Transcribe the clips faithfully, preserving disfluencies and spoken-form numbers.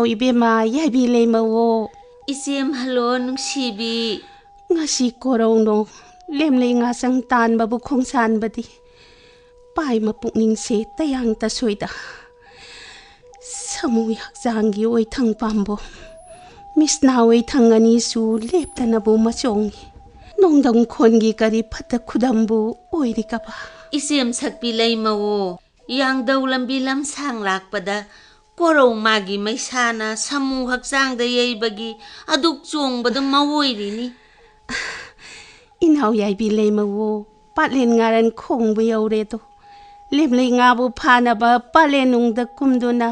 ꯏꯕꯦꯝꯃ, ꯌꯥꯏꯕꯤ ꯂꯩꯃꯋꯣ꯫ ꯏꯆꯦꯝ ꯍꯜꯂꯣ ꯅꯨꯡꯁꯤꯕꯤ꯫ ꯉꯁꯤ ꯀꯣꯔꯧꯅꯣ ꯂꯦꯝꯂꯩ ꯉꯥꯁꯪ ꯇꯥꯟꯕꯕꯨ ꯈꯣꯡꯁꯥꯟꯕꯗꯤ ꯄꯥꯏꯃ ꯄꯨꯛꯅꯤꯡꯁꯦ ꯇꯌꯥꯡ ꯇꯁꯣꯏꯗ꯫ ꯁꯥꯃꯨ ꯍꯛꯆꯥꯡꯒꯤ ꯑꯣꯏꯊꯪ ꯄꯥꯝꯕꯣꯝ, ꯃꯤꯁꯅꯥ ꯑꯣꯏꯊꯪ ꯑꯅꯤꯁꯨ ꯂꯦꯞꯇꯅꯕꯨ ꯃꯆꯣꯡꯉꯤ꯫ ꯅꯣꯡꯗꯝ ꯈꯣꯟꯒꯤ ꯀꯔꯤ ꯐꯠꯇ ꯈꯨꯗꯝꯕꯨ ꯑꯣꯏꯔꯤꯀꯕ? ꯏꯆꯦꯝ ꯁꯛꯄꯤ ꯂꯩꯃꯋꯣ, ꯌꯥꯡꯗꯧ ꯂꯝꯕꯤ ꯂꯝꯁꯥꯡ ꯂꯥꯛꯄꯗ ꯀꯣꯔꯧ ꯃꯥꯒꯤ ꯃꯩꯁꯥꯅ ꯁꯥꯃꯨ ꯍꯛꯆꯥꯡꯗ ꯌꯩꯕꯒꯤ ꯑꯗꯨꯛ ꯆꯣꯡꯕꯗꯨ ꯃꯑꯣꯏꯔꯤꯅꯤ꯫ ꯏꯅꯥꯎ ꯌꯥꯏꯕꯤ ꯂꯩꯃꯋꯣ, ꯄꯥꯠꯂꯦꯟ ꯉꯥꯔꯟ ꯈꯣꯡꯕ ꯌꯧꯔꯦꯗꯣ꯫ ꯂꯦꯝꯂꯩ ꯉꯥꯕꯨ ꯐꯥꯅꯕ ꯄꯥꯠꯂꯦꯟ ꯅꯨꯡꯗ ꯀꯨꯝꯗꯨꯅ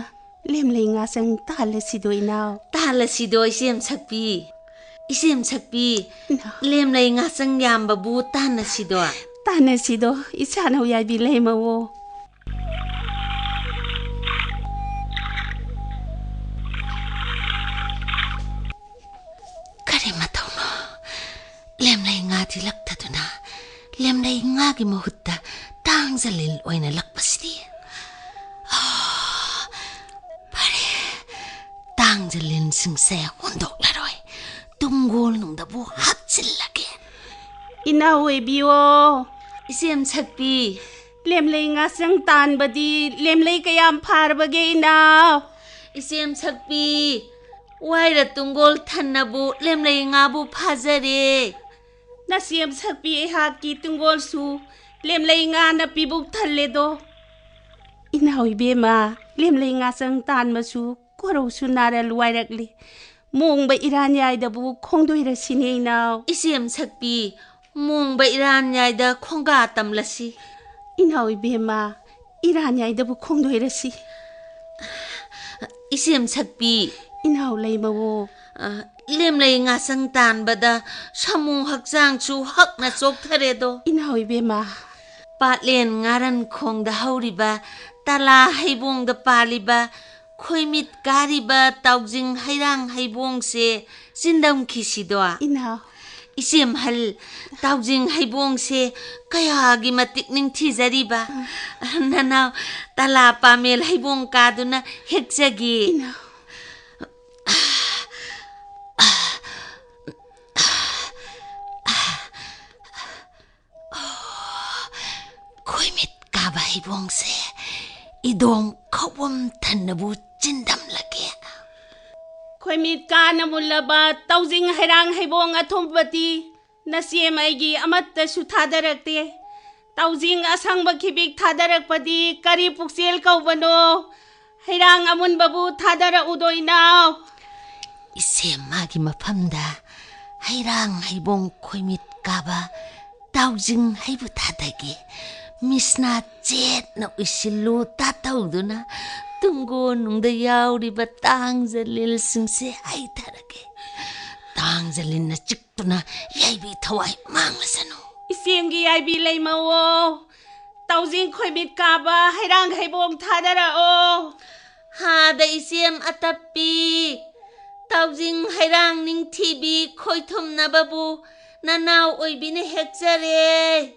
ꯂꯦꯝꯂꯩ ꯉꯥꯁꯪ ꯇꯥꯜꯂꯁꯤꯗꯣ ꯏꯅꯥꯎ꯫ ꯇꯥꯜꯂꯁꯤꯗꯣ ꯏꯆꯦꯝ ꯁꯛꯄꯤ꯫ ꯏꯆꯦꯝ ꯁꯛꯄꯤ, ꯏꯅꯥꯎ꯫ ꯂꯦꯝꯂꯩ ꯉꯥꯁꯪ ꯌꯥꯝꯕꯕꯨ ꯇꯥꯟꯅꯁꯤꯗꯣ꯫ ꯇꯥꯟꯅꯁꯤꯗꯣ ꯏꯆꯥꯅꯧ ꯌꯥꯏꯕꯤ ꯂꯩꯃꯋꯣ꯫ ꯀꯔꯤ ꯃꯇꯧꯅꯣ? ꯂꯦꯝꯂꯩ ꯉꯥ ꯊꯤꯂꯛꯇꯗꯨꯅ ꯂꯦꯝꯂꯩ ꯉꯥꯒꯤ ꯃꯍꯨꯠꯇ ꯇꯥꯡꯖꯂꯤꯟ ꯑꯣꯏꯅ ꯂꯛꯄꯁꯤꯗꯤ꯫ ꯑꯥ, ꯐꯔꯦ, ꯇꯥꯡꯖꯂꯤꯟꯁꯤꯡꯁꯦ ꯍꯨꯟꯗꯣꯛꯂꯔꯣꯏ, ꯇꯨꯡꯒꯣꯜ ꯅꯨꯡꯗꯕꯨ ꯍꯥꯞꯆꯤꯜꯂꯒꯦ꯫ ꯏꯅꯥꯎ ꯑꯣꯏꯕꯤꯌꯣ꯫ ꯏꯆꯦꯝ ꯁꯛꯄꯤ꯫ ꯂꯦꯝꯂꯩ ꯉꯥꯁꯪ ꯇꯥꯟꯕꯗꯤ ꯂꯦꯝꯂꯩ ꯀꯌꯥꯝ ꯐꯥꯔꯕꯒꯦ ꯏꯅꯥꯎ? ꯏꯆꯦꯝ ꯁꯛꯄꯤ, ꯋꯥꯏꯔ ꯇꯨꯡꯒꯣꯜ ꯊꯟꯅꯕꯨ ꯂꯦꯝꯂꯩ ꯉꯥꯕꯨ ꯐꯥꯖꯔꯦ꯫ ꯅꯆꯦꯝ ꯁꯛꯄꯤ ꯑꯩꯍꯥꯛꯀꯤ ꯇꯨꯡꯒꯣꯜꯁꯨ ꯂꯦꯝꯂꯩ ꯉꯥꯅ ꯄꯤꯕꯨꯛ ꯊꯜꯂꯦꯗꯣ꯫ ꯏꯅꯥꯎ ꯏꯕꯦꯝꯃ, ꯂꯦꯝꯂꯩ ꯉꯥꯁꯪ ꯇꯥꯟꯕꯁꯨ ꯀꯣꯔꯧꯁꯨ ꯅꯥꯔꯜ ꯋꯥꯏꯔꯛꯂꯤ꯫ ꯃꯣꯡꯕ ꯏꯔꯥꯟ ꯌꯥꯏꯗꯕꯨ ꯈꯣꯡꯗꯣꯏꯔꯁꯤꯅꯦ ꯏꯅꯥꯎ꯫ ꯏꯆꯦꯝ ꯁꯛꯄꯤ, ꯃꯣꯡꯕ ꯏꯔꯥꯟ ꯌꯥꯏꯗ ꯈꯣꯡꯒꯥ ꯇꯝꯂꯁꯤ꯫ ꯏꯅꯥꯎ ꯏꯕꯦꯝꯃ, ꯏꯔꯥꯟ ꯌꯥꯏꯗꯕꯨ ꯈꯣꯡꯗꯣꯏꯔꯁꯤ꯫ ꯏꯆꯦꯝ ꯁꯛꯄꯤ꯫ ꯏꯅꯥꯎ ꯂꯩꯃꯋꯣ꯫ ꯑ, ꯂꯦꯝꯂꯩ ꯉꯥꯁꯪ ꯇꯥꯟꯕꯗ ꯁꯥꯃꯨ ꯍꯛꯆꯥꯡꯁꯨ ꯍꯛꯅ ꯆꯣꯛꯊꯔꯦꯗꯣ꯫ ꯏꯅꯥꯎ ꯏꯕꯦꯝꯃ꯫ ꯄꯥꯠꯂꯦꯟ ꯉꯥꯔꯟ ꯈꯣꯡꯗ ꯍꯧꯔꯤꯕ, ꯇꯂꯥ ꯍꯩꯕꯣꯡꯗ ꯄꯥꯜꯂꯤꯕ, ꯈꯣꯏꯃꯤꯠ ꯀꯥꯔꯤꯕ ꯇꯥꯎꯖꯤꯡ ꯍꯩꯔꯥꯡ ꯍꯩꯕꯣꯡꯁꯦ ꯆꯤꯟꯗꯝꯈꯤꯁꯤꯗꯣ꯫ ꯏꯅꯥꯎ꯫ ꯏꯆꯦꯝꯍꯜ, ꯇꯥꯎꯖꯤꯡ ꯍꯩꯕꯣꯡꯁꯦ ꯀꯌꯥꯒꯤ ꯃꯇꯤꯛ ꯅꯤꯡꯊꯤꯖꯔꯤꯕ꯫ ꯅꯅꯥꯎ ꯇꯂꯥ ꯄꯥꯃꯦꯜ ꯍꯩꯕꯣꯡ ꯀꯥꯗꯨꯅ ꯍꯦꯛꯆꯒꯦ꯫ ꯏꯅꯥꯎ꯫ ꯍꯩꯕꯣꯡꯁꯦ ꯏꯗꯣꯝ ꯈꯧꯕꯝ ꯊꯟꯅꯕꯨ ꯆꯤꯟꯗꯝꯂꯒꯦ꯫ ꯈꯣꯏꯃꯤꯠ ꯀꯥꯅ ꯃꯨꯜꯂꯕ ꯇꯥꯎꯖꯤꯡ ꯍꯩꯔꯥꯡ ꯍꯩꯕꯣꯡ ꯑꯊꯨꯝꯕꯗꯤ ꯅꯆꯦꯝ ꯑꯩꯒꯤ ꯑꯃꯠꯇꯁꯨ ꯊꯥꯗꯔꯛꯇꯦ꯫ ꯇꯥꯎꯖꯤꯡ ꯑꯁꯪꯕ ꯈꯤꯕꯤꯛ ꯊꯥꯗꯔꯛꯄꯗꯤ ꯀꯔꯤ ꯄꯨꯛꯆꯦꯜ ꯀꯧꯕꯅꯣ? ꯍꯩꯔꯥꯡ ꯑꯃꯨꯟꯕꯕꯨ ꯊꯥꯗꯔꯛꯎꯗꯣ ꯏꯅꯥꯎ꯫ ꯏꯆꯦꯝ ꯃꯥꯒꯤ ꯃꯐꯝꯗ ꯍꯩꯔꯥꯡ ꯍꯩꯕꯣꯡ ꯈꯣꯏꯃꯤꯠ ꯀꯥꯕ ꯇꯥꯎꯖꯤꯡ ꯍꯩꯕꯨ ꯊꯥꯗꯒꯦ꯫ ꯃꯤꯁꯅꯥ ꯆꯦꯠꯅ ꯎꯏꯁꯤꯜꯂꯨ ꯇꯥꯇꯧꯗꯨꯅ ꯇꯨꯡꯒꯣꯟꯅꯨꯡꯗ ꯌꯥꯎꯔꯤꯕ ꯇꯥꯡꯖ ꯂꯤꯜꯁꯤꯡꯁꯦ ꯍꯩꯊꯔꯒꯦ꯫ ꯇꯥꯡꯖ ꯂꯤꯟꯅ ꯆꯤꯛꯇꯨꯅ ꯌꯥꯏꯕꯤ ꯊꯋꯥꯏ ꯃꯥꯡꯂꯁꯅꯨ꯫ ꯏꯆꯦꯝꯒꯤ ꯌꯥꯏꯕꯤ ꯂꯩꯃꯧꯑꯣ, ꯇꯥꯎꯖꯤꯡ ꯈꯣꯏꯃꯤꯠ ꯀꯥꯕ ꯍꯩꯔꯥꯡ ꯍꯩꯕꯣꯡ ꯊꯥꯗꯔꯛꯑꯣ꯫ ꯍꯥꯗ ꯏꯆꯦꯝ ꯑꯇꯞꯄꯤ, ꯇꯥꯎꯖꯤꯡ ꯍꯩꯔꯥꯡ ꯅꯤꯡꯊꯤꯕꯤ ꯈꯣꯏꯊꯨꯝꯅꯕꯕꯨ ꯅꯅꯥꯎ ꯑꯣꯏꯕꯤꯅ ꯍꯦꯛꯆꯔꯦ꯫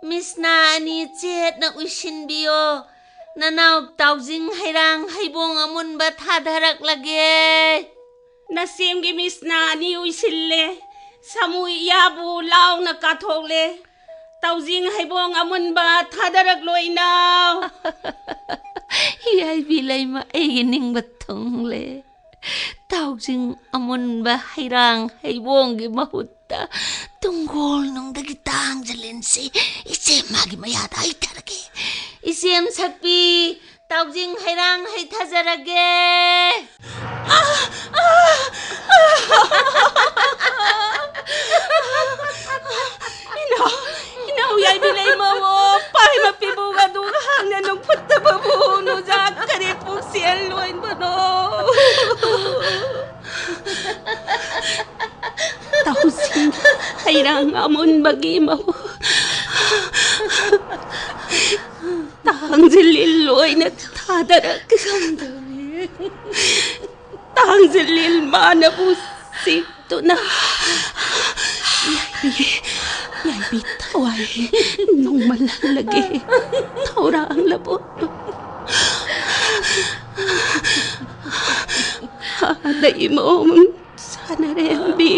ꯃꯤꯁꯅꯥ ꯑꯅꯤ ꯆꯦꯠꯅ ꯎꯏꯁꯤꯟꯕꯤꯌꯣ꯫ ꯅꯅꯥꯎ ꯇꯥꯎꯖꯤꯡ ꯍꯩꯔꯥꯡ ꯍꯩꯕꯣꯡ ꯑꯃꯨꯟꯕ ꯊꯥꯗꯔꯛꯂꯒꯦ꯫ ꯅꯆꯦꯝꯒꯤ ꯃꯤꯁꯅꯥ ꯑꯅꯤ ꯎꯏꯁꯤꯜꯂꯦ꯫ ꯁꯥꯃꯨ ꯏꯌꯥꯕꯨ ꯂꯥꯎꯅ ꯀꯥꯊꯣꯛꯂꯦ꯫ ꯇꯥꯎꯖꯤꯡ ꯍꯩꯕꯣꯡ ꯑꯃꯨꯟꯕ ꯊꯥꯗꯔꯛꯂꯣ ꯏꯅꯥꯎ꯫ ꯌꯥꯏꯕꯤ ꯂꯩꯃ ꯑꯩꯒꯤ ꯅꯤꯡꯕ ꯊꯨꯡꯂꯦ꯫ ꯇꯥꯎꯖꯤꯡ ꯑꯃꯨꯟꯕ ꯍꯩꯔꯥꯡ ꯍꯩꯕꯣꯡꯒꯤ ꯃꯍꯨꯠꯇ ꯇꯨꯡꯒꯣꯜꯅꯨꯡꯗꯒꯤ ꯇꯥꯡꯖ ꯂꯤꯟꯁꯤ ꯏꯆꯦꯝ ꯃꯥꯒꯤ ꯃꯌꯥꯗ ꯍꯩꯊꯔꯒꯦ꯫ ꯏꯆꯦꯝ ꯁꯛꯄꯤ, ꯇꯥꯎꯖꯤꯡ ꯍꯩꯔꯥꯡ ꯍꯩꯊꯖꯔꯒꯦ꯫ ꯏꯅꯥꯎ, ꯏꯅꯥꯎ ꯌꯥꯏꯕꯤ ꯂꯩꯃꯧꯑꯣ, ꯄꯥꯏ ꯃꯄꯤꯕꯨ ꯑꯗꯨ ꯍꯥꯡꯅ ꯅꯣꯡꯐꯨꯠꯇꯕꯕꯨ ꯅꯨꯖꯥ ꯀꯔꯤ ꯄꯨꯛꯆꯦꯜ ꯂꯣꯏꯕꯅꯣ? ꯇꯥꯎꯖꯤꯡ ꯍꯩꯔꯥꯡ ꯑꯃꯨꯟꯕꯒꯤ ꯃꯍꯨꯠ ꯇꯥꯡꯖ ꯂꯤꯜ ꯑꯣꯏꯅ ꯊꯥꯗꯔꯛꯀꯦ꯫ ꯇꯥꯡꯖ ꯂꯤꯜ ꯃꯥꯅꯕꯨ ꯆꯤꯛꯇꯨꯅ ꯌꯥꯏꯕꯤ, ꯌꯥꯏꯕꯤ ꯊꯋꯥꯏ ꯅꯣꯡꯃꯜꯍꯜꯂꯒꯦ꯫ ꯊꯧꯔꯥꯡꯂꯕꯨ ꯍꯥꯗ ꯏꯃꯣꯝ ꯁꯥꯟꯅꯔꯦꯝꯕꯤ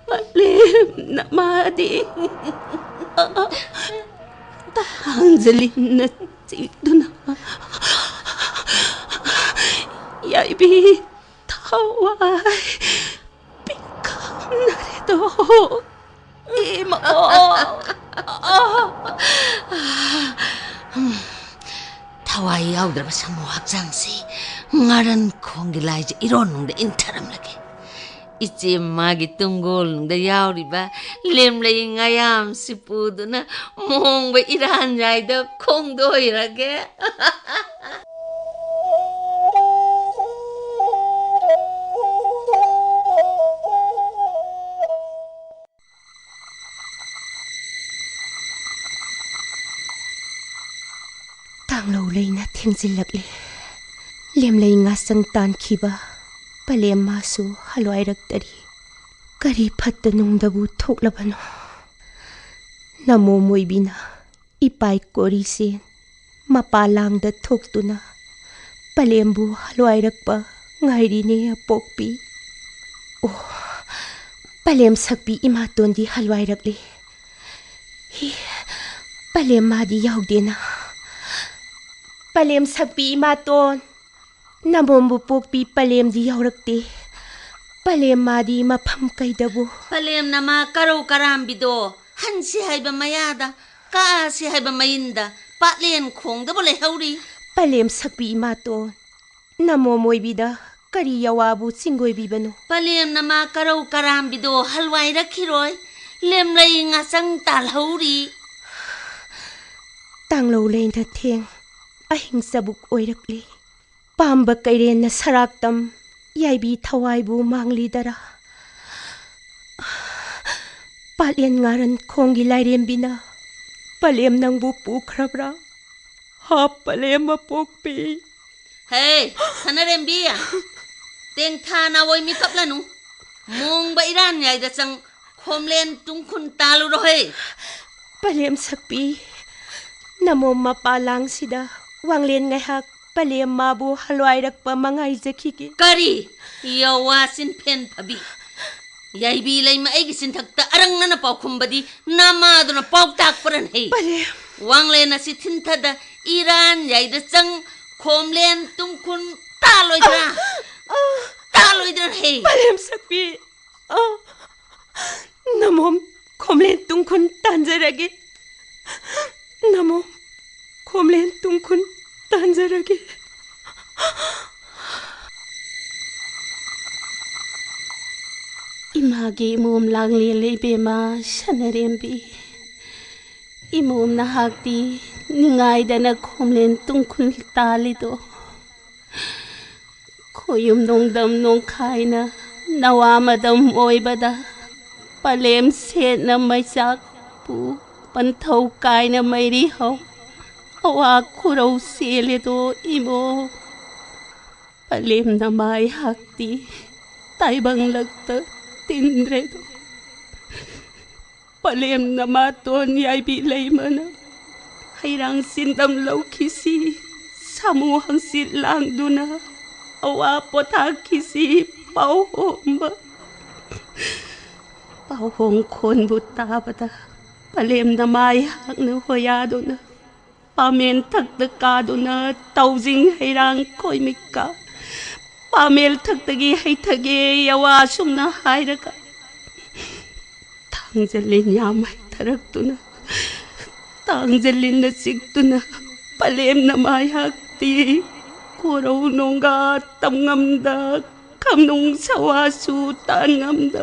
ꯃꯥꯂꯦꯝ ꯅꯃꯥꯗꯤ꯫ ꯊꯥꯡꯖ ꯂꯤꯟꯅ ꯆꯤꯛꯇꯨꯅ ꯌꯥꯏꯕꯤ ꯊꯋꯥꯏ ꯄꯤꯛꯈꯝꯅꯔꯦꯗꯣ꯫ ꯏꯃꯥ! ꯊꯋꯥꯏ ꯌꯥꯎꯗ꯭ꯔꯕ ꯁꯥꯃꯨ ꯍꯛꯆꯥꯡꯁꯤ ꯉꯥꯔꯟ ꯈꯣꯡꯒꯤ ꯂꯥꯏꯖ ꯏꯔꯣꯟꯅꯨꯡꯗ ꯏꯟꯊꯔꯝꯂꯒꯦ꯫ ꯏꯆꯦ ꯃꯥꯒꯤ ꯇꯨꯡꯒꯣꯜꯅꯨꯡꯗ ꯌꯥꯎꯔꯤꯕ ꯂꯦꯝꯂꯩ ꯉꯥꯌꯥꯝꯁꯤ ꯄꯨꯗꯨꯅ ꯃꯣꯡꯕ ꯏꯔꯥꯟ ꯌꯥꯏꯗ ꯈꯣꯡꯗꯣꯏꯔꯒꯦ꯫ ꯇꯥꯡꯂꯧ ꯂꯩꯅ ꯊꯦꯡꯖꯤꯜꯂꯛꯂꯦ꯫ ꯂꯦꯝꯂꯩ ꯉꯥꯁꯪ ꯇꯥꯟꯈꯤꯕ ꯄꯂꯦꯝ ꯃꯥꯁꯨ ꯍꯜꯋꯥꯏꯔꯛꯇꯔꯤ꯫ ꯀꯔꯤ ꯐꯠꯇ ꯅꯨꯡꯗꯕꯨ ꯊꯣꯛꯂꯕꯅꯣ? ꯅꯃꯣꯝ ꯑꯣꯏꯕꯤꯅ ꯏꯄꯥꯏ ꯀꯣꯔꯤꯁꯦ ꯃꯄꯥ ꯂꯥꯡꯗ ꯊꯣꯛꯇꯨꯅ ꯄꯂꯦꯝꯕꯨ ꯍꯜꯋꯥꯏꯔꯛꯄ ꯉꯥꯏꯔꯤꯅꯦ ꯑꯄꯣꯛꯄꯤ꯫ ꯑꯣ, ꯄꯂꯦꯝ ꯁꯛꯄꯤ ꯏꯃꯥꯇꯣꯟꯗꯤ ꯍꯜꯋꯥꯏꯔꯛꯂꯤ꯫ ꯍꯤ, ꯄꯂꯦꯝ ꯃꯥꯗꯤ ꯌꯥꯎꯗꯦꯅ꯫ ꯄꯂꯦꯝ ꯁꯛꯄꯤ ꯏꯃꯥꯇꯣꯟ, ꯅꯃꯣꯝꯕꯨ ꯄꯣꯛꯄꯤ ꯄꯂꯦꯝꯗꯤ ꯌꯥꯎꯔꯛꯇꯦ꯫ ꯄꯂꯦꯝ ꯃꯥꯗꯤ ꯃꯐꯝ ꯀꯩꯗꯕꯨ? ꯄꯂꯦꯝꯅ ꯃꯥ ꯀꯔꯧ ꯀꯔꯥꯝꯕꯤꯗꯣ ꯍꯟꯁꯤ ꯍꯥꯏꯕ ꯃꯌꯥꯗ, ꯀꯥꯁꯤ ꯍꯥꯏꯕ ꯃꯌꯤꯟꯗ, ꯄꯥꯠꯂꯦꯟ ꯈꯣꯡꯗꯕꯨ ꯂꯩꯍꯧꯔꯤ꯫ ꯄꯂꯦꯝ ꯁꯛꯄꯤ ꯏꯃꯥꯇꯣꯟ, ꯅꯃꯣꯝ ꯑꯣꯏꯕꯤꯗ ꯀꯔꯤ ꯌꯋꯥꯕꯨ ꯆꯤꯡꯒꯣꯏꯕꯤꯕꯅꯣ? ꯄꯂꯦꯝꯅ ꯃꯥ ꯀꯔꯧ ꯀꯔꯥꯝꯕꯤꯗꯣ ꯍꯜꯋꯥꯏꯔꯛꯈꯤꯔꯣꯏ꯫ ꯂꯦꯝꯂꯩ ꯉꯥꯆꯪ ꯇꯥꯜꯍꯧꯔꯤ꯫ ꯇꯥꯡꯂꯧ ꯂꯩꯅ ꯊꯦꯡ ꯑꯍꯤꯡ ꯆꯕꯨꯛ ꯑꯣꯏꯔꯛꯂꯤ꯫ ꯄꯥꯝꯕ ꯀꯩꯔꯦꯟꯅ ꯁꯔꯥꯛꯇꯝ ꯌꯥꯏꯕꯤ ꯊꯋꯥꯏꯕꯨ ꯃꯥꯡꯂꯤꯗꯔꯥ? ꯄꯥꯠꯂꯦꯟ ꯉꯥꯔꯟ ꯈꯣꯡꯒꯤ ꯂꯥꯏꯔꯦꯝꯕꯤꯅ ꯄꯂꯦꯝ ꯅꯪꯕꯨ ꯄꯨꯈ꯭ꯔꯕ꯭ꯔꯥ? ꯍꯥ, ꯄꯂꯦꯝ ꯑꯄꯣꯛꯄꯤ꯫ ꯍꯦ, ꯁꯅꯔꯦꯝꯕꯤ! ꯇꯦꯡꯊꯥ ꯅꯥꯋꯣꯏ ꯃꯤ ꯀꯞꯂꯅꯨ꯫ ꯃꯣꯡꯕ ꯏꯔꯥꯟ ꯌꯥꯏꯗ ꯆꯪ ꯈꯣꯝꯂꯦꯟ ꯇꯨꯡꯈꯨꯟ ꯇꯥꯜꯂꯨꯔꯣꯍꯦ꯫ ꯄꯂꯦꯝ ꯁꯛꯄꯤ, ꯅꯃꯣꯝ ꯃꯄꯥ ꯂꯥꯡꯁꯤꯗ ꯋꯥꯡꯂꯦꯟ ꯉꯥꯏꯍꯥꯛ ꯄꯂꯦꯝ ꯃꯥꯕꯨ ꯍꯜꯋꯥꯏꯔꯛꯄ ꯃꯉꯥꯏꯖꯈꯤꯒꯦ꯫ ꯀꯔꯤ? ꯌꯋꯥ ꯆꯤꯟꯐꯦꯟ ꯐꯕꯤ! ꯌꯥꯏꯕꯤ ꯂꯩꯃ ꯑꯩꯒꯤ ꯆꯤꯟꯊꯛꯇ ꯑꯔꯪꯅꯅ ꯄꯥꯎꯈꯨꯝꯕꯗꯤ ꯅꯃꯥꯗꯨꯅ ꯄꯥꯎ ꯇꯥꯛꯄꯔꯅꯦ? ꯄꯂꯦꯝ! ꯋꯥꯡꯂꯦꯟ ꯑꯁꯤ ꯊꯤꯟꯊꯗ ꯏꯔꯥꯟ ꯌꯥꯏꯗ ꯆꯪ ꯈꯣꯝꯂꯦꯟ ꯇꯨꯡꯈꯨꯟ ꯇꯥꯂꯣꯏꯗ꯭ꯔꯥ? ꯇꯥꯂꯣꯏꯗ꯭ꯔꯥ ꯍꯦ? ꯄꯂꯦꯝ ꯁꯛꯄꯤ, ꯑ, ꯅꯃꯣꯝ ꯈꯣꯝꯂꯦꯟ ꯇꯨꯡꯈꯨꯟ ꯇꯥꯟꯖꯔꯒꯦ꯫ ꯅꯃꯣꯝ ꯈꯣꯝꯂꯦꯟ ꯇꯨꯡꯈꯨꯟ ꯇꯥꯟꯖꯔꯒꯦ꯫ ꯏꯃꯥꯒꯤ ꯏꯃꯣꯝ ꯂꯥꯡꯂꯦꯜ ꯏꯕꯦꯝꯃ ꯁꯅꯔꯦꯝꯕꯤ꯫ ꯏꯃꯣꯝ ꯅꯍꯥꯛꯇꯤ ꯅꯤꯡꯉꯥꯏꯗꯅ ꯈꯣꯝꯂꯦꯟ ꯇꯨꯡꯈꯨꯜ ꯇꯥꯜꯂꯤꯗꯣ꯫ ꯈꯣꯌꯨꯝ ꯅꯣꯡꯗꯝ ꯅꯣꯡꯈꯥꯏꯅ ꯅꯋꯥ ꯃꯗꯝ ꯑꯣꯏꯕꯗ ꯄꯂꯦꯝ ꯁꯦꯠꯅ ꯃꯩꯆꯥꯛꯄꯨ ꯄꯟꯊꯧ ꯀꯥꯏꯅ ꯃꯩꯔꯤ ꯍꯧ ꯑꯋꯥ ꯈꯨꯔꯧ ꯆꯦꯜꯂꯦꯗꯣ ꯏꯃꯣ꯫ ꯄꯂꯦꯝ ꯅꯃꯥꯏ ꯍꯥꯛꯇꯤ ꯇꯥꯏꯕꯪꯂꯛꯇ ꯇꯤꯟꯗ꯭ꯔꯦꯗꯣ꯫ ꯄꯂꯦꯝ ꯅꯃꯥꯇꯣꯟ ꯌꯥꯏꯕꯤ ꯂꯩꯃꯅ ꯍꯩꯔꯥꯡ ꯆꯤꯟꯗꯝ ꯂꯧꯈꯤꯁꯤ꯫ ꯁꯥꯃꯨ ꯍꯪꯆꯤꯠ ꯂꯥꯡꯗꯨꯅ ꯑꯋꯥ ꯄꯣꯊꯥꯈꯤꯁꯤ꯫ ꯄꯥꯎꯍꯣꯝꯕ ꯄꯥꯎꯍꯣꯡ ꯈꯣꯟꯕꯨ ꯇꯥꯕꯗ ꯄꯂꯦꯝ ꯅꯃꯥꯏ ꯍꯥꯛꯅ ꯍꯣꯌꯥꯗꯨꯅ ꯄꯥꯃꯦꯟ ꯊꯛꯇ ꯀꯥꯗꯨꯅ ꯇꯧꯖꯤꯡ ꯍꯩꯔꯥꯡ ꯈꯣꯏꯃꯤꯀꯥ ꯄꯥꯃꯦꯜ ꯊꯛꯇꯒꯤ ꯍꯩꯊꯒꯦ ꯌꯥꯋꯥ ꯁꯨꯝꯅ ꯍꯥꯏꯔꯒ ꯊꯥꯡꯖ ꯂꯤꯟ ꯌꯥꯝ ꯍꯩꯊꯔꯛꯇꯨꯅ ꯊꯥꯡꯖ ꯂꯤꯟꯅ ꯆꯤꯛꯇꯨꯅ ꯄꯂꯦꯝꯅ ꯃꯥꯏꯍꯥꯛꯇꯤ ꯀꯣꯔꯧ ꯅꯣꯡꯒꯥ ꯇꯝ ꯉꯝꯗ ꯈꯝꯅꯨꯡ ꯁꯋꯥꯁꯨ ꯇꯥꯟ ꯉꯝꯗ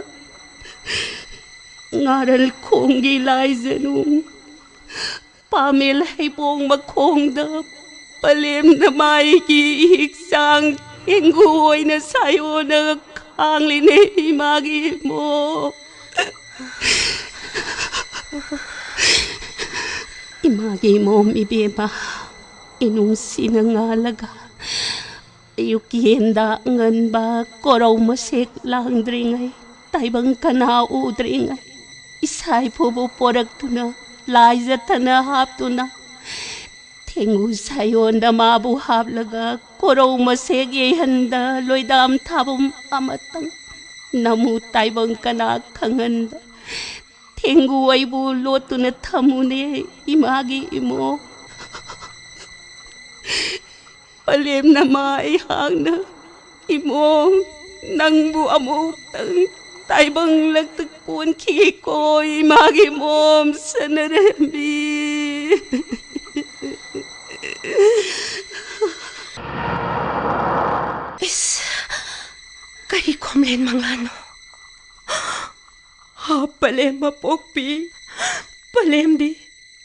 ꯉꯥꯔꯜ ꯈꯣꯡꯒꯤ ꯂꯥꯏꯖꯅꯨꯡ ꯄꯥꯃꯦꯜ ꯍꯩꯕꯣꯡ ꯃꯈꯣꯡꯗ ꯄꯂꯦꯝꯅ ꯃꯥꯏꯒꯤ ꯏꯍꯤꯛꯆꯥꯡ ꯊꯦꯡꯒꯨ ꯑꯣꯏꯅ ꯁꯥꯏꯑꯣꯅ ꯈꯥꯡꯂꯤꯅꯦ ꯏꯃꯥꯒꯤ ꯏꯃꯣ꯫ ꯏꯃꯥꯒꯤ ꯏꯃꯣꯝ ꯏꯕꯦꯝꯃ ꯏꯅꯨꯡꯁꯤꯅ ꯉꯥꯜꯂꯒ ꯑꯌꯨꯛ ꯌꯦꯟꯗ ꯉꯟꯕ ꯀꯣꯔꯧ ꯃꯁꯦꯛ ꯂꯥꯡꯗ꯭ꯔꯤꯉꯩ ꯇꯥꯏꯕꯪ ꯀꯅꯥ ꯎꯗ꯭ꯔꯤꯉꯩ ꯏꯁꯥꯏꯐꯨꯕꯨ ꯄꯣꯔꯛꯇꯨꯅ ꯂꯥꯏ ꯖꯊꯅ ꯍꯥꯞꯇꯨꯅ ꯊꯦꯡꯒꯨ ꯁꯥꯌꯣꯟꯗ ꯃꯥꯕꯨ ꯍꯥꯞꯂꯒ ꯀꯣꯔꯧ ꯃꯁꯦꯛ ꯌꯩꯍꯟꯗ ꯂꯣꯏꯗꯥꯝ ꯊꯥꯕꯨꯝ ꯑꯃꯇꯪ ꯅꯃꯨ ꯇꯥꯏꯕꯪ ꯀꯅꯥ ꯈꯪꯍꯟꯗ ꯊꯦꯡꯒꯨ ꯑꯩꯕꯨ ꯂꯣꯠꯇꯨꯅ ꯊꯝꯃꯨꯅꯦ, ꯏꯃꯥꯒꯤ ꯏꯃꯣꯝ꯫ ꯄꯂꯦꯝꯅ ꯃꯥ ꯑꯩꯍꯥꯛꯅ ꯏꯃꯣꯝ, ꯅꯪꯕꯨ ꯑꯃꯨꯛꯇꯪ ꯇꯥꯏꯕꯪꯂꯛꯇ ꯀꯣꯟꯈꯤꯒꯦꯀꯣ, ꯏꯃꯥꯒꯤ ꯏꯃꯣꯝ ꯁꯅꯔꯦꯝꯕꯤ꯫ ꯏꯁ, ꯀꯔꯤ ꯈꯣꯝꯂꯦꯟ ꯃꯪꯂꯥꯟꯅꯣ? ꯍꯥ, ꯄꯂꯦꯝ ꯃꯄꯣꯛꯄꯤ, ꯄꯂꯦꯝꯗꯤ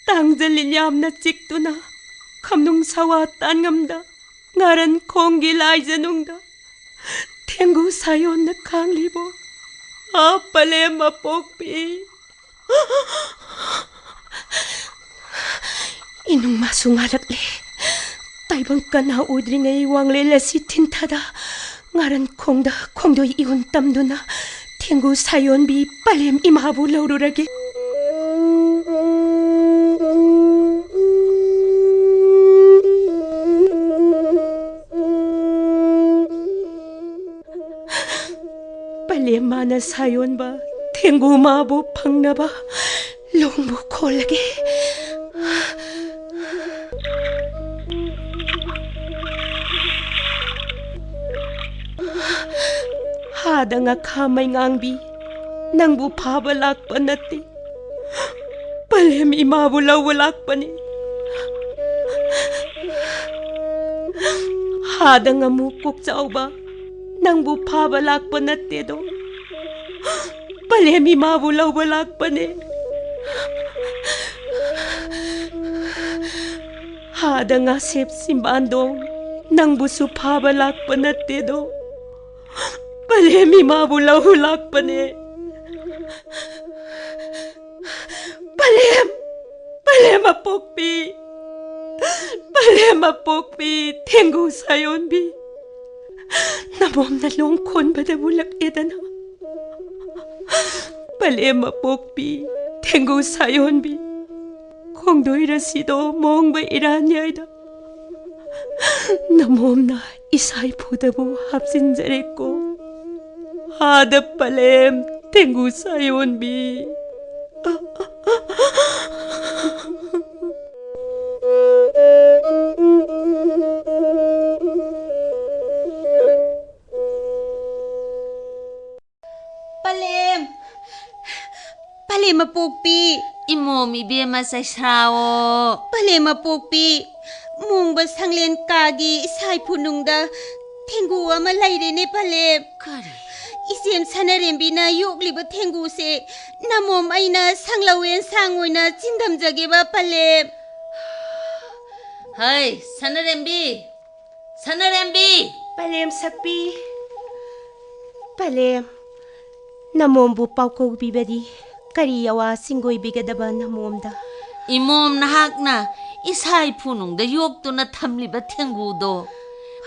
ꯇꯥꯡꯖ ꯂꯤꯟꯌꯥꯝꯅ ꯆꯤꯛꯇꯨꯅ ꯈꯝꯅꯨꯡ ꯁꯋꯥ ꯇꯥꯟꯉꯝꯗ ꯉꯥꯔꯟ ꯈꯣꯡꯒꯤ ꯂꯥꯏꯖꯅꯨꯡꯗ ꯊꯦꯡꯒꯨ ꯁꯥꯌꯣꯟꯅ ꯈꯥꯡꯂꯤꯕꯣ? ꯍꯥ, ꯄꯂꯦꯝ ꯃꯄꯣꯛꯄꯤ꯫ ꯏꯅꯨꯡ ꯃꯥꯁꯨ ꯉꯥꯜꯂꯛꯂꯦ꯫ ꯇꯥꯏꯕꯪ ꯀꯅꯥ ꯎꯗ꯭ꯔꯤꯉꯩ ꯋꯥꯡꯂꯦꯟ ꯑꯁꯤ ꯊꯤꯟꯊꯗ ꯉꯥꯔꯟ ꯈꯣꯡꯗ ꯈꯣꯡꯗꯣꯏ ꯏꯍꯨꯟ ꯇꯝꯗꯨꯅ ꯊꯦꯡꯒꯨ ꯁꯥꯌꯣꯟꯕꯤ ꯄꯂꯦꯝ ꯏꯃꯥꯕꯨ ꯂꯧꯔꯨꯔꯒꯦ꯫ ꯄꯂꯦꯝ ꯃꯥꯅ ꯁꯥꯌꯣꯟꯕ ꯊꯦꯡꯒꯨ ꯃꯥꯕꯨ ꯐꯪꯅꯕ ꯂꯣꯡꯕꯨ ꯈꯣꯜꯂꯒꯦ꯫ ꯍꯥꯗ ꯉꯥꯈꯥ ꯃꯩꯉꯥꯡꯕꯤ, ꯅꯪꯕꯨ ꯐꯥꯕ ꯂꯥꯛꯄ ꯅꯠꯇꯦ, ꯄꯂꯦꯝ ꯏꯃꯥꯕꯨ ꯂꯧꯕ ꯂꯥꯛꯄꯅꯤ꯫ ꯍꯥꯗ ꯉꯥꯃꯨ ꯀꯣꯛꯆꯥꯎꯕ, ꯅꯪꯕꯨ ꯐꯥꯕ ꯂꯥꯛꯄ ꯅꯠꯇꯦꯗꯣ, ꯄꯂꯦꯝ ꯏꯃꯥꯕꯨ ꯂꯧꯕ ꯂꯥꯛꯄꯅꯦ꯫ ꯍꯥꯗ ꯉꯥꯁꯦꯞ ꯁꯤꯝꯕꯥꯟꯗꯣꯡ, ꯅꯪꯕꯨꯁꯨ ꯐꯥꯕ ꯂꯥꯛꯄ ꯅꯠꯇꯦꯗꯣ, ꯄꯂꯦꯝ ꯏꯃꯥꯕꯨ ꯂꯧꯕ ꯂꯥꯛꯄꯅꯦ꯫ ꯄꯂꯦꯝ! ꯄꯂꯦꯝ ꯑꯄꯣꯛꯄꯤ! ꯄꯂꯦꯝ ꯑꯄꯣꯛꯄꯤ! ꯊꯦꯡꯒꯨ ꯁꯥꯌꯣꯟꯕꯤ! ꯅꯃꯣꯝꯅ ꯂꯣꯡ ꯈꯣꯟꯕꯗꯕꯨ ꯂꯛꯑꯦꯗꯅ꯫ ꯄꯂꯦꯝ ꯑꯄꯣꯛꯄꯤ! ꯊꯦꯡꯒꯨ ꯁꯥꯌꯣꯟꯕꯤ! ꯈꯣꯡꯗꯣꯏ ꯔꯁꯤꯗꯣ ꯃꯣꯡꯕ ꯏꯔꯥꯟꯌꯥꯏꯗ ꯅꯃꯣꯝꯅ ꯏꯁꯥꯏꯐꯨꯗꯕꯨ ꯍꯥꯞꯆꯤꯟꯖꯔꯦꯀꯣ꯫ ꯍꯥꯗ ꯄꯂꯦꯝ! ꯊꯦꯡꯒꯨ ꯁꯥꯌꯣꯟꯕꯤ! ꯄꯂꯦꯝ! ꯄꯂꯦꯝ ꯑꯄꯣꯛꯄꯤ! ꯏꯃꯣꯝ ꯏꯕꯦꯝꯃ ꯆꯩꯁ꯭ꯔꯥꯋꯣ! ꯄꯂꯦꯝ ꯑꯄꯣꯛꯄꯤ! ꯃꯣꯡꯕ ꯁꯪꯂꯦꯟ ꯀꯥꯒꯤ ꯏꯁꯥꯏ ꯐꯨꯅꯨꯡꯗ ꯊꯦꯡꯒꯨ ꯑꯃ ꯂꯩꯔꯦꯅꯦ ꯄꯂꯦꯝ꯫ ꯀꯔꯤ? ꯏꯆꯦꯝ ꯁꯅꯔꯦꯝꯕꯤꯅ ꯌꯣꯛꯂꯤꯕ ꯊꯦꯡꯒꯨꯁꯦ ꯅꯃꯣꯝ ꯑꯩꯅ ꯁꯪꯂꯧ ꯑꯦꯟꯁꯥꯡ ꯑꯣꯏꯅ ꯆꯤꯟꯗꯝꯖꯒꯦꯕ ꯄꯂꯦꯝ꯫ ꯍꯩ, ꯁꯅꯔꯦꯝꯕꯤ! ꯁꯅꯔꯦꯝꯕꯤ! ꯄꯂꯦꯝ ꯁꯛꯄꯤ! ꯄꯂꯦꯝ, ꯅꯃꯣꯝꯕꯨ ꯄꯥꯎꯀꯧꯕꯤꯕꯗꯤ ꯀꯔꯤ ꯌꯥꯋꯥ ꯆꯤꯡꯒꯣꯏꯕꯤꯒꯗꯕ ꯅꯃꯣꯝꯗ? ꯏꯃꯣꯝ, ꯅꯍꯥꯛꯅ ꯏꯁꯥ ꯏꯐꯨꯅꯨꯡꯗ ꯌꯣꯛꯇꯨꯅ ꯊꯝꯂꯤꯕ ꯊꯦꯡꯒꯨꯗꯣ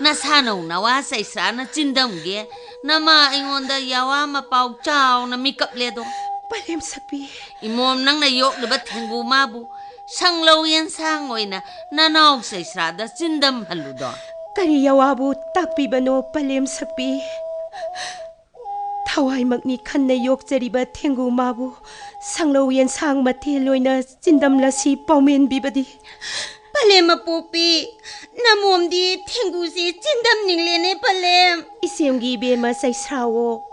ꯅꯁꯥꯅꯧ ꯅꯋꯥ ꯆꯩꯁ꯭ꯔꯥꯅ ꯆꯤꯟꯗꯝꯒꯦ ꯅꯃꯥ ꯑꯩꯉꯣꯟꯗ ꯌꯥꯋꯥ ꯃꯄꯥꯎ ꯆꯥꯎꯅ ꯃꯤꯀꯞꯂꯦꯗꯣ꯫ ꯄꯂꯦꯝ ꯁꯛꯄꯤ! ꯏꯃꯣꯝ, ꯅꯪꯅ ꯌꯣꯛꯂꯤꯕ ꯊꯦꯡꯒꯨ ꯃꯥꯕꯨ ꯁꯪꯂꯧ ꯌꯦꯟꯁꯥꯡ ꯑꯣꯏꯅ ꯅꯅꯥꯎ ꯆꯩꯁ꯭ꯔꯥꯗ ꯆꯤꯟꯗꯝꯍꯜꯂꯨꯗꯣ꯫ ꯀꯔꯤ ꯌꯥꯋꯥꯕꯨ ꯇꯥꯛꯄꯤꯕꯅꯣ ꯄꯂꯦꯝ ꯁꯛꯄꯤ? ꯊꯋꯥꯏꯃꯛꯅꯤ ꯈꯟꯅ ꯌꯣꯛꯆꯔꯤꯕ ꯊꯦꯡꯒꯨ ꯃꯥꯕꯨ ꯁꯪꯂꯧ ꯌꯦꯟꯁꯥꯡ ꯃꯊꯦꯜ ꯑꯣꯏꯅ ꯆꯤꯟꯗꯝꯂꯁꯤ ꯄꯥꯎꯃꯦꯟꯕꯤꯕꯗꯤ꯫ ꯄꯂꯦꯝ ꯑꯄꯣꯛꯄꯤ, ꯅꯃꯣꯝꯗꯤ ꯊꯦꯡꯒꯨꯁꯤ ꯆꯤꯟꯗꯝꯅꯤꯡꯂꯦꯅꯦ ꯄꯂꯦꯝ꯫ ꯏꯆꯦꯝꯒꯤ ꯏꯕꯦꯝꯃ ꯆꯩꯁ꯭ꯔꯥꯋꯣ,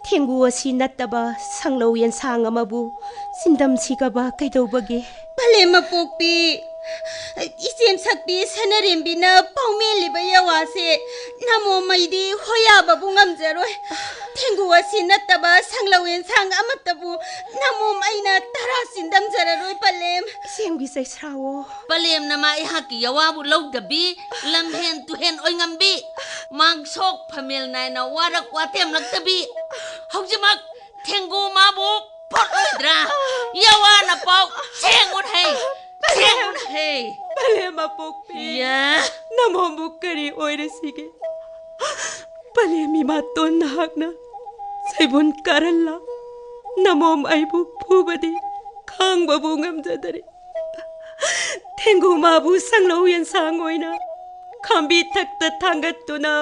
ꯊꯦꯡꯒꯨ ꯑꯁꯤ ꯅꯠꯇꯕ ꯁꯪꯂꯧ ꯌꯦꯟꯁꯥꯡ ꯑꯃꯕꯨ ꯆꯤꯟꯗꯝꯁꯤꯒꯕ ꯀꯩꯗꯧꯕꯒꯦ? ꯄꯂꯦꯝ ꯑꯄꯣꯛꯄꯤ, ꯏꯆꯦꯝ ꯁꯛꯄꯤ ꯁꯅꯔꯦꯝꯕꯤꯅ ꯄꯥꯎꯃꯦꯜꯂꯤꯕ ꯌꯥꯋꯥꯁꯦ ꯅꯃꯣꯝ ꯑꯩꯗꯤ ꯍꯣꯌꯥꯕꯕꯨ ꯉꯝꯖꯔꯣꯏ꯫ ꯊꯦꯡꯒꯨ ꯑꯁꯤ ꯅꯠꯇꯕ ꯁꯪꯂꯧ ꯌꯦꯟꯁꯥꯡ ꯑꯃꯠꯇꯕꯨ ꯅꯃꯣꯝ ꯑꯩꯅ ꯇꯔꯥ ꯆꯤꯟꯗꯝꯖꯔꯔꯣꯏ ꯄꯂꯦꯝ꯫ ꯏꯆꯦꯝꯒꯤ ꯆꯩꯁ꯭ꯔꯥꯋꯣ꯫ ꯄꯂꯦꯝꯅ ꯃꯥ ꯑꯩꯍꯥꯛꯀꯤ ꯌꯥꯋꯥꯕꯨ ꯂꯧꯗꯕꯤ, ꯂꯝꯍꯦꯟ ꯇꯨꯍꯦꯟ ꯑꯣꯏꯉꯝꯕꯤ, ꯃꯥꯡꯁꯣꯛ ꯐꯃꯦꯜ ꯅꯥꯏꯅ ꯋꯥꯔꯛ ꯋꯥꯇꯦꯝꯂꯛꯇꯕꯤ, ꯍꯧꯖꯤꯛꯃꯛ ꯊꯦꯡꯒꯨ ꯃꯥꯕꯨ ꯐꯨꯠꯂꯣꯏꯗ꯭ꯔꯥ? ꯌꯥꯋꯥꯅ ꯄꯥꯎ ꯁꯦꯡꯉꯨꯅ ꯍꯩ, ꯁꯦꯡꯉꯨꯅ ꯍꯩ꯫ ꯄꯂꯦꯝ ꯑꯄꯣꯛꯄꯤ, ꯌꯥ꯫ ꯅꯃꯣꯝꯕꯨ ꯀꯔꯤ ꯑꯣꯏꯔꯁꯤꯒꯦ? ꯄꯂꯦꯝ ꯏꯃꯥꯇꯣꯟ, ꯅꯍꯥꯛꯅ ꯁꯩꯕꯨꯟ ꯀꯥꯔꯜꯂ ꯅꯃꯣꯝ ꯑꯩꯕꯨ ꯐꯨꯕꯗꯤ ꯈꯥꯡꯕꯕꯨ ꯉꯝꯖꯗꯔꯦ꯫ ꯊꯦꯡꯒꯨ ꯃꯥꯕꯨ ꯁꯪꯂꯧ ꯌꯦꯟꯁꯥꯡ ꯑꯣꯏꯅ ꯈꯥꯝꯕꯤ ꯊꯛꯇ ꯊꯥꯡꯒꯠꯇꯨꯅ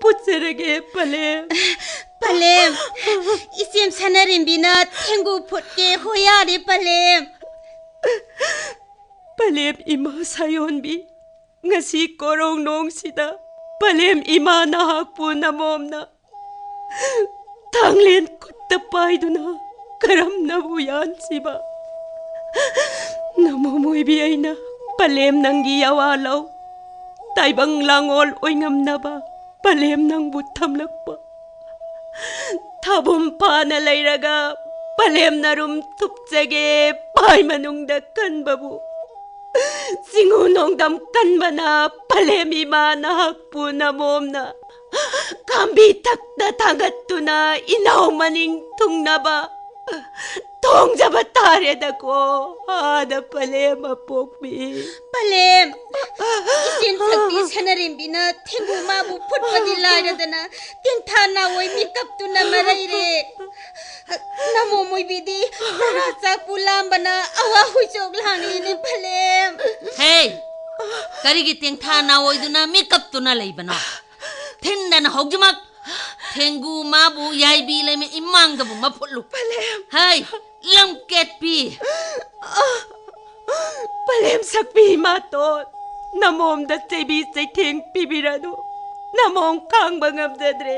ꯐꯨꯠꯆꯔꯒꯦ ꯄꯂꯦꯝ꯫ ꯄꯂꯦꯝ, ꯏꯆꯦꯝ ꯁꯅꯔꯦꯝꯕꯤꯅ ꯊꯦꯡꯒꯨ ꯐꯨꯠꯀꯦ ꯍꯣꯌꯥꯔꯦ ꯄꯂꯦꯝ꯫ ꯄꯂꯦꯝ ꯏꯃꯥ ꯁꯥꯌꯣꯟꯕꯤ, ꯉꯁꯤ ꯀꯣꯔꯣꯡꯅꯣꯡꯁꯤꯗ ꯄꯂꯦꯝ ꯏꯃꯥ ꯅꯍꯥꯛꯄꯨ ꯅꯃꯣꯝꯅ ꯊꯥꯡꯂꯦꯟ ꯈꯨꯠꯇ ꯄꯥꯏꯗꯨꯅ ꯀꯔꯝꯅꯕꯨ ꯌꯥꯟꯁꯤꯕ? ꯅꯃꯣꯝ ꯑꯣꯏꯕꯤ ꯑꯩꯅ ꯄꯂꯦꯝ ꯅꯪꯒꯤ ꯌꯥꯋꯥ ꯂꯧ, ꯇꯥꯏꯕꯪ ꯂꯥꯡꯑꯣꯜ ꯑꯣꯏꯉꯝꯅꯕ ꯄꯂꯦꯝ ꯅꯪꯕꯨ ꯊꯝꯂꯛꯄ꯫ ꯊꯥꯕꯨꯝ ꯐꯥꯅ ꯂꯩꯔꯒ ꯄꯂꯦꯝ ꯅꯔꯨꯝ ꯊꯨꯞꯆꯒꯦ, ꯄꯥꯏ ꯃꯅꯨꯡꯗ ꯀꯟꯕꯕꯨ꯫ ꯆꯤꯡꯉꯨ ꯅꯣꯡꯗꯝ ꯀꯟꯕꯅ ꯄꯂꯦꯝ ꯏꯃꯥ ꯅꯍꯥꯛꯄꯨ ꯅꯃꯣꯝꯅ ꯈꯥꯝꯕꯤ ꯊꯛꯇ ꯊꯥꯡꯒꯠꯇꯨꯅ ꯏꯅꯥꯎ ꯃꯅꯤꯡ ꯊꯨꯡꯅꯕ ꯊꯣꯡꯖꯕ ꯇꯥꯔꯦꯗꯀꯣ, ꯑꯥꯗ ꯄꯂꯦꯝ ꯑꯄꯣꯛꯄꯤ꯫ ꯄꯂꯦꯝ! ꯏꯆꯦꯝ ꯁꯛꯄꯤ ꯁꯅꯔꯦꯝꯕꯤꯅ ꯊꯦꯡꯒꯨ ꯃꯥꯕꯨ ꯐꯨꯠꯄꯗꯤ ꯂꯥꯏꯔꯗꯅ, ꯇꯦꯡꯊꯥ ꯅꯥꯑꯣꯏ ꯃꯤꯀꯞꯇꯨꯅ ꯃꯔꯩꯔꯦ꯫ ꯅꯃꯣꯝ ꯑꯣꯏꯕꯤꯗꯤ ꯆꯔꯥ ꯆꯥꯛꯄꯨ ꯂꯥꯝꯕꯅ ꯑꯋꯥ ꯍꯨꯏꯆꯣꯛ ꯂꯥꯡꯂꯤꯅꯦ, ꯄꯂꯦꯝ꯫ ꯍꯦ! ꯀꯔꯤꯒꯤ ꯇꯦꯡꯊꯥ ꯅꯥꯑꯣꯏꯗꯨꯅ ꯃꯤꯀꯞꯇꯨꯅ ꯂꯩꯕꯅꯣ? ꯊꯤꯟꯗꯅ ꯍꯧꯖꯤꯛꯃꯛ ꯊꯦꯡꯒꯨ ꯃꯥꯕꯨ ꯌꯥꯏꯕꯤ ꯂꯩꯃ ꯏꯃꯥꯡꯗꯕꯨ ꯃꯐꯨꯠꯂꯨ꯫ ꯄꯂꯦꯝ! ꯍꯩ! ꯂꯝꯀꯦꯠꯄꯤ! ꯄꯂꯦꯝ ꯁꯛꯄꯤ ꯏꯃꯥꯇꯣꯟ, ꯅꯃꯣꯝꯗ ꯆꯩꯕꯤ ꯆꯩꯊꯦꯡ ꯄꯤꯕꯤꯔꯅꯨ꯫ ꯅꯃꯣꯝ ꯈꯥꯡꯕ ꯉꯝꯖꯗ꯭ꯔꯦ꯫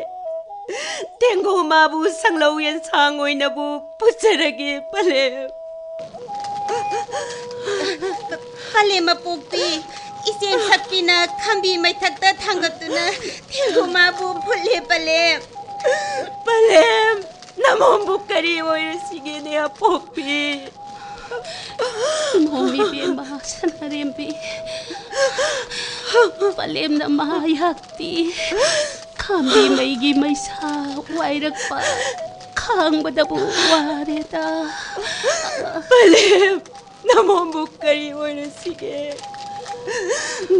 ꯊꯦꯡꯒꯨ ꯃꯥꯕꯨ ꯁꯪꯂꯧ ꯌꯦꯟꯁꯥꯡ ꯑꯣꯏꯅꯕꯨ ꯄꯨꯖꯔꯒꯦ, ꯄꯂꯦꯝ꯫ ꯄꯂꯦꯝ ꯑꯄꯣꯛꯄꯤ, ꯏꯆꯦꯝ ꯁꯛꯄꯤꯅ ꯈꯥꯝꯕꯤ ꯃꯩꯊꯛꯇ ꯊꯥꯡꯒꯠꯇꯨꯅ ꯊꯦꯡꯒꯨ ꯃꯥꯕꯨ ꯐꯨꯠꯂꯦ, ꯄꯂꯦꯝ꯫ ꯄꯂꯦꯝ, ꯅꯃꯣꯝꯕꯨ ꯀꯔꯤ ꯑꯣꯏꯔꯁꯤꯒꯦꯅꯦ, ꯑꯄꯣꯛꯄꯤ? ꯅꯃꯣꯝ ꯏꯕꯦꯝꯃ ꯁꯅꯥꯔꯦꯝꯕꯤ, ꯄꯂꯦꯝꯅ ꯃꯍꯥ ꯌꯥꯛꯇꯤ ꯈꯥꯝꯕꯤ ꯃꯩꯒꯤ ꯃꯩꯁꯥ ꯋꯥꯏꯔꯛꯄ ꯈꯥꯡꯕꯗꯕꯨ ꯋꯥꯔꯦꯗ꯫ ꯄꯂꯦꯝ, ꯅꯃꯣꯝꯕꯨ ꯀꯔꯤ ꯑꯣꯏꯔꯁꯤꯒꯦ?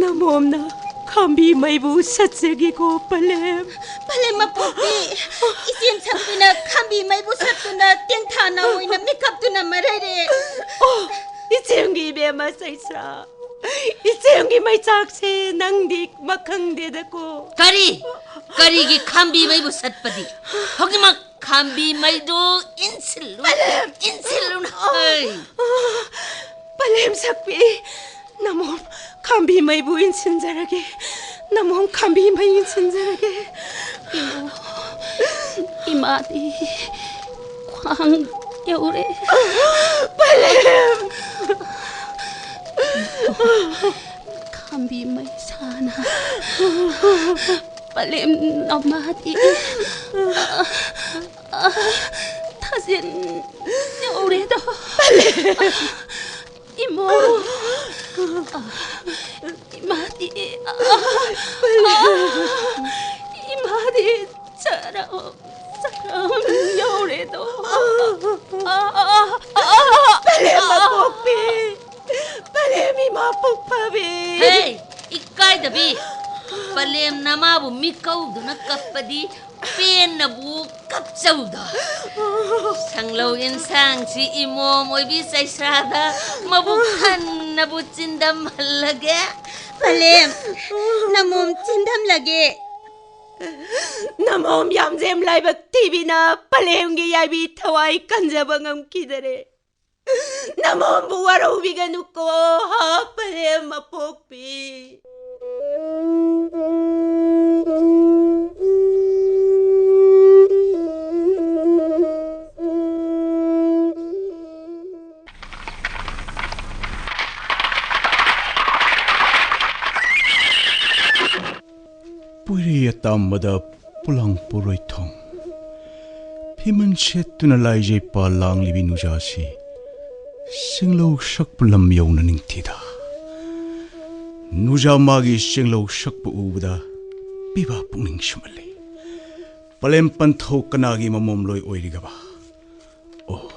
ꯅꯃꯣꯝꯅ ꯈꯥꯝꯕꯤ ꯃꯩꯕꯨ ꯁꯠꯆꯒꯦꯀꯣ, ꯄꯂꯦꯝ꯫ ꯄꯂꯦꯝ ꯑꯄꯣꯛꯄꯤ, ꯏꯆꯦꯝ ꯁꯛꯄꯤꯅ ꯈꯥꯝꯕꯤ ꯃꯩꯕꯨ ꯁꯠꯇꯨꯅ ꯇꯦꯡꯊꯥ ꯅꯥꯑꯣꯏꯅ ꯃꯤꯀꯞꯇꯨꯅ ꯃꯔꯩꯔꯦ꯫ ꯑꯣ, ꯏꯆꯦꯝꯒꯤ ꯏꯕꯦꯝꯃ ꯆꯩꯁ꯭ꯔꯥ, ꯏꯆꯦꯝꯒꯤ ꯃꯩꯆꯥꯛꯁꯦ ꯅꯪꯗꯤ ꯃꯈꯪꯗꯦꯗꯀꯣ꯫ ꯀꯔꯤ? ꯀꯔꯤꯒꯤ ꯈꯥꯝꯕꯤ ꯃꯩꯕꯨ ꯁꯠꯄꯗꯤ? ꯍꯧꯖꯤꯛꯃꯛ ꯈꯥꯝꯕꯤ ꯃꯩꯗꯨ ꯏꯟꯁꯤꯜꯂꯨ, ꯏꯟꯁꯤꯜꯂꯨ ꯅꯈꯣꯏ꯫ ꯁꯛꯄꯤ, ꯅꯃꯣꯝ ꯈꯥꯝꯕꯤꯃꯩꯕꯨ ꯏꯟꯁꯤꯟꯖꯔꯒꯦ꯫ ꯅꯃꯣꯝ ꯈꯥꯝꯕꯤꯃꯩ ꯏꯟꯁꯤꯟꯖꯔꯒꯦ꯫ ꯏꯃꯥ, ꯏꯃꯥꯗꯤ ꯈ꯭ꯋꯥꯡ ꯌꯧꯔꯦ꯫ ꯄꯂꯦꯝ! ꯈꯥꯝꯕꯤꯃꯩ ꯁꯥꯅ ꯄꯂꯦꯝ ꯅꯃꯥꯗꯤ ꯊꯥꯖꯤꯟ ꯌꯧꯔꯦꯗꯣ꯫ ꯏꯃꯣ, ꯏꯃꯥꯗꯤ, ꯏꯃꯥꯗꯤ ꯆꯔꯝ, ꯆꯔꯝ ꯌꯧꯔꯦꯗꯣ꯫ ꯄꯂꯦꯝ ꯃꯄꯣꯛꯄꯤ, ꯄꯂꯦꯝ ꯏꯃꯥ ꯄꯨꯛ ꯐꯕꯤ꯫ ꯍꯦ, ꯏꯀꯥꯏꯗꯕꯤ! ꯄꯂꯦꯝꯅ ꯃꯥꯕꯨ ꯃꯤꯀꯧꯗꯨꯅ ꯀꯞꯄꯗꯤ ꯄꯦꯟꯅꯕꯨ ꯀꯞꯆꯧꯗ꯫ ꯁꯪꯂꯧ ꯏꯟꯁꯥꯡꯁꯤ ꯏꯃꯣꯝ ꯑꯣꯏꯕꯤ ꯆꯩꯁ꯭ꯔꯥꯗ ꯃꯕꯨꯛ ꯊꯟꯅꯕꯨ ꯆꯤꯟꯗꯝꯍꯜꯂꯒꯦ꯫ ꯄꯂꯦꯝ, ꯅꯃꯣꯝ ꯆꯤꯟꯗꯝꯂꯒꯦ꯫ ꯅꯃꯣꯝ ꯌꯥꯝꯖꯦꯝ ꯂꯥꯏꯕꯛ ꯊꯤꯕꯤꯅ ꯄꯂꯦꯝꯒꯤ ꯌꯥꯏꯕꯤ ꯊꯋꯥꯏ ꯀꯟꯖꯕ ꯉꯝꯈꯤꯗꯔꯦ꯫ ꯅꯃꯣꯝꯕꯨ ꯋꯥꯔꯧꯕꯤꯒꯅꯨꯀꯣ, ꯍꯥ, ꯄꯂꯦꯝ ꯃꯄꯣꯛꯄꯤ꯫ ꯄꯣꯏꯔꯩ ꯑꯇꯥꯝꯕꯗ ꯄꯨꯂꯥꯡ ꯄꯨꯔꯣꯏꯊꯣꯡ꯫ ꯐꯤꯃꯟ ꯁꯦꯠꯇꯨꯅ ꯂꯥꯏꯖꯩ ꯄꯥ ꯂꯥꯡꯂꯤꯕꯤ ꯅꯨꯖꯥꯁꯤ ꯆꯦꯡꯂꯧ ꯁꯛꯄ ꯂꯝ ꯌꯧꯅ ꯅꯤꯡꯊꯤꯗ꯫ ꯅꯨꯖꯥ ꯃꯥꯒꯤ ꯆꯦꯡꯂꯧ ꯁꯛꯄ ꯎꯕꯗ ꯄꯤꯕ ꯄꯨꯛꯅꯤꯡ ꯁꯨꯝꯍꯜꯂꯤ꯫ ꯄꯂꯦꯝ ꯄꯟꯊꯧ ꯀꯅꯥꯒꯤ ꯃꯃꯣꯝꯂꯣꯏ ꯑꯣꯏꯔꯤꯒꯕ? ꯑꯣ,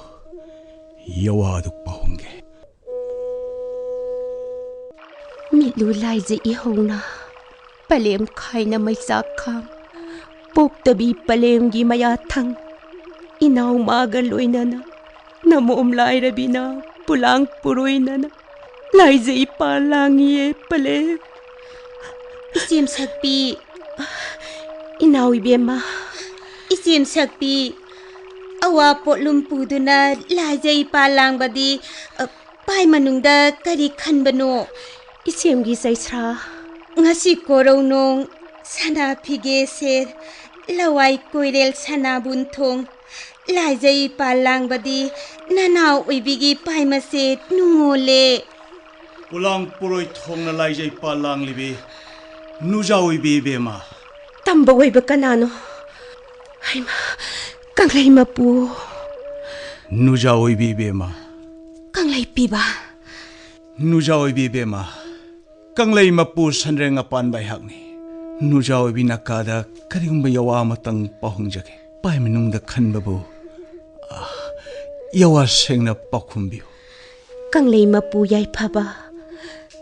ꯌꯋꯥꯗꯨ ꯄꯥꯎꯍꯪꯒꯦ꯫ ꯃꯤꯠꯂꯨ ꯂꯥꯏꯖ ꯏꯍꯧꯅ ꯄꯂꯦꯝ ꯈꯥꯏꯅ ꯃꯩꯆꯥꯛ ꯈꯥꯡ, ꯄꯣꯛꯇꯕꯤ ꯄꯂꯦꯝꯒꯤ ꯃꯌꯥꯊꯪ, ꯏꯅꯥꯎ ꯃꯥꯒ ꯂꯣꯏꯅꯅ ꯅꯃꯣꯝ ꯂꯥꯏꯔꯕꯤꯅ ꯄꯨꯂꯥꯡ ꯄꯨꯔꯣꯏꯅꯅ ꯂꯥꯏꯖꯩ ꯄꯥ ꯂꯥꯡꯉꯤꯌꯦ ꯄꯂꯦꯝ꯫ ꯏꯆꯦꯝ ꯁꯛꯄꯤ꯫ ꯏꯅꯥꯎ ꯏꯕꯦꯝꯃ꯫ ꯏꯆꯦꯝ ꯁꯛꯄꯤ꯫ ꯑꯋꯥ ꯄꯣꯠꯂꯨꯝ ꯄꯨꯗꯨꯅ ꯂꯥꯏꯖꯩ ꯄꯥ ꯂꯥꯡꯕꯗꯤ, ꯑ, ꯄꯥꯏ ꯃꯅꯨꯡꯗ ꯀꯔꯤ ꯈꯟꯕꯅꯣ? ꯏꯆꯦꯝꯒꯤ ꯆꯩꯁ꯭ꯔꯥ꯫ ꯉꯁꯤ ꯀꯣꯔꯧꯅꯣꯡ ꯁꯅꯥ ꯐꯤꯒꯦ ꯁꯦ ꯂꯋꯥꯏ ꯀꯣꯏꯔꯦꯜ ꯁꯅꯥꯕꯨꯟ ꯊꯣꯡ ꯂꯥꯏꯖꯩ ꯄꯥꯜ ꯂꯥꯡꯕꯗꯤ ꯅꯅꯥꯎ ꯑꯣꯏꯕꯤꯒꯤ ꯄꯥꯏꯃꯁꯦ ꯅꯨꯡꯉꯣꯜꯂꯦ꯫ ꯄꯨꯂꯥꯡ ꯄꯨꯔꯣꯏ ꯊꯣꯡꯅ ꯂꯥꯏꯖꯩ ꯄꯥꯜ ꯂꯥꯡꯂꯤꯕꯤ ꯅꯨꯖꯥ ꯑꯣꯏꯕꯤ ꯏꯕꯦꯝꯃ꯫ ꯇꯝꯕ ꯑꯣꯏꯕ ꯀꯅꯥꯅꯣ? ꯍꯩꯃꯥ, ꯀꯪꯂꯩ ꯃꯄꯨ꯫ ꯅꯨꯖꯥ ꯑꯣꯏꯕꯤ ꯏꯕꯦꯝꯃ꯫ ꯀꯪꯂꯩ ꯄꯤꯕ꯫ ꯅꯨꯖꯥ ꯑꯣꯏꯕꯤ ꯏꯕꯦꯝꯃ꯫ ꯀꯪꯂꯩ ꯃꯄꯨ ꯁꯟꯔꯦꯡ ꯑꯄꯥꯟꯕ ꯑꯩꯍꯥꯛꯅꯤ꯫ ꯅꯨꯖꯥ ꯑꯣꯏꯕꯤ ꯅꯀꯥꯗ ꯀꯔꯤꯒꯨꯝꯕ ꯌꯋꯥ ꯑꯃꯇꯪ ꯄꯥꯎꯍꯪꯖꯒꯦ꯫ ꯄꯥꯏ ꯃꯅꯨꯡꯗ ꯈꯟꯕꯕꯨ, ꯑꯥ, ꯌꯋꯥ ꯁꯦꯡꯅ ꯄꯥꯎꯈꯨꯝꯕꯤꯌꯨ꯫ ꯀꯪꯂꯩ ꯃꯄꯨ ꯌꯥꯏꯐꯕ,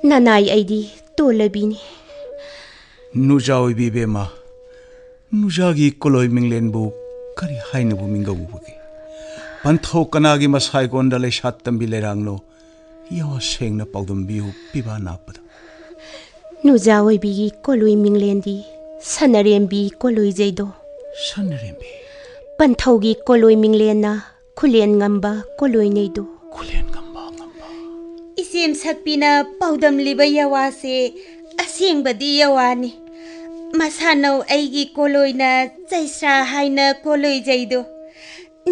ꯅꯅꯥꯏ ꯑꯩꯗꯤ ꯇꯣꯜꯂꯕꯤꯅꯤ꯫ ꯅꯨꯖꯥ ꯑꯣꯏꯕꯤ ꯏꯕꯦꯝꯃ, ꯅꯨꯖꯥꯒꯤ ꯀꯣꯂꯣꯏ ꯃꯤꯡꯂꯦꯟꯕꯨ ꯀꯔꯤ ꯍꯥꯏꯅꯕꯨ ꯃꯤꯡꯒꯧ ꯎꯕꯒꯦ? ꯄꯟꯊꯧ ꯀꯅꯥꯒꯤ ꯃꯁꯥꯏꯒꯣꯟꯗ ꯂꯩꯁꯥ ꯇꯝꯕꯤ ꯂꯩꯔꯥꯡꯅꯣ? ꯌꯋꯥ ꯁꯦꯡꯅ ꯄꯥꯎꯗꯝꯕꯤꯌꯨ ꯄꯤꯕꯥ ꯅꯥꯞꯄꯗ꯫ ꯅꯨꯖꯥ ꯑꯣꯏꯕꯤꯒꯤ ꯀꯣꯂꯣꯏ ꯃꯤꯡꯂꯦꯟꯗꯤ ꯁꯅꯔꯦꯝꯕꯤ ꯀꯣꯂꯣꯏꯖꯩꯗꯣ꯫ ꯁꯅꯔꯦꯝꯕꯤ꯫ ꯄꯟꯊꯧꯒꯤ ꯀꯣꯂꯣꯏ ꯃꯤꯡꯂꯦꯟꯅ ꯈꯨꯂꯦꯟ ꯉꯝꯕ ꯀꯣꯂꯣꯏꯅꯩꯗꯣ꯫ ꯈꯨꯂꯦꯟ ꯉꯝꯕ, ꯉꯝꯕ꯫ ꯏꯆꯦꯝ ꯁꯛꯄꯤꯅ ꯄꯥꯎꯗꯝꯂꯤꯕ ꯌꯋꯥꯁꯦ ꯑꯁꯦꯡꯕꯗꯤ ꯌꯋꯥꯅꯤ꯫ ꯃꯁꯥꯅꯧ ꯑꯩꯒꯤ ꯀꯣꯂꯣꯏꯅ ꯆꯩꯁ꯭ꯔꯥ ꯍꯥꯏꯅ ꯀꯣꯂꯣꯏꯖꯩꯗꯣ꯫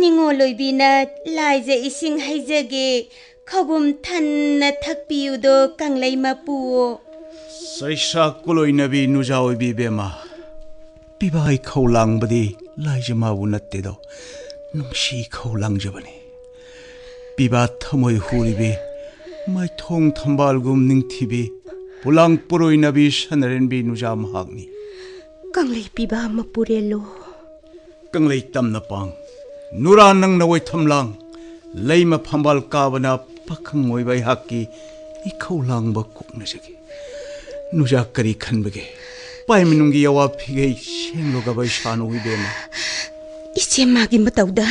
ꯅꯤꯉꯣꯜ ꯑꯣꯏꯕꯤꯅ ꯂꯥꯏꯖ ꯏꯁꯤꯡ ꯍꯩꯖꯒꯦ, ꯈꯧꯕꯨꯝ ꯊꯟꯅ ꯊꯛꯄꯤꯌꯨꯗꯣ ꯀꯪꯂꯩ ꯃꯄꯨꯑꯣ꯫ ꯆꯩꯁ꯭ꯔꯥ ꯀꯣꯂꯣꯏꯅꯕꯤ ꯅꯨꯖꯥ ꯑꯣꯏꯕꯤ ꯏꯕꯦꯝꯃ, ꯄꯤꯕꯥ ꯏꯈꯧ ꯂꯥꯡꯕꯗꯤ ꯂꯥꯏꯖ ꯃꯥꯕꯨ ꯅꯠꯇꯦꯗꯣ, ꯅꯨꯡꯁꯤ ꯏꯈꯧ ꯂꯥꯡꯖꯕꯅꯤ꯫ ꯄꯤꯕꯥ ꯊꯃꯣꯏ ꯍꯨꯔꯤꯕꯤ, ꯃꯥꯏꯊꯣꯡ ꯊꯝꯕꯥꯜꯒꯨꯝ ꯅꯤꯡꯊꯤꯕꯤ, ꯄꯨꯂꯥꯡ ꯄꯨꯔꯣꯏꯅꯕꯤ ꯁꯅꯔꯦꯟꯕꯤ ꯅꯨꯖꯥ ꯃꯍꯥꯛꯅꯤ꯫ ꯀꯪꯂꯩ ꯄꯤꯕꯥ ꯃꯄꯨꯔꯦꯜꯂꯣ꯫ ꯀꯪꯂꯩ ꯇꯝꯅ ꯄꯥꯡ, ꯅꯨꯔꯥ ꯅꯪꯅ ꯑꯣꯏꯊꯝꯂꯥꯡ, ꯂꯩꯃ ꯐꯝꯕꯥꯜ ꯀꯥꯕꯅ ꯄꯥꯈꯪ ꯑꯣꯏꯕ ꯑꯩꯍꯥꯛꯀꯤ ꯏꯈꯧ ꯂꯥꯡꯕ ꯀꯣꯛꯅꯖꯒꯦ꯫ ꯅꯨꯖꯥ ꯀꯔꯤ ꯈꯟꯕꯒꯦ? ꯄꯥꯏ ꯃꯅꯨꯡꯒꯤ ꯌꯋꯥ ꯐꯤꯒꯩ ꯁꯦꯡꯂꯨꯒꯕ ꯏꯁꯥꯅ ꯎꯏꯕꯦꯝꯃ꯫ ꯏꯆꯦ ꯃꯥꯒꯤ ꯃꯇꯧꯗ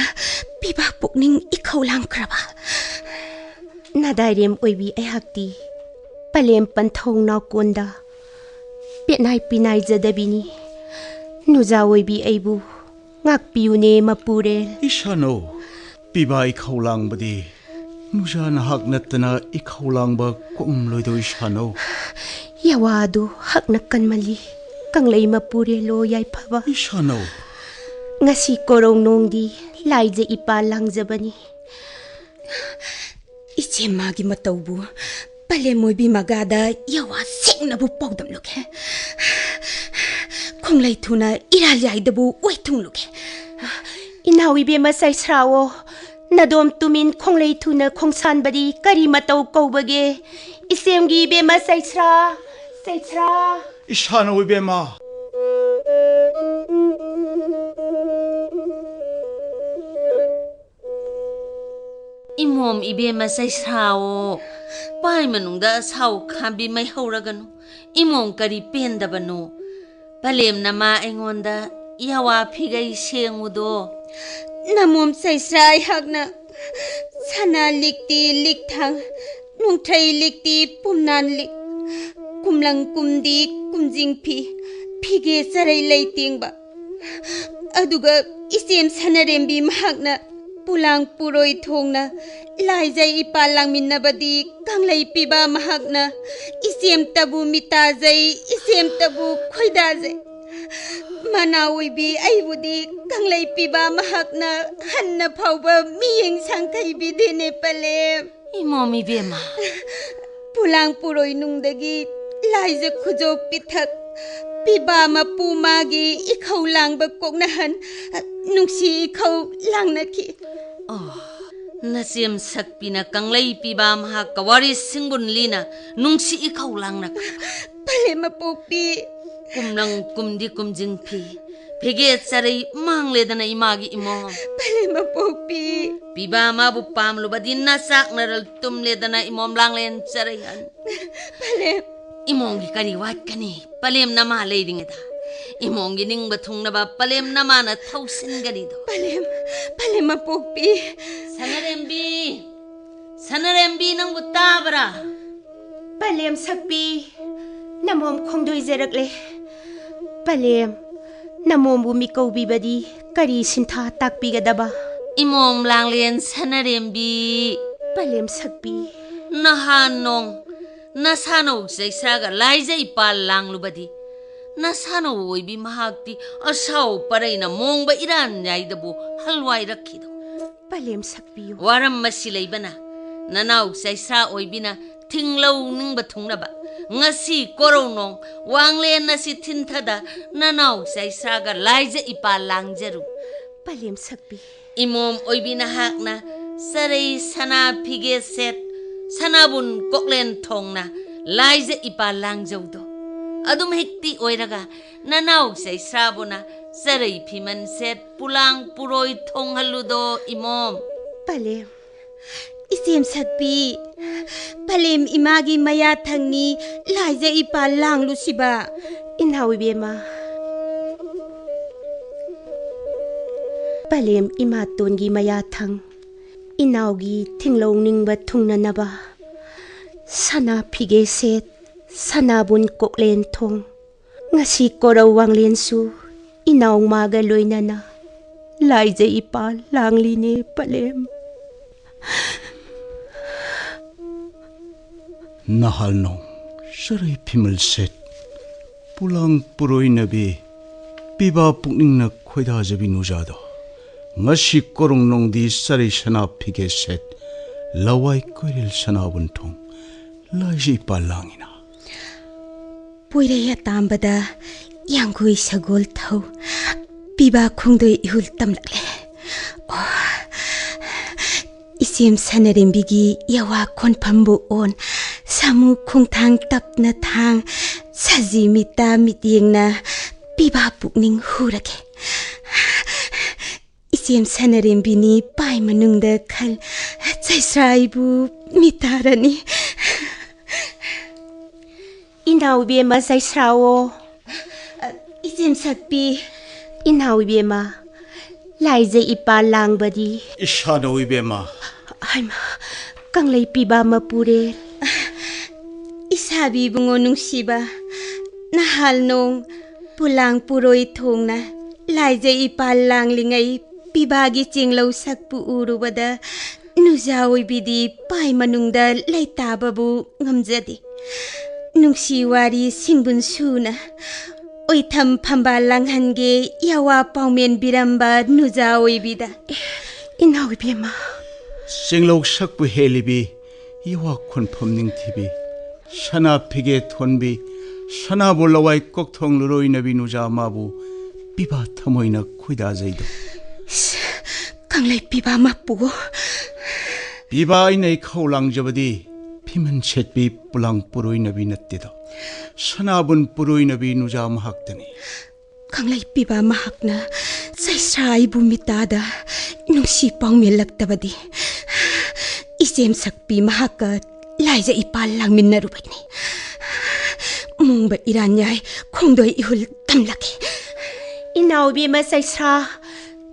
ꯄꯤꯕꯥ ꯄꯨꯛꯅꯤꯡ ꯏꯈꯧ ꯂꯥꯡꯈ꯭ꯔꯕ꯫ ꯅꯥꯗꯥꯏꯔꯦꯝ ꯑꯣꯏꯕꯤ ꯑꯩꯍꯥꯛꯇꯤ ꯄꯂꯦꯝ ꯄꯟꯊꯧ ꯅꯥꯎꯀꯣꯟꯗ ꯄꯦꯠꯅꯥꯏ ꯄꯤꯅꯥꯏꯖꯗꯕꯤꯅꯤ꯫ ꯅꯨꯖꯥ ꯑꯣꯏꯕꯤ ꯑꯩꯕꯨ ꯉꯥꯛꯄꯤꯌꯨꯅꯦ ꯃꯄꯨꯔꯦꯜ꯫ ꯏꯁꯥꯅꯧ, ꯄꯤꯕꯥ ꯏꯈꯧ ꯂꯥꯡꯕꯗꯤ ꯃꯨꯖꯥ ꯅꯍꯥꯛ ꯅꯠꯇꯅ ꯏꯈꯧ ꯂꯥꯡꯕ ꯀꯣꯛꯉꯝꯂꯣꯏꯗꯣ ꯏꯁꯥꯅꯧ꯫ ꯌꯥꯋꯥꯗꯨ ꯍꯛꯅ ꯀꯟꯃꯜꯂꯤ꯫ ꯀꯪꯂꯩ ꯃꯄꯨꯔꯦꯜꯂꯣ ꯌꯥꯏꯐꯕ꯫ ꯏꯁꯥꯅꯧ꯫ ꯉꯁꯤ ꯀꯣꯔꯧ ꯅꯣꯡꯗꯤ ꯂꯥꯏꯖ ꯏꯄꯥ ꯂꯥꯡꯖꯕꯅꯤ꯫ ꯏꯆꯦ ꯃꯥꯒꯤ ꯃꯇꯧꯕꯨ ꯄꯂꯦꯝ ꯑꯣꯏꯕꯤ ꯃꯒꯥꯗ ꯌꯥꯋꯥ ꯁꯦꯡꯅꯕꯨ ꯄꯥꯎꯗꯝꯂꯨꯒꯦ꯫ ꯈꯣꯡꯂꯩ ꯊꯨꯅ ꯏꯔꯥꯜ ꯌꯥꯏꯗꯕꯨ ꯑꯣꯏꯊꯨꯡꯂꯨꯒꯦ꯫ ꯏꯅꯥꯎ ꯏꯕꯦꯝꯃ ꯆꯩꯁ꯭ꯔꯥꯋꯣ, ꯅꯗꯣꯝ ꯇꯨꯃꯤꯟ ꯈꯣꯡꯂꯩ ꯊꯨꯅ ꯈꯣꯡꯁꯥꯟꯕꯗꯤ ꯀꯔꯤ ꯃꯇꯧ ꯀꯧꯕꯒꯦ? ꯏꯆꯦꯝꯒꯤ ꯏꯕꯦꯝꯃ ꯆꯩꯁ꯭ꯔꯥ, ꯆꯩꯁ꯭ꯔꯥ꯫ ꯏꯁꯥꯅꯧ ꯏꯕꯦꯝꯃ꯫ ꯏꯃꯣꯝ ꯏꯕꯦꯝꯃ ꯆꯩꯁ꯭ꯔꯥꯋꯣ, ꯄꯥꯏ ꯃꯅꯨꯡꯗ ꯑꯁꯥꯎ ꯈꯥꯝꯕꯤ ꯃꯩ ꯍꯧꯔꯒꯅꯨ꯫ ꯏꯃꯣꯝ ꯀꯔꯤ ꯄꯦꯟꯗꯕꯅꯣ? ꯄꯂꯦꯝ ꯅꯃꯥ ꯑꯩꯉꯣꯟꯗ ꯌꯥꯋꯥ ꯐꯤꯒꯩ ꯁꯦꯡꯉꯨꯗꯣ꯫ ꯅꯃꯣꯝ ꯆꯩꯁ꯭ꯔꯥ ꯑꯩꯍꯥꯛꯅ ꯁꯅꯥ ꯂꯤꯛꯇꯤ ꯂꯤꯛꯊꯥꯡ, ꯅꯣꯡꯊ꯭ꯔꯩ ꯂꯤꯛꯇꯤ ꯄꯨꯝꯅꯥꯟ ꯂꯤꯛ, ꯀꯨꯝꯂꯪ ꯀꯨꯝꯗꯤ ꯀꯨꯝꯖꯤꯡ ꯐꯤ, ꯐꯤꯒꯦ ꯆꯔꯩ ꯂꯩ ꯇꯦꯡꯕ, ꯑꯗꯨꯒ ꯏꯆꯦꯝ ꯁꯅꯔꯦꯝꯕꯤ ꯃꯍꯥꯛꯅ ꯄꯨꯂꯥꯡ ꯄꯨꯔꯣꯏ ꯊꯣꯡꯅ ꯂꯥꯏꯖꯩ ꯏꯄꯥ ꯂꯥꯡꯃꯤꯟꯅꯕꯗꯤ ꯀꯪꯂꯩ ꯄꯤꯕ ꯃꯍꯥꯛꯅ ꯏꯆꯦꯝꯇꯕꯨ ꯃꯤꯇꯥꯖꯩ, ꯏꯆꯦꯝꯇꯕꯨ ꯈꯣꯏꯗꯥꯖꯩ꯫ ꯃꯅꯥ ꯑꯣꯏꯕꯤ ꯑꯩꯕꯨꯗꯤ ꯀꯪꯂꯩ ꯄꯤꯕ ꯃꯍꯥꯛꯅ ꯍꯟꯅ ꯐꯥꯎꯕ ꯃꯤꯌꯦꯡ ꯁꯪꯈꯩꯕꯤꯗꯦꯅꯦ ꯄꯂꯦꯝ꯫ ꯏꯃꯣꯝ ꯏꯕꯦꯝꯃ꯫ ꯄꯨꯂꯥꯡ ꯄꯨꯔꯣꯏꯅꯨꯡꯗꯒꯤ ꯂꯥꯏꯖ ꯈꯨꯖꯣꯞ ꯄꯤꯊꯛ ꯄꯤꯕ ꯃꯄꯨ ꯃꯥꯒꯤ ꯏꯈꯧ ꯂꯥꯡꯕ ꯀꯣꯛꯅꯍꯟ ꯅꯨꯡꯁꯤ ꯏꯈꯧ ꯂꯥꯡꯅꯈꯤ꯫ ꯑꯣ, ꯅꯆꯦꯝ ꯁꯛꯄꯤꯅ ꯀꯪꯂꯩ ꯄꯤꯕ ꯃꯍꯥꯛꯀ ꯋꯥꯔꯤ ꯁꯤꯡꯕꯨꯟ ꯂꯤꯅ ꯅꯨꯡꯁꯤ ꯏꯈꯧ ꯂꯥꯡꯅꯈꯤ꯫ ꯄꯂꯦꯝ ꯃꯄꯣꯛꯄꯤ꯫ ꯀꯨꯝꯂꯪ ꯀꯨꯝꯗꯤ ꯀꯨꯝꯖꯤꯡ ꯐꯤ, ꯐꯤꯒꯦ ꯆꯔꯩ ꯃꯥꯡꯂꯦꯗꯅ ꯏꯃꯥꯒꯤ ꯏꯃꯣꯝ꯫ ꯄꯂꯦꯝ ꯃꯄꯣꯛꯄꯤ꯫ ꯄꯤꯕ ꯃꯥꯕꯨ ꯄꯥꯝꯂꯨꯕꯗꯤ ꯅꯆꯥꯛꯅꯔꯜ ꯇꯨꯝꯂꯦꯗꯅ ꯏꯃꯣꯝ ꯂꯥꯡꯂꯦꯟ ꯆꯔꯩꯍꯟ꯫ ꯄꯂꯦꯝ꯫ ꯏꯃꯣꯝꯒꯤ ꯀꯔꯤ ꯋꯥꯠꯀꯅꯤ? ꯄꯂꯦꯝ ꯅꯃꯥ ꯂꯩꯔꯤꯉꯩꯗ ꯏꯃꯣꯝꯒꯤ ꯅꯤꯡꯕ ꯊꯨꯡꯅꯕ ꯄꯂꯦꯝ ꯅꯃꯥꯅ ꯊꯧꯁꯤꯟꯒꯅꯤꯗꯣ꯫ ꯄꯂꯦꯝ, ꯄꯂꯦꯝ ꯃꯄꯣꯛꯄꯤ꯫ ꯁꯅꯔꯦꯝꯕꯤ, ꯁꯅꯔꯦꯝꯕꯤ, ꯅꯪꯕꯨ ꯇꯥꯕ꯭ꯔꯥ? ꯄꯂꯦꯝ ꯁꯛꯄꯤ, ꯅꯃꯣꯝ ꯈꯣꯡꯗꯣꯏꯖꯔꯛꯂꯦ꯫ ꯄꯂꯦꯝ, ꯅꯃꯣꯝꯕꯨ ꯃꯤꯀꯧꯕꯤꯕꯗꯤ ꯀꯔꯤ ꯁꯤꯟꯊꯥ ꯇꯥꯛꯄꯤꯒꯗꯕ? ꯏꯃꯣꯝ ꯂꯥꯡꯂꯦꯟ ꯁꯅꯔꯦꯝꯕꯤ꯫ ꯄꯂꯦꯝ ꯁꯛꯄꯤ꯫ ꯅꯍꯥꯟ ꯅꯣꯡ ꯅꯁꯥꯅꯧ ꯆꯩꯁ꯭ꯔꯥꯒ ꯂꯥꯏꯖ ꯏꯄꯥꯜ ꯂꯥꯡꯂꯨꯕꯗꯤ, ꯅꯁꯥꯅꯧ ꯑꯣꯏꯕꯤ ꯃꯍꯥꯛꯇꯤ ꯑꯁꯥꯎ ꯄꯔꯩꯅ ꯃꯣꯡꯕ ꯏꯔꯥꯟ ꯌꯥꯏꯗꯕꯨ ꯍꯜꯋꯥꯏꯔꯛꯈꯤꯗꯣ꯫ ꯄꯂꯦꯝ ꯁꯛꯄꯤꯌꯨ꯫ ꯋꯥꯔꯝ ꯑꯁꯤ ꯂꯩꯕꯅ ꯅꯅꯥꯎ ꯆꯩꯁ꯭ꯔꯥ ꯑꯣꯏꯕꯤꯅ ꯊꯤꯡꯂꯧ ꯅꯤꯡꯕ ꯊꯨꯡꯅꯕ ꯉꯁꯤ ꯀꯣꯔꯧꯅꯣꯡ ꯋꯥꯡꯂꯦꯟ ꯑꯁꯤ ꯊꯤꯟꯊꯗ ꯅꯅꯥꯎ ꯆꯩꯁ꯭ꯔꯥꯒ ꯂꯥꯏꯖ ꯏꯄꯥ ꯂꯥꯡꯖꯔꯨ꯫ ꯄꯂꯦꯝ ꯁꯛꯄꯤ꯫ ꯏꯃꯣꯝ ꯑꯣꯏꯕꯤ ꯅꯍꯥꯛꯅ ꯆꯔꯩ ꯁꯅꯥ ꯐꯤꯒꯦ ꯁꯦꯠ ꯁꯅꯥꯕꯨꯟ ꯀꯣꯛꯂꯦꯟ ꯊꯣꯡꯅ ꯂꯥꯏꯖ ꯏꯄꯥ ꯂꯥꯡꯖꯧꯗꯣ꯫ ꯑꯗꯨꯝ ꯍꯦꯛꯇꯤ ꯑꯣꯏꯔꯒ ꯅꯅꯥꯎ ꯆꯩꯁ꯭ꯔꯥꯕꯨꯅ ꯆꯔꯩ ꯐꯤꯃꯟ ꯁꯦꯠ ꯄꯨꯂꯥꯡ ꯄꯨꯔꯣꯏ ꯊꯣꯡꯍꯜꯂꯨꯗꯣ ꯏꯃꯣꯝ꯫ ꯄꯂꯦꯝ꯫ ꯏꯆꯦꯝ ꯁꯛꯄꯤ꯫ ꯄꯂꯦꯝ ꯏꯃꯥꯒꯤ ꯃꯌꯥ ꯊꯪꯅꯤ ꯂꯥꯏꯖ ꯏꯄꯥ ꯂꯥꯡꯂꯨꯁꯤꯕ꯫ ꯏꯅꯥꯎ ꯏꯕꯦꯝꯃ꯫ ꯄꯂꯦꯝ ꯏꯃꯥꯇꯣꯟꯒꯤ ꯃꯌꯥ ꯊꯪ ꯏꯅꯥꯎꯒꯤ ꯊꯤꯡꯂꯧ ꯅꯤꯡꯕ ꯊꯨꯡꯅꯅꯕ ꯁꯅꯥ ꯐꯤꯒꯦ ꯁꯦꯠ ꯁꯅꯥꯕꯨꯟ ꯀꯣꯛꯂꯦꯟ ꯊꯣꯡ ꯉꯁꯤ ꯀꯣꯔꯧ ꯋꯥꯡꯂꯦꯟꯁꯨ ꯏꯅꯥꯎꯃꯥꯒ ꯂꯣꯏꯅꯅ ꯂꯥꯏꯖ ꯏꯄꯥ ꯂꯥꯡꯂꯤꯅꯦ ꯄꯂꯦꯝ꯫ ꯅꯍꯥꯜ ꯅꯣꯡ ꯆꯔꯩ ꯐꯤꯃꯜ ꯁꯦꯠ ꯄꯨꯂꯥꯡ ꯄꯨꯔꯣꯏꯅꯕꯤ ꯄꯤꯕꯥ ꯄꯨꯛꯅꯤꯡꯅ ꯈꯣꯏꯗꯥꯖꯕꯤ ꯅꯨꯖꯥꯗꯣ ꯉꯁꯤ ꯀꯣꯔꯧ ꯅꯣꯡꯗꯤ ꯆꯔꯩ ꯁꯅꯥ ꯐꯤꯒꯦ ꯁꯦꯠ ꯂꯋꯥꯏ ꯀꯣꯏꯔꯦꯜ ꯁꯅꯥꯕꯨꯟ ꯊꯣꯡ ꯂꯥꯏꯖ ꯏꯄꯥ ꯂꯥꯡꯉꯤꯅ꯫ ꯄꯣꯏꯔꯩ ꯑꯇꯥꯝꯕꯗ ꯌꯥꯡꯒꯣꯏ ꯁꯒꯣꯜ ꯊꯧ ꯄꯤꯕꯥ ꯈꯣꯡꯗꯣꯏ ꯏꯍꯨꯜ ꯇꯝꯂꯛꯂꯦ꯫ ꯑꯣ, ꯏꯆꯦꯝ ꯁꯅꯔꯦꯝꯕꯤꯒꯤ ꯌꯋꯥ ꯈꯣꯟꯐꯝꯕꯨ ꯑꯣꯟ ꯁꯥꯃꯨ ꯈꯣꯡꯊꯥꯡ ꯇꯞꯅ ꯊꯥꯡ ꯁꯖꯤ ꯃꯤꯇꯥ ꯃꯤꯠꯌꯦꯡꯅ ꯄꯤꯕꯥ ꯄꯨꯛꯅꯤꯡ ꯍꯨꯔꯒꯦ꯫ ꯏꯆꯦꯝ ꯁꯅꯔꯦꯝꯕꯤꯅꯤ ꯄꯥꯏ ꯃꯅꯨꯡꯗ ꯈꯜ ꯆꯩꯁ꯭ꯔꯥꯏꯕꯨ ꯃꯤꯇꯥꯔꯅꯤ꯫ ꯏꯅꯥꯎ ꯏꯕꯦꯝꯃ ꯆꯩꯁ꯭ꯔꯥꯋꯣ꯫ ꯏꯆꯦꯝ ꯁꯛꯄꯤ꯫ ꯏꯅꯥꯎ ꯏꯕꯦꯝꯃ ꯂꯥꯏꯖ ꯏꯄꯥ ꯂꯥꯡꯕꯗꯤ꯫ ꯏꯁꯥꯅꯧ ꯏꯕꯦꯝꯃ꯫ ꯍꯩꯃꯥ, ꯀꯪꯂꯩ ꯄꯤꯕꯥ ꯃꯄꯨꯔꯦ꯫ ꯏꯁꯥꯕꯤ ꯏꯕꯨꯡꯉꯣ ꯅꯨꯡꯁꯤꯕ, ꯅꯍꯥꯜ ꯅꯣꯡ ꯄꯨꯂꯥꯡ ꯄꯨꯔꯣꯏ ꯊꯣꯡꯅ ꯂꯥꯏꯖ ꯏꯄꯥ ꯂꯥꯡꯂꯤꯉꯩ ꯄꯤꯕꯥꯒꯤ ꯆꯦꯡꯂꯧ ꯁꯛꯄꯨ ꯎꯔꯨꯕꯗ ꯅꯨꯖꯥ ꯑꯣꯏꯕꯤꯗꯤ ꯄꯥꯏ ꯃꯅꯨꯡꯗ ꯂꯩꯇꯥꯕꯕꯨ ꯉꯝꯖꯗꯦ꯫ ꯅꯨꯡꯁꯤ ꯋꯥꯔꯤ ꯁꯤꯡꯕꯨꯟ ꯁꯨꯅ ꯑꯣꯏꯊꯝ ꯐꯝꯕꯥꯜ ꯂꯥꯡꯍꯟꯒꯦ ꯌꯥꯋꯥ ꯄꯥꯎꯃꯦꯟ ꯕꯤꯔꯝꯕ ꯅꯨꯖꯥ ꯑꯣꯏꯕꯤꯗ꯫ ꯏꯅꯥꯎ ꯏꯕꯦꯝꯃ꯫ ꯆꯤꯡꯂꯧ ꯁꯛꯄꯨ ꯍꯦꯜꯂꯤꯕꯤ ꯌꯥꯋꯥ ꯈꯣꯟꯐꯝ ꯅꯤꯡꯊꯤꯕꯤ, ꯁꯅꯥ ꯐꯤꯒꯦ ꯊꯣꯟꯕꯤ, ꯁꯅꯥꯕꯨ ꯂꯋꯥꯏ ꯀꯣꯛꯊꯣꯡ ꯂꯨꯔꯣꯏꯅꯕꯤ ꯅꯨꯖꯥ ꯃꯥꯕꯨ ꯄꯤꯕꯥ ꯊꯃꯣꯏꯅ ꯈꯣꯏꯗꯥꯖꯩꯗꯣ꯫ ꯀꯪꯂꯩ ꯄꯤꯕꯥ ꯃꯄꯨ꯫ ꯄꯤꯕꯥ ꯑꯩꯅ ꯏꯈꯧ ꯂꯥꯡꯖꯕꯗꯤ ꯐꯤꯃꯟ ꯁꯦꯠꯄꯤ ꯄꯨꯂꯥꯡ ꯄꯨꯔꯣꯏꯅꯕꯤ ꯅꯠꯇꯦꯗꯣ, ꯁꯅꯥꯕꯨꯟ ꯄꯨꯔꯣꯏꯅꯕꯤ ꯅꯨꯖꯥ ꯃꯍꯥꯛꯇꯅꯤ꯫ ꯀꯪꯂꯩ ꯄꯤꯕꯥ ꯃꯍꯥꯛꯅ ꯆꯩꯁ꯭ꯔꯥ ꯑꯩꯕꯨ ꯃꯤꯇꯥꯗ ꯅꯨꯡꯁꯤ ꯄꯥꯎꯃꯦꯜꯂꯛꯇꯕꯗꯤ ꯏꯆꯦꯝ ꯁꯛꯄꯤ ꯃꯍꯥꯛꯀ ꯂꯥꯏꯖ ꯏꯄꯥꯜ ꯂꯥꯡꯃꯤꯟꯅꯔꯨꯕꯅꯤ꯫ ꯃꯨꯡꯕ ꯏꯔꯥꯟꯌꯥꯏ ꯈꯣꯡꯗꯣꯏ ꯏꯍꯨꯜ ꯇꯝꯂꯛꯈꯤ꯫ ꯏꯅꯥꯎ ꯏꯕꯦꯝꯃ ꯆꯩꯁ꯭ꯔꯥ,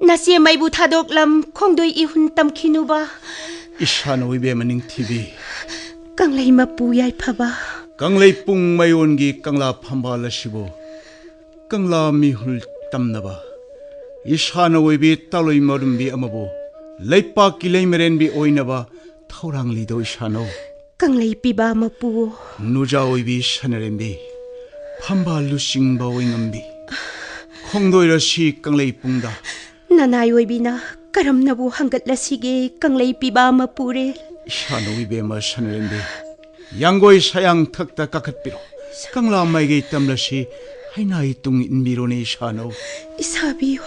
ꯅꯆꯦ ꯃꯩꯕꯨ ꯊꯥꯗꯣꯛꯂꯝ ꯈꯣꯡꯗꯣꯏ ꯏꯍꯨꯟ ꯇꯝꯈꯤꯅꯨꯕ꯫ ꯏꯁꯥꯅꯧ ꯏꯕꯦꯝꯃ ꯅꯤꯡꯊꯤꯕꯤ꯫ ꯀꯪꯂꯩ ꯃꯄꯨ ꯌꯥꯏꯐꯕ꯫ ꯀꯪꯂꯩ ꯄꯨꯡ ꯃꯌꯣꯟꯒꯤ ꯀꯪꯂꯥ ꯐꯝꯕꯥꯜ ꯑꯁꯤꯕꯨ ꯀꯪꯂꯥ ꯃꯤꯍꯨꯜ ꯇꯝꯅꯕ ꯏꯁꯥꯅ ꯑꯣꯏꯕꯤ ꯇꯥꯂꯣꯏ ꯃꯔꯨꯝꯕꯤ ꯑꯃꯕꯨ ꯂꯩꯄꯥꯛꯀꯤ ꯂꯩꯃꯔꯦꯟꯕꯤ ꯑꯣꯏꯅꯕ ꯊꯧꯔꯥꯡꯂꯤꯗꯣ ꯏꯁꯥꯅꯧ꯫ ꯀꯪꯂꯩ ꯄꯤꯕꯥ ꯃꯄꯨ꯫ ꯅꯨꯖꯥ ꯑꯣꯏꯕꯤ ꯁꯅꯔꯦꯝꯕꯤ, ꯐꯝꯕꯥꯜ ꯂꯨꯆꯤꯡꯕ ꯑꯣꯏꯉꯝꯕꯤ, ꯈꯣꯡꯗꯣꯏꯔꯁꯤ ꯀꯪꯂꯩ ꯄꯨꯡꯗ꯫ ꯅꯅꯥꯏ ꯑꯣꯏꯕꯤꯅ ꯀꯔꯝꯅꯕꯨ ꯍꯪꯒꯠꯂꯁꯤꯒꯦ ꯀꯪꯂꯩ ꯄꯤꯕꯥ ꯃꯄꯨꯔꯦ? ꯏꯁꯥꯅꯧ ꯏꯕꯦꯝꯃ ꯁꯅꯔꯦꯝꯕꯤ, ꯌꯥꯡꯒꯣꯏ ꯁꯌꯥꯡ ꯊꯛꯇ ꯀꯥꯈꯠꯄꯤꯔꯣ꯫ ꯀꯪꯂꯥ ꯃꯥꯏꯒꯩ ꯇꯝꯂꯁꯤ ꯍꯩꯅꯥꯏ ꯇꯨꯡ ꯏꯟꯕꯤꯔꯣꯅꯦ ꯏꯁꯥꯅꯧ꯫ ꯏꯁꯥꯕꯤꯌꯨ꯫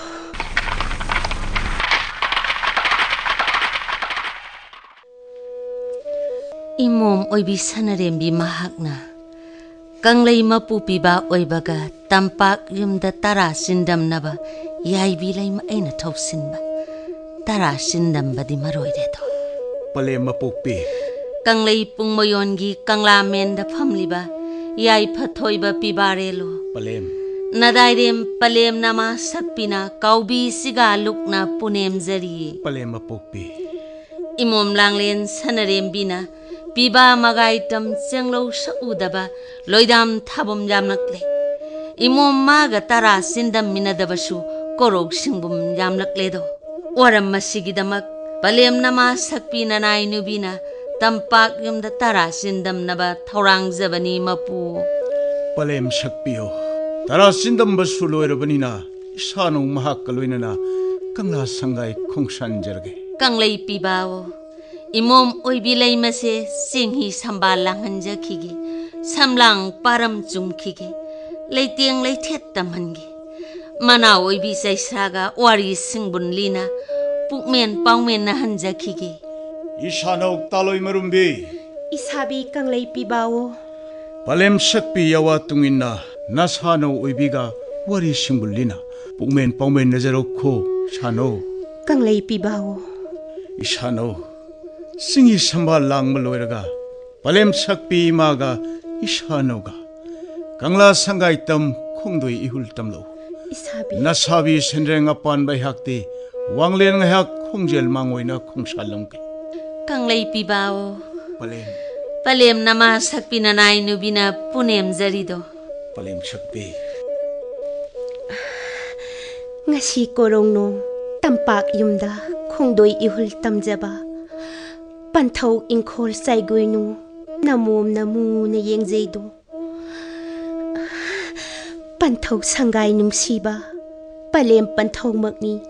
ꯏꯃꯣꯝ ꯑꯣꯏꯕꯤ ꯁꯅꯔꯦꯝꯕꯤ ꯃꯍꯥꯛꯅ ꯀꯪꯂꯩ ꯃꯄꯨ ꯄꯤꯕꯥ ꯑꯣꯏꯕꯒ ꯇꯝꯄꯥꯛ ꯌꯨꯝꯗ ꯇꯔꯥ ꯆꯤꯟꯗꯝꯅꯕ ꯌꯥꯏꯕꯤ ꯂꯩꯃ ꯑꯩꯅ ꯊꯧꯁꯤꯟꯕ꯫ ꯇꯔꯥ ꯆꯤꯟꯗꯝꯕꯗꯤ ꯃꯔꯣꯏꯔꯦꯗꯣ꯫ ꯄꯂꯦꯝ ꯃꯄꯣꯛꯄꯤ꯫ ꯀꯪꯂꯩ ꯄꯨꯡꯃꯌꯣꯟꯒꯤ ꯀꯪꯂꯥꯃꯦꯟꯗ ꯐꯝꯂꯤꯕ ꯌꯥꯏꯐ ꯊꯣꯏꯕ ꯄꯤꯕꯥꯔꯦꯂꯣ꯫ ꯄꯂꯦꯝ꯫ ꯅꯗꯥꯏꯔꯦꯝ ꯄꯂꯦꯝ ꯅꯃꯥ ꯁꯛꯄꯤꯅ ꯀꯥꯎꯕꯤ ꯁꯤꯒꯥ ꯂꯨꯛꯅ ꯄꯨꯅꯦꯝꯖꯔꯤꯌꯦ꯫ ꯄꯂꯦꯝ ꯃꯄꯣꯛꯄꯤ꯫ ꯏꯃꯣꯝ ꯂꯥꯡꯂꯦꯟ ꯁꯅꯔꯦꯝꯕꯤꯅ ꯄꯤꯕꯥ ꯃꯒꯥꯏꯇꯝ ꯆꯦꯡꯂꯧ ꯁꯛꯎꯗꯕ ꯂꯣꯏꯗꯥꯝ ꯊꯥꯕꯝ ꯌꯥꯝꯂꯛꯂꯦ꯫ ꯏꯃꯣꯝ ꯃꯥꯒ ꯇꯔꯥ ꯆꯤꯟꯗꯝꯃꯤꯟꯅꯗꯕꯁꯨ ꯀꯣꯔꯧ ꯁꯤꯡꯕꯨꯝ ꯌꯥꯝꯂꯛꯂꯦꯗꯣ꯫ ꯋꯥꯔꯝ ꯑꯁꯤꯒꯤꯗꯃꯛ ꯄꯂꯦꯝ ꯅꯃꯥ ꯁꯛꯄꯤ ꯅꯅꯥꯏ ꯅꯨꯕꯤꯅ ꯇꯝꯄꯥꯛ ꯌꯨꯝꯗ ꯇꯔꯥ ꯆꯤꯟꯗꯝꯅꯕ ꯊꯧꯔꯥꯡꯖꯕꯅꯤ ꯃꯄꯨ꯫ ꯄꯂꯦꯝ ꯁꯛꯄꯤꯌꯣ, ꯇꯔꯥ ꯆꯤꯟꯗꯝꯕꯁꯨ ꯂꯣꯏꯔꯕꯅꯤꯅ ꯏꯁꯥꯅꯧ ꯃꯍꯥꯛꯀ ꯂꯣꯏꯅꯅ ꯀꯪꯂꯥ ꯁꯪꯒꯥꯏ ꯈꯣꯡꯁꯥꯟꯖꯔꯒꯦ꯫ ꯀꯪꯂꯩ ꯄꯤꯕꯥꯋꯣ, ꯏꯃꯣꯝ ꯑꯣꯏꯕꯤ ꯂꯩꯃꯁꯦ ꯆꯤꯡꯍꯤ ꯁꯝꯕꯥꯜ ꯂꯥꯡꯍꯟꯖꯈꯤꯒꯦ, ꯁꯝꯂꯥꯡ ꯄꯥꯔꯝ ꯆꯨꯝꯈꯤꯒꯦ, ꯂꯩꯇꯦꯡ ꯂꯩꯊꯦꯠ ꯇꯝꯍꯟꯒꯦ꯫ ꯃꯅꯥꯎ ꯑꯣꯏꯕꯤ ꯆꯩꯁ꯭ꯔꯥꯒ ꯋꯥꯔꯤ ꯁꯤꯡꯕꯨꯟ ꯂꯤꯅ ꯄꯨꯛꯃꯦꯟ ꯄꯥꯎꯃꯦꯟꯅꯍꯟꯖꯈꯤꯒꯦ꯫ ꯏꯁꯥꯅꯧ ꯇꯥꯂꯣꯏ ꯃꯔꯨꯝꯕꯤ, ꯏꯁꯥꯕꯤ ꯀꯪꯂꯩ ꯄꯤꯕꯥꯋꯣ꯫ ꯄꯂꯦꯝ ꯁꯛꯄꯤ ꯌꯥꯋꯥ ꯇꯨꯡꯏꯟꯅ ꯅꯁꯥꯅꯧ ꯑꯣꯏꯕꯤꯒ ꯋꯥꯔꯤ ꯁꯤꯡꯕꯨꯜ ꯂꯤꯅ ꯄꯨꯛꯃꯦꯟ ꯄꯥꯎꯃꯦꯟꯅꯖꯔꯛꯈꯣ ꯁꯥꯅꯧ꯫ ꯀꯪꯂꯩ ꯄꯤꯕꯥꯋꯣ꯫ ꯏꯁꯥꯅꯧ, ꯆꯤꯡꯍꯤ ꯁꯝꯕꯥꯜ ꯂꯥꯡꯕ ꯂꯣꯏꯔꯒ ꯄꯂꯦꯝ ꯁꯛꯄꯤ ꯏꯃꯥꯒ ꯏꯁꯥꯅꯧꯒ ꯀꯪꯂꯥ ꯁꯪꯒꯥꯏ ꯇꯝ ꯈꯣꯡꯗꯣꯏ ꯏꯍꯨꯜ ꯇꯝꯂꯛꯎ꯫ ꯏꯁꯥꯕꯤ꯫ ꯅꯁꯥꯕꯤ ꯁꯦꯟꯗ꯭ꯔꯦꯡ ꯑꯄꯥꯟꯕ ꯑꯩꯍꯥꯛꯇꯤ ꯋꯥꯡꯂꯦꯟ ꯉꯥꯏꯍꯥꯛ ꯈꯣꯡꯖꯦꯜ ꯃꯥꯡꯑꯣꯏꯅ ꯈꯣꯡꯁꯥꯜꯂꯝꯒꯦ꯫ ꯀꯪꯂꯩ ꯄꯤꯕꯥꯋꯣ꯫ ꯄꯂꯦꯝ꯫ ꯄꯂꯦꯝ ꯅꯃꯥ ꯁꯛꯄꯤ ꯅꯅꯥꯏ ꯅꯨꯕꯤꯅ ꯄꯨꯅꯦꯝꯖꯔꯤꯗꯣ꯫ ꯄꯂꯦꯝ ꯁꯛꯄꯤ꯫ ꯉꯁꯤ ꯀꯣꯔꯣꯡꯅꯣ ꯇꯝꯄꯥꯛ ꯌꯨꯝꯗ ꯈꯣꯡꯗꯣꯏ ꯏꯍꯨꯜ ꯇꯝꯖꯕ, ꯄꯟꯊꯧ ꯏꯪꯈꯣꯜ ꯆꯥꯏꯒꯣꯏꯅꯨ ꯅꯃꯣꯝꯅ ꯃꯨꯅ ꯌꯦꯡꯖꯩꯗꯣ꯫ ꯄꯟꯊꯧ ꯁꯪꯒꯥꯏ ꯅꯨꯡꯁꯤꯕ ꯄꯂꯦꯝ ꯄꯟꯊꯧꯃꯛꯅꯤ꯫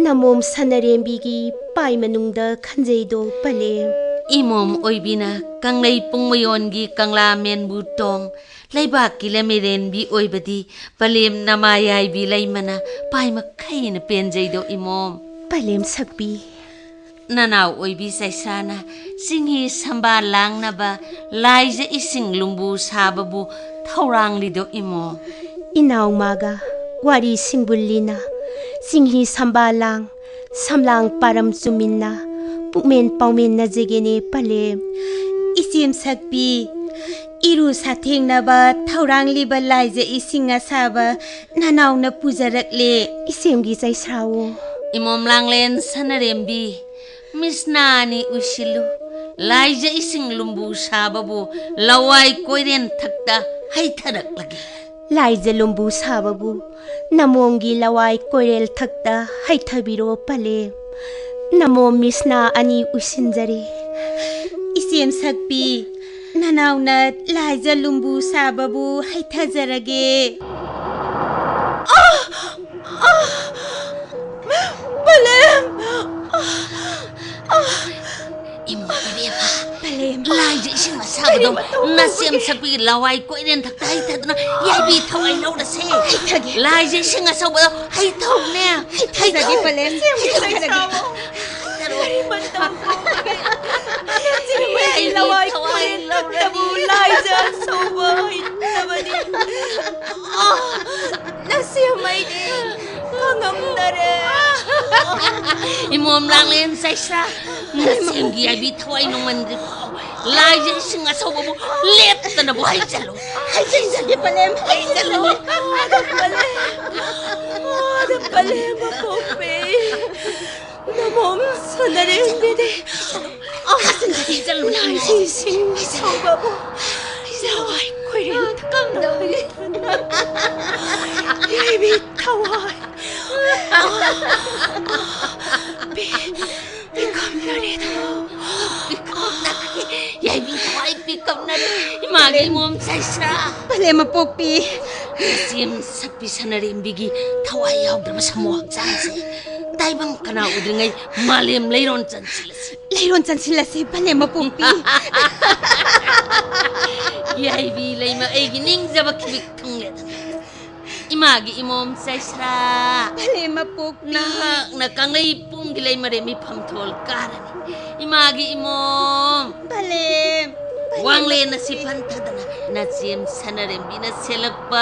ꯅꯃꯣꯝ ꯁꯅꯔꯦꯝꯕꯤꯒꯤ ꯄꯥꯏ ꯃꯅꯨꯡꯗ ꯈꯟꯖꯩꯗꯣ ꯄꯂꯦꯝ꯫ ꯏꯃꯣꯝ ꯑꯣꯏꯕꯤꯅ ꯀꯪꯂꯩ ꯄꯨꯡꯃꯌꯣꯟꯒꯤ ꯀꯪꯂꯥ ꯃꯦꯟꯕꯨ ꯇꯣꯡ ꯂꯩꯕꯥꯛꯀꯤ ꯂꯝꯃꯤꯔꯦꯟꯕꯤ ꯑꯣꯏꯕꯗꯤ ꯄꯂꯦꯝ ꯅꯃꯥꯌꯥꯏꯕꯤ ꯂꯩꯃꯅ ꯄꯥꯏ ꯃꯈꯩꯅ ꯄꯦꯟꯖꯩꯗꯣ ꯏꯃꯣꯝ꯫ ꯄꯂꯦꯝ ꯁꯛꯄꯤ꯫ ꯅꯅꯥꯎ ꯑꯣꯏꯕꯤ ꯆꯩꯁ꯭ꯔꯥꯅ ꯆꯤꯡꯍꯤ ꯁꯝꯕꯥꯜ ꯂꯥꯡꯅꯕ ꯂꯥꯏꯖ ꯏꯁꯤꯡ ꯂꯨꯝꯕꯨ ꯁꯥꯕꯕꯨ ꯊꯧꯔꯥꯡꯂꯤꯗꯣ ꯏꯃꯣ꯫ ꯏꯅꯥꯎꯃꯥꯒ ꯋꯥꯔꯤ ꯁꯤꯡꯕꯨꯜꯂꯤꯅ ꯆꯤꯡꯍꯤ ꯁꯝꯕꯥꯜ ꯂꯥꯡ ꯁꯝꯂꯥꯡ ꯄꯥꯔꯝ ꯆꯨꯝꯃꯤꯟꯅ ꯄꯨꯛꯃꯦꯟ ꯄꯥꯎꯃꯦꯟꯅꯖꯒꯦꯅꯦ ꯄꯂꯦꯝ꯫ ꯏꯆꯦꯝ ꯁꯛꯄꯤ, ꯏꯔꯨ ꯁꯥꯊꯦꯡꯅꯕ ꯊꯧꯔꯥꯡꯂꯤꯕ ꯂꯥꯏꯖ ꯏꯁꯤꯡ ꯑꯁꯥꯕ ꯅꯅꯥꯎꯅ ꯄꯨꯖꯔꯛꯂꯦ꯫ ꯏꯆꯦꯝꯒꯤ ꯆꯩꯁ꯭ꯔꯥꯋꯣ꯫ ꯏꯃꯣꯝ ꯂꯥꯡꯂꯦꯟ ꯁꯅꯔꯦꯝꯕꯤ, ꯃꯤꯁꯅꯥꯅꯤ ꯎꯏꯁꯤꯜꯂꯨ꯫ ꯂꯥꯏꯖ ꯏꯁꯤꯡ ꯂꯨꯝꯕꯨ ꯁꯥꯕꯕꯨ ꯂꯋꯥꯏ ꯀꯣꯏꯔꯦꯟ ꯊꯛꯇ ꯍꯩꯊꯔꯛꯂꯒꯦ꯫ ꯂꯥꯏꯖ ꯂꯨꯝꯕꯨ ꯁꯥꯕꯕꯨ ꯅꯃꯣꯝꯒꯤ ꯂꯋꯥꯏ ꯀꯣꯏꯔꯦꯜ ꯊꯛꯇ ꯍꯩꯊꯕꯤꯔꯣ ꯄꯂꯦꯝ꯫ ꯅꯃꯣꯝ ꯃꯤꯁꯅꯥ ꯑꯅꯤ ꯎꯏꯁꯤꯟꯖꯔꯤ꯫ ꯏꯆꯦꯝ ꯁꯛꯄꯤ, ꯅꯅꯥꯎꯅ ꯂꯥꯏꯖ ꯂꯨꯝꯕꯨ ꯁꯥꯕꯕꯨ ꯍꯩꯊꯖꯔꯒꯦ꯫ ꯄꯂꯦꯝ! ꯏꯃꯥ ꯏꯕꯦꯝꯃ, ꯄꯂꯦꯝ! ꯂꯥꯏꯖ ꯏꯁꯤꯡ ꯑꯁꯥꯕꯗꯣ ꯀꯔꯤ ꯃꯇꯧ ꯅꯆꯦꯝ ꯇꯧꯕꯒꯦ? ꯁꯛꯄꯤꯒꯤ ꯂꯋꯥꯏ ꯀꯣꯏꯔꯦꯟ ꯊꯛꯇ ꯍꯩꯊꯗꯨꯅ ꯌꯥꯏꯕꯤ ꯊꯋꯥꯏ ꯂꯧꯔꯁꯦ꯫ ꯍꯩꯊꯒꯦ꯫ ꯂꯥꯏꯖ ꯏꯁꯤꯡ ꯑꯆꯧꯕꯗꯣ ꯍꯩꯊꯧꯅꯦ꯫ ꯍꯩꯊꯖꯒꯦ, ꯄꯂꯦꯝ꯫ ꯍꯩꯊꯧ, ꯍꯩꯊꯧ꯫ ꯀꯔꯤ ꯃꯇꯧ ꯇꯧꯕꯒꯦ? ꯅꯆꯦꯝ ꯁꯛꯄꯤꯒꯤ ꯂꯋꯥꯏ ꯀꯣꯏꯔꯦꯟ ꯊꯛꯇꯕꯨ ꯂꯥꯏꯖ ꯑꯆꯧꯕ ꯍꯩꯊꯕꯅꯤ꯫ ꯑꯥ! ꯅꯆꯦꯝ ꯑꯩꯗꯤ ꯈꯥꯡꯉꯝꯗꯔꯦ꯫ ꯏꯃꯣꯝ ꯂꯥꯡꯂꯦꯟ ꯆꯩꯁ꯭ꯔꯥ, ꯅꯆꯦꯝꯒꯤ ꯌꯥꯏꯕꯤ ꯊꯋꯥꯏ ꯅꯨꯡꯃꯟꯗ꯭ꯔꯤꯐꯥꯎ ꯂꯥꯏꯖ ꯏꯁꯤꯡ ꯑꯁꯧꯕꯕꯨ ꯂꯦꯞꯇꯅꯕꯨ ꯍꯩꯖꯜꯂꯨ꯫ ꯍꯩꯖꯤꯟꯖꯒꯦ, ꯄꯂꯦꯝ, ꯍꯩꯖꯤꯜꯂꯒꯦ꯫ ꯄꯂꯦꯝ! ꯄꯂꯦꯝ ꯑꯄꯣꯛꯄꯤ! ꯅꯃꯣꯝ ꯁꯅꯔꯦꯝꯕꯤꯗꯤ ꯍꯩꯖꯜꯂꯨ, ꯍꯩꯖꯜꯂꯨ꯫ ꯂꯥꯏꯁꯤꯡ ꯁꯧꯕꯕꯨ ꯂꯋꯥꯏ ꯈꯣꯏꯔꯦꯟ ꯊꯛꯇ ꯌꯥꯏꯕꯤ ꯊꯋꯥꯏ ꯄꯤ-, ꯄꯤꯀꯝꯅꯔꯦꯗꯣ꯫ ꯄꯤꯀꯝꯅꯔꯦ, ꯌꯥꯏꯕꯤ ꯊꯋꯥꯏ ꯄꯤꯀꯝꯅꯔꯦ꯫ ꯏꯃꯥꯒꯤ ꯏꯃꯣꯝ ꯆꯩꯁ꯭ꯔꯥ꯫ ꯄꯂꯦꯝ ꯑꯄꯣꯛꯄꯤ꯫ ꯅꯆꯦꯝ ꯁꯛꯄꯤ ꯁꯅꯔꯦꯝꯕꯤꯒꯤ ꯊꯋꯥꯏ ꯌꯥꯎꯗ꯭ꯔꯕ ꯁꯥꯃꯨ ꯍꯛꯆꯥꯡꯁꯦ ꯇꯥꯏꯕꯪ ꯀꯅꯥ ꯎꯗ꯭ꯔꯤꯉꯩ ꯃꯥꯂꯦꯝ ꯂꯩꯔꯣꯟ ꯆꯟꯁꯤꯜꯂꯁꯤ꯫ ꯂꯩꯔꯣꯟ ꯆꯟꯁꯤꯜꯂꯁꯤ, ꯄꯂꯦꯝ ꯑꯄꯣꯛꯄꯤ꯫ ꯌꯥꯏꯕꯤ ꯂꯩꯃ ꯑꯩꯒꯤ ꯅꯤꯡꯖꯕ ꯈꯤꯕꯤꯛ ꯊꯨꯡꯂꯦꯗꯅ꯫ ꯏꯃꯥꯒꯤ ꯏꯃꯣꯝ ꯆꯩꯁ꯭ꯔꯥ꯫ ꯄꯂꯦꯝ ꯑꯄꯣꯛꯄꯤ꯫ ꯅꯍꯥꯛꯅ ꯀꯪꯂꯩ ꯄꯨꯡꯒꯤ ꯂꯩꯃꯔꯦꯝ ꯃꯤꯐꯝ ꯊꯣꯜ ꯀꯥꯔꯅꯤ꯫ ꯏꯃꯥꯒꯤ ꯏꯃꯣꯝ꯫ ꯄꯂꯦꯝ꯫ ꯄꯂꯦꯝ ꯋꯥꯡꯂꯦꯟ ꯑꯁꯤ ꯑꯄꯣꯛꯄꯤ꯫ ꯐꯟꯊꯗꯅ ꯅꯆꯦꯝ ꯁꯅꯔꯦꯝꯕꯤꯅ ꯁꯦꯠꯂꯛꯄ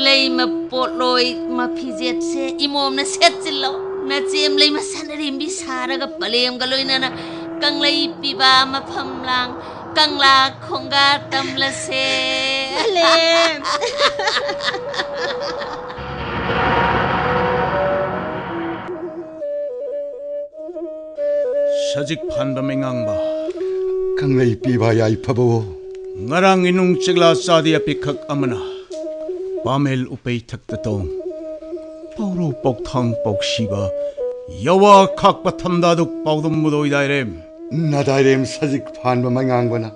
ꯂꯩꯃ ꯄꯣꯠꯂꯣꯏ ꯃꯐꯤꯖꯦꯠꯁꯦ ꯏꯃꯣꯝꯅ ꯁꯦꯠꯆꯤꯜꯂꯣ꯫ ꯅꯆꯦꯝ ꯂꯩꯃ ꯁꯅꯔꯦꯝꯕꯤ ꯁꯥꯔꯒ ꯄꯂꯦꯝꯒ ꯂꯣꯏꯅꯅ ꯀꯪꯂꯩ ꯄꯤꯕ ꯃꯐꯝ ꯂꯥꯡ ꯀꯪꯂꯥ ꯈꯣꯡꯒꯥ ꯇꯝꯂꯁꯦ꯫ ꯄꯂꯦꯝ꯫ ꯁꯖꯤꯛ ꯐꯥꯟꯕ ꯃꯩꯉꯥꯡꯕ꯫ ꯀꯪꯂꯩ ꯄꯤꯕ ꯌꯥꯏꯐꯕꯋꯣ꯫ ꯉꯔꯥꯡ ꯏꯅꯨꯡ ꯆꯤꯛꯂꯥ ꯆꯥꯗꯤ ꯑꯄꯤꯛꯈꯛ ꯑꯃꯅ ꯄꯥꯃꯦꯜ ꯎꯄꯩ ꯊꯛꯇ ꯇꯣꯡ ꯄꯥꯎꯔꯧ ꯄꯥꯎꯊꯥꯡ ꯄꯥꯎꯁꯤꯕ ꯌꯥꯋꯥ ꯈꯥꯛꯄ ꯊꯝꯗꯥꯗꯨ ꯄꯥꯎꯗꯝ ꯃꯨꯗꯣꯏ ꯗꯥꯏꯔꯦꯝ꯫ ꯅꯗꯥꯏꯔꯦꯝ ꯁꯖꯤꯛ ꯐꯥꯟꯕ ꯃꯩꯉꯥꯡꯕꯅ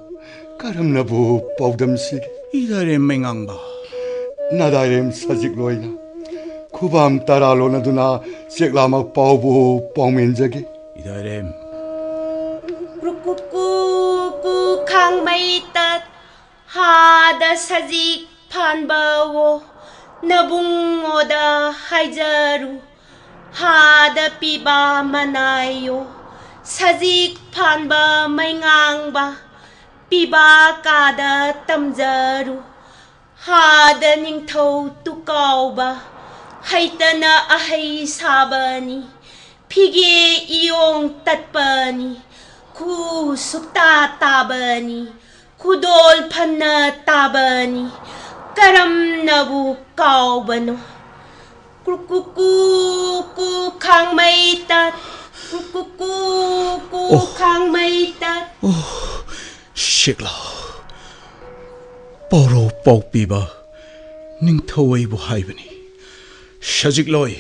ꯀꯔꯝꯅꯕꯨ ꯄꯥꯎꯗꯝꯁꯤꯒꯦ? ꯏꯗꯥꯏꯔꯦꯝ ꯃꯩꯉꯥꯡꯕ꯫ ꯅꯗꯥꯏꯔꯦꯝ ꯁꯖꯤꯛ ꯂꯣꯏꯅ ꯈꯨꯕꯥꯝ ꯇꯔꯥ ꯂꯣꯟꯅꯗꯨꯅ ꯆꯦꯛꯂꯥꯃꯛ ꯄꯥꯎꯕꯨ ꯄꯥꯎꯃꯦꯟꯖꯒꯦ꯫ ꯏꯗꯥꯏꯔꯦꯝ꯫ ꯀ꯭ꯔꯨꯛ ꯀ꯭ꯔꯨꯛ ꯀꯨ ꯀꯨ ꯈꯥꯡꯃꯩ ꯇꯠ, ꯍꯥꯗ ꯁꯖꯤꯛ ꯐꯥꯟꯕꯋꯣ, ꯅꯕꯨꯡꯉꯣꯗ ꯍꯥꯏꯖꯔꯨ꯫ ꯍꯥꯗ ꯄꯤꯕ ꯃꯅꯥꯏꯌꯣ, ꯁꯖꯤꯛ ꯐꯥꯟꯕ ꯃꯩꯉꯥꯡꯕ, ꯄꯤꯕ ꯀꯥꯗ ꯇꯝꯖꯔꯨ꯫ ꯍꯥꯗ ꯅꯤꯡꯊꯧ ꯇꯨꯀꯥꯎꯕ, ꯍꯩꯇꯅ ꯑꯍꯩ ꯁꯥꯕꯅꯤ꯫ ꯐꯤꯒꯦ ꯏꯌꯣꯡ ꯇꯠꯄꯅꯤ꯫ ꯈꯨ ꯁꯨꯛꯇ ꯇꯥꯕꯅꯤ꯫ ꯈꯨꯗꯣꯜ ꯐꯟꯅ ꯇꯥꯕꯅꯤ꯫ ꯀꯔꯝꯅꯕꯨ ꯀꯥꯎꯕꯅꯣ? ꯀ꯭ꯔꯨꯛ ꯀ꯭ꯔꯨꯛ ꯀꯨ ꯀꯨ ꯈꯥꯡꯃꯩ ꯇꯠ꯫ ꯀ꯭ꯔꯨꯛ ꯀ꯭ꯔꯨꯛ ꯀꯨ ꯀꯨ ꯑꯣ꯫ ꯈꯥꯡꯃꯩ ꯇꯠ꯫ ꯑꯣ, ꯁꯤꯛꯂꯥ꯫ ꯄꯥꯎꯔꯧ ꯄꯥꯎꯄꯤꯕ ꯅꯤꯡꯊꯧ ꯑꯩꯕꯨ ꯍꯥꯏꯕꯅꯤ꯫ ꯁꯖꯤꯛꯂꯣꯏ,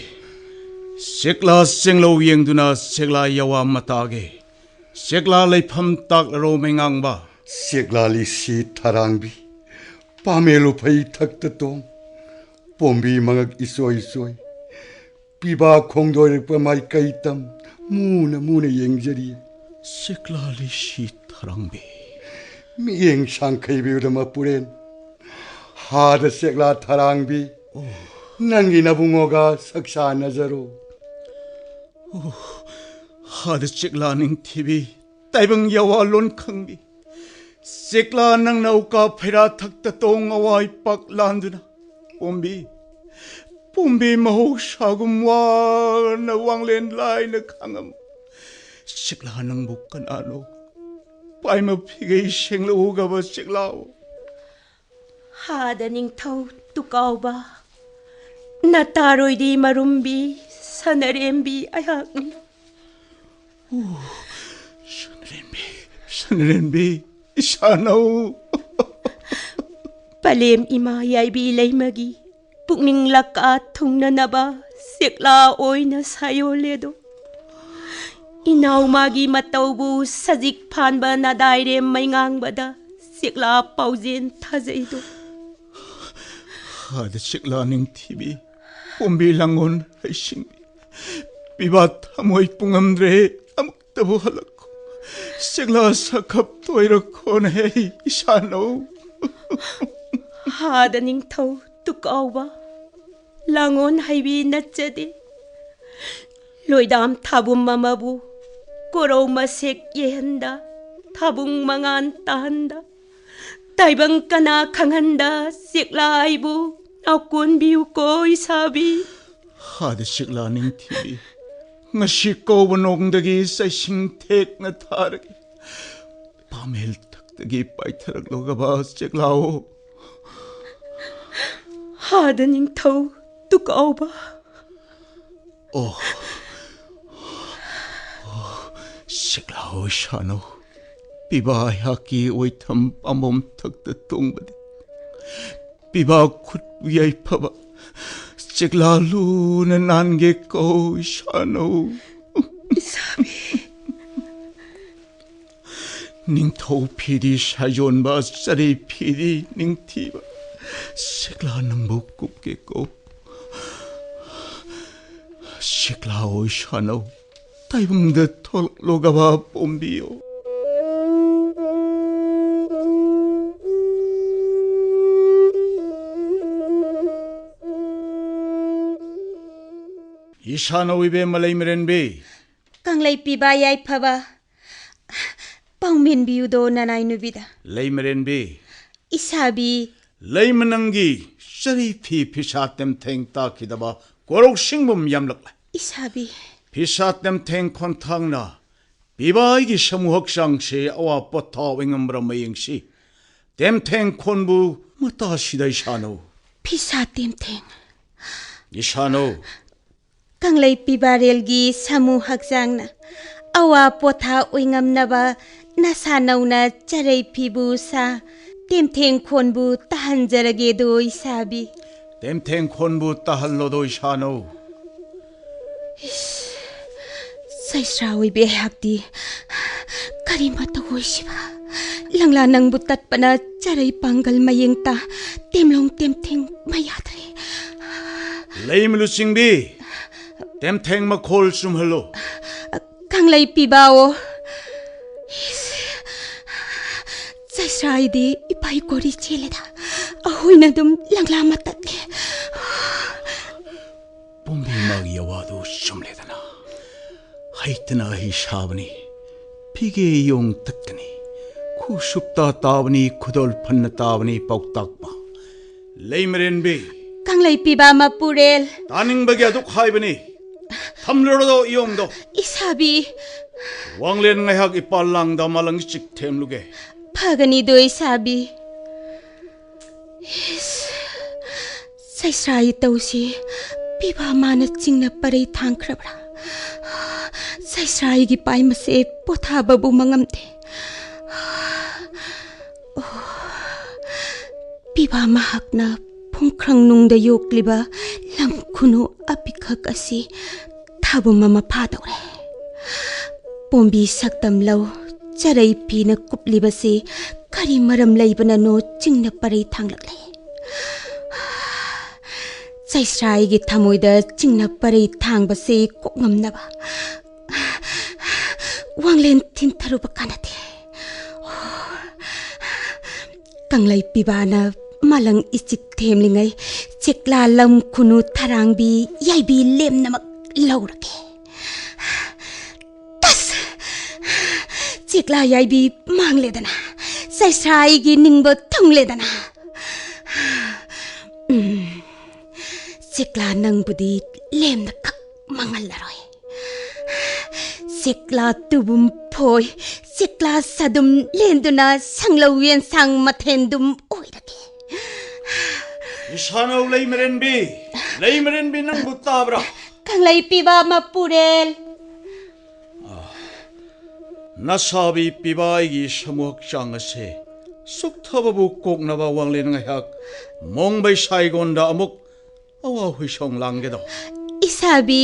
ꯁꯤꯛꯂꯥ ꯆꯦꯡꯂꯧ ꯌꯦꯡꯗꯨꯅ ꯁꯤꯛꯂꯥ ꯌꯥꯋꯥ ꯃꯇꯥꯒꯦ꯫ ꯁꯤꯛꯂꯥ ꯂꯩꯐꯝ ꯇꯥꯛꯂꯔꯣ ꯃꯩꯉꯥꯡꯕ꯫ ꯁꯤꯛꯂꯥ ꯂꯤꯁꯤ ꯊꯔꯥꯡꯕꯤ, ꯄꯥꯃꯦꯜ ꯎꯐꯩ ꯊꯛꯇ ꯇꯣꯡ, ꯄꯣꯝꯕꯤ ꯃꯉꯛ ꯏꯆꯣꯏ ꯏꯆꯣꯏ, ꯄꯤꯕꯥ ꯈꯣꯡꯗꯣꯏꯔꯛꯄ ꯃꯥꯏꯀꯩ ꯇꯝ ꯃꯨꯅ ꯃꯨꯅ ꯌꯦꯡꯖꯔꯤ꯫ ꯁꯤꯛꯂꯥ ꯂꯤꯁꯤ ꯊꯔꯥꯡꯕꯤ꯫ ꯃꯤꯠꯌꯦꯡ ꯁꯥꯡꯈꯩꯕꯤꯗ ꯃꯄꯨꯔꯦꯟ꯫ ꯍꯥꯗ ꯁꯤꯛꯂꯥ ꯊꯔꯥꯡꯕꯤ꯫ ꯑꯣ꯫ ꯅꯪꯒꯤ ꯅꯕꯨꯡꯉꯣꯒ ꯁꯛ ꯁꯥꯟꯅꯖꯔꯣ꯫ ꯑꯣ, ꯍꯥꯗ ꯁꯤꯛꯂꯥ ꯅꯤꯡꯊꯤꯕꯤ, ꯇꯥꯏꯕꯪ ꯌꯥꯋꯥ ꯂꯣꯟ ꯈꯪꯕꯤ꯫ ꯁꯤꯛꯂꯥ ꯅꯪꯅ ꯎꯀꯥ ꯐꯩꯔꯥ ꯊꯛꯇ ꯇꯣꯡ ꯑꯋꯥꯏ ꯄꯥꯛ ꯂꯥꯟꯗꯨꯅ꯫ ꯄꯣꯝꯕꯤ, ꯄꯣꯝꯕꯤ ꯃꯍꯧꯁꯥꯒꯨꯝ ꯋꯥꯅ ꯋꯥꯡꯂꯦꯟ ꯂꯥꯏꯅ ꯈꯥꯡꯉꯝ꯫ ꯁꯤꯛꯂꯥ ꯅꯪꯕꯨ ꯀꯅꯥꯅꯣ? ꯄꯥꯏꯃ ꯐꯤꯒꯩ ꯁꯦꯡꯂꯛꯎꯒꯕ ꯁꯤꯛꯂꯥꯎ꯫ ꯍꯥꯗ ꯅꯤꯡꯊꯧ ꯇꯨꯀꯥꯎꯕ, ꯅꯇꯥꯔꯣꯏꯗꯤ ꯃꯔꯨꯝꯕꯤ ꯁꯅꯔꯦꯝꯕꯤ ꯑꯩꯍꯥꯛꯅꯤ꯫ ꯑꯣ, ꯁꯅꯔꯦꯝꯕꯤ, ꯁꯅꯔꯦꯝꯕꯤ, ꯏꯁꯥꯅꯧ꯫ ꯄꯂꯦꯝ ꯏꯃꯥ ꯌꯥꯏꯕꯤ ꯂꯩꯃꯒꯤ ꯄꯨꯛꯅꯤꯡ ꯂꯛꯀꯥ ꯊꯨꯡꯅꯅꯕ ꯁꯦꯛꯂꯥ ꯑꯣꯏꯅ ꯁꯥꯌꯣꯜꯂꯦꯗꯣ꯫ ꯏꯅꯥꯎ ꯃꯥꯒꯤ ꯃꯇꯧꯕꯨ ꯁꯖꯤꯛ ꯐꯥꯟꯕ ꯅꯥꯗꯥꯏꯔꯦꯝ ꯃꯩꯉꯥꯡꯕꯗ ꯆꯦꯛꯂꯥ ꯄꯥꯎꯖꯦꯟ ꯊꯥꯖꯩꯗꯣ꯫ ꯍꯥꯗ ꯆꯦꯛꯂꯥ ꯅꯤꯡꯊꯤꯕꯤ, ꯄꯣꯝꯕꯤ ꯂꯥꯡꯒꯣꯟ ꯍꯩꯁꯤꯡꯕꯤ, ꯄꯤꯕꯥ ꯊꯃꯣꯏ ꯄꯨꯡꯉꯝꯗ꯭ꯔꯦ, ꯑꯃꯨꯛꯇꯕꯨ ꯍꯜꯂꯛꯈꯣ꯫ ꯆꯦꯛꯂꯥ ꯁꯥꯈꯞ ꯇꯣꯏꯔꯛꯈꯣꯅꯦ ꯏꯁꯥꯅꯧ꯫ ꯍꯥꯗ ꯅꯤꯡꯊꯧ ꯇꯨꯀꯥꯎꯕ, ꯂꯥꯡꯒꯣꯟ ꯍꯩꯕꯤ ꯅꯠꯆꯗꯦ꯫ ꯂꯣꯏꯗꯥꯝ ꯊꯥꯕꯨꯝ ꯑꯃꯕꯨ ꯀꯣꯔꯧ ꯃꯁꯦꯛ ꯌꯩꯍꯟꯗ, ꯊꯥꯕꯨꯡ ꯃꯉꯥꯟ ꯇꯥꯍꯟꯗ, ꯇꯥꯏꯕꯪ ꯀꯅꯥ ꯈꯪꯍꯟꯗ ꯆꯦꯛꯂꯥ ꯑꯩꯕꯨ ꯅꯥꯎꯀꯣꯟꯕꯤꯌꯨꯀꯣ ꯏꯁꯥꯕꯤ꯫ ꯍꯥꯗ ꯆꯦꯛꯂꯥ ꯅꯤꯡꯊꯤꯕꯤ, ꯉꯁꯤ ꯀꯧꯕ ꯅꯣꯡꯗꯒꯤ ꯆꯩꯁꯤꯡ ꯊꯦꯛꯅ ꯊꯥꯔꯒꯦ꯫ ꯄꯥꯃꯦꯜ ꯊꯛꯇꯒꯤ ꯄꯥꯏꯊꯔꯛꯂꯣꯒꯕ ꯆꯦꯛꯂꯥꯑꯣ꯫ ꯍꯥꯗ ꯅꯤꯡꯊꯧ ꯇꯨꯀꯥꯎꯕ꯫ ꯑꯣ, ꯑꯣ, ꯆꯦꯛꯂꯥꯑꯣ ꯏꯁꯥꯅꯧ꯫ ꯄꯤꯕꯥ ꯑꯩꯍꯥꯛꯀꯤ ꯑꯣꯏꯊꯝ ꯄꯥꯝꯕꯣꯝ ꯊꯛꯇ ꯇꯣꯡꯕꯗꯤ꯫ ꯄꯤꯕꯥ ꯈꯨꯠ ꯌꯥꯏꯐꯕ꯫ ꯆꯦꯛꯂꯥ ꯂꯨꯅ ꯅꯥꯟꯒꯦ ꯀꯧ ꯏꯁꯥꯅꯧ꯫ ꯏꯁꯥꯕꯤ꯫ ꯅꯤꯡꯊꯧ ꯐꯤꯗꯤ ꯁꯥꯏꯌꯣꯟꯕ, ꯆꯔꯩ ꯐꯤꯗꯤ ꯅꯤꯡꯊꯤꯕ꯫ ꯆꯦꯛꯂꯥ ꯅꯪꯕꯨ ꯀꯨꯞꯀꯦ ꯀꯧ꯫ ꯆꯦꯛꯂꯥꯑꯣ ꯏꯁꯥꯅꯧ꯫ ꯇꯥꯏꯕꯪꯗ ꯊꯣꯛꯂꯛꯂꯣꯒꯕ ꯄꯣꯝꯕꯤꯌꯣ꯫ ꯏꯁꯥꯅꯧ ꯏꯕꯦꯝꯃ ꯂꯩꯃꯔꯦꯟꯕꯤ꯫ ꯀꯪꯂꯩ ꯄꯤꯕ ꯌꯥꯏꯐꯕ꯫ ꯄꯥꯎꯃꯦꯟꯕꯤꯌꯨꯗꯣ ꯅꯅꯥꯏ ꯅꯨꯕꯤꯗ꯫ ꯂꯩꯃꯔꯦꯟꯕꯤ꯫ ꯏꯁꯥꯕꯤ꯫ ꯂꯩꯃ ꯅꯪꯒꯤ ꯆꯔꯩ ꯐꯤ ꯐꯤꯁꯥ ꯇꯦꯝꯊꯦꯡ ꯇꯥꯈꯤꯗꯕ ꯀꯣꯔꯧ ꯁꯤꯡꯕꯨꯝ ꯌꯥꯝꯂꯛꯂꯦ꯫ ꯏꯁꯥꯕꯤ꯫ ꯐꯤꯁꯥ ꯇꯦꯝꯊꯦꯡ ꯈꯣꯟꯊꯥꯡꯅ ꯄꯤꯕꯥꯏꯒꯤ ꯁꯃꯨ ꯍꯛꯆꯥꯡꯁꯦ ꯑꯋꯥ ꯄꯣꯊꯥ ꯑꯣꯏꯉꯝꯕ꯭ꯔꯥ ꯃꯌꯦꯡꯁꯤ꯫ ꯇꯦꯝꯊꯦꯡ ꯈꯣꯟꯕꯨ ꯃꯇꯥꯁꯤꯗ ꯏꯁꯥꯅꯧ꯫ ꯐꯤꯁꯥ ꯇꯦꯝꯊꯦꯡ꯫ ꯏꯁꯥꯅꯧ꯫ ꯀꯪꯂꯩ ꯄꯤꯕꯥꯔꯦꯜꯒꯤ ꯁꯃꯨ ꯍꯛꯆꯥꯡꯅ ꯑꯋꯥ ꯄꯣꯊꯥ ꯑꯣꯏꯉꯝꯅꯕ ꯅꯁꯥ ꯅꯧꯅ ꯆꯔꯩ ꯐꯤꯕꯨ ꯁꯥ ꯇꯦꯝꯊꯦꯡ ꯈꯣꯟꯕꯨ ꯇꯥꯍꯟꯖꯔꯒꯦꯗꯣ ꯏꯁꯥꯕꯤ꯫ ꯇꯦꯝꯊꯦꯡ ꯈꯣꯟꯕꯨ ꯇꯥꯍꯜꯂꯣꯗꯣ ꯏꯁꯥꯅꯧ꯫ ꯆꯩꯁ꯭ꯔꯥ ꯑꯣꯏꯕꯤ ꯑꯩꯍꯥꯛꯇꯤ ꯀꯔꯤꯃꯠꯇ ꯑꯣꯏꯁꯤꯕ꯫ ꯂꯪꯂꯥ ꯅꯪꯕꯨ ꯇꯠꯄꯅ ꯆꯔꯩ ꯄꯥꯡꯒꯜ ꯃꯌꯦꯡꯇ ꯇꯦꯝꯂꯣꯡ ꯇꯦꯝꯊꯦꯡ ꯃꯌꯥꯗ꯭ꯔꯦ꯫ ꯂꯩꯃ ꯂꯨꯆꯤꯡꯕꯤ, ꯇꯦꯝꯊꯦꯡ ꯃꯈꯣꯜ ꯆꯨꯝꯍꯜꯂꯨ꯫ ꯀꯪꯂꯩ ꯄꯤꯕꯥꯑꯣ꯫ ꯏꯁ, ꯆꯩꯁ꯭ꯔꯥꯏꯗꯤ ꯏꯄꯥꯏ ꯀꯣꯔꯤ ꯆꯦꯜꯂꯦꯗ꯫ ꯑꯩꯈꯣꯏꯅ ꯑꯗꯨꯝ ꯂꯪꯂꯥ ꯃꯇꯠꯂꯦ꯫ ꯄꯣꯝꯕꯤ ꯃꯥꯒꯤ ꯑꯋꯥꯗꯨ ꯆꯨꯝꯂꯦꯗꯅ꯫ ꯍꯩꯇꯅ ꯑꯍꯩ ꯁꯥꯕꯅꯤ, ꯐꯤꯒꯦ ꯌꯣꯡ ꯇꯠꯀꯅꯤ, ꯈꯨ ꯁꯨꯞꯇꯥ ꯇꯥꯕꯅꯤ, ꯈꯨꯗꯣꯜ ꯐꯟꯅ ꯇꯥꯕꯅꯤ ꯄꯥꯎꯇꯥꯛꯄ꯫ ꯂꯩꯃꯔꯦꯟꯕꯤ꯫ ꯀꯪꯂꯩ ꯄꯤꯕ ꯃꯄꯨꯔꯦꯜ꯫ ꯇꯥꯅꯤꯡꯕꯒꯤ ꯑꯗꯨꯛ ꯍꯥꯏꯕꯅꯤ꯫ ꯊꯝꯂꯨꯔꯗꯣ ꯏꯌꯣꯡꯗꯣ꯫ ꯏꯁꯥꯕꯤ꯫ ꯋꯥꯡꯂꯦꯟ ꯉꯥꯏꯍꯥꯛ ꯏꯄꯥꯜ ꯂꯥꯡꯗ ꯃꯥꯂꯪ ꯏꯆꯤꯛ ꯊꯦꯝꯂꯨꯒꯦ꯫ ꯐꯒꯅꯤꯗꯣ ꯏꯁꯥꯕꯤ꯫ ꯏꯁ, ꯆꯩꯁ꯭ꯔꯥ ꯏꯇꯧꯁꯤ ꯄꯤꯕ ꯃꯥꯅ ꯆꯤꯡꯅ ꯄꯔꯩ ꯊꯥꯡꯈ꯭ꯔꯕ꯭ꯔꯥ? ꯆꯩꯁ꯭ꯔꯥꯏꯒꯤ ꯄꯥꯏꯃꯁꯦ ꯄꯣꯊꯥꯕꯕꯨ ꯃꯉꯝꯗꯦ꯫ ꯑꯣ, ꯄꯤꯕ ꯃꯍꯥꯛꯅ ꯐꯨꯡꯈ꯭ꯔꯪ ꯅꯨꯡꯗ ꯌꯣꯛꯂꯤꯕ ꯂꯝ ꯈꯨꯅꯨ ꯑꯄꯤꯛꯈꯛ ꯑꯁꯤ ꯊꯥꯕꯨꯝ ꯑꯃ ꯐꯥꯗꯧꯔꯦ꯫ ꯄꯣꯝꯕꯤ ꯁꯛꯇꯝ ꯂꯧ ꯆꯔꯩ ꯐꯤꯅ ꯀꯨꯞꯂꯤꯕꯁꯤ ꯀꯔꯤ ꯃꯔꯝ ꯂꯩꯕꯅꯅꯣ ꯆꯤꯡꯅ ꯄꯔꯩ ꯊꯥꯡꯂꯛꯂꯦ꯫ ꯆꯩꯁ꯭ꯔꯥꯏꯒꯤ ꯊꯃꯣꯏꯗ ꯆꯤꯡꯅ ꯄꯔꯩ ꯊꯥꯡꯕꯁꯤ ꯀꯣꯛꯉꯝꯅꯕ ꯋꯥꯡꯂꯦꯟ ꯊꯤꯟꯊꯔꯨꯕ ꯀꯥꯟꯅꯗꯦ꯫ ꯀꯪꯂꯩ ꯄꯤꯕꯥꯅ ꯃꯥꯂꯪ ꯏꯆꯤꯛ ꯊꯦꯝꯂꯤꯉꯩ ꯆꯦꯛꯂꯥ ꯂꯝ ꯈꯨꯅꯨ ꯊꯔꯥꯡꯕꯤ ꯌꯥꯏꯕꯤ ꯂꯦꯝꯅꯃꯛ ꯂꯧꯔꯒꯦ꯫ ꯇꯁ! ꯆꯦꯛꯂꯥ ꯌꯥꯏꯕꯤ ꯃꯥꯡꯂꯦꯗꯅ, ꯆꯩꯁ꯭ꯔꯥꯏꯒꯤ ꯅꯤꯡꯕ ꯊꯨꯡꯂꯦꯗꯅ꯫ ꯎꯝ, ꯆꯦꯛꯂꯥ ꯅꯪꯕꯨꯗꯤ ꯂꯦꯝꯅ ꯈꯛ ꯃꯥꯡꯍꯜꯂꯔꯣꯏ꯫ ꯆꯦꯛꯂꯥ ꯇꯨꯕꯨꯝ ꯐꯣꯏ, ꯆꯦꯛꯂꯥ ꯁꯥꯗꯨꯝ ꯂꯦꯟꯗꯨꯅ ꯁꯪꯂꯧ ꯌꯦꯟꯁꯥꯡ ꯃꯊꯦꯟꯗꯨꯝ ꯑꯣꯏꯔꯒꯦ꯫ ꯏꯁꯥꯅꯧ ꯂꯩꯃꯔꯦꯟꯕꯤ, ꯂꯩꯃꯔꯦꯟꯕꯤ ꯅꯪꯕꯨ ꯇꯥꯕ꯭ꯔꯥ? ꯀꯪꯂꯩ ꯄꯤꯕ ꯃꯄꯨꯔꯦꯜ꯫ ꯅꯁꯥꯕꯤ ꯄꯤꯕꯥꯏꯒꯤ ꯁꯃꯨ ꯍꯛꯆꯥꯡ ꯑꯁꯦ ꯁꯨꯛꯊꯕꯕꯨ ꯀꯣꯛꯅꯕ ꯋꯥꯡꯂꯦꯟ ꯉꯥꯏꯍꯥꯛ ꯃꯣꯡꯕꯩ ꯁꯥꯏꯒꯣꯟꯗ ꯑꯃꯨꯛ ꯑꯋꯥ ꯍꯨꯏꯁꯣꯡ ꯂꯥꯡꯒꯦꯗꯣ꯫ ꯏꯁꯥꯕꯤ꯫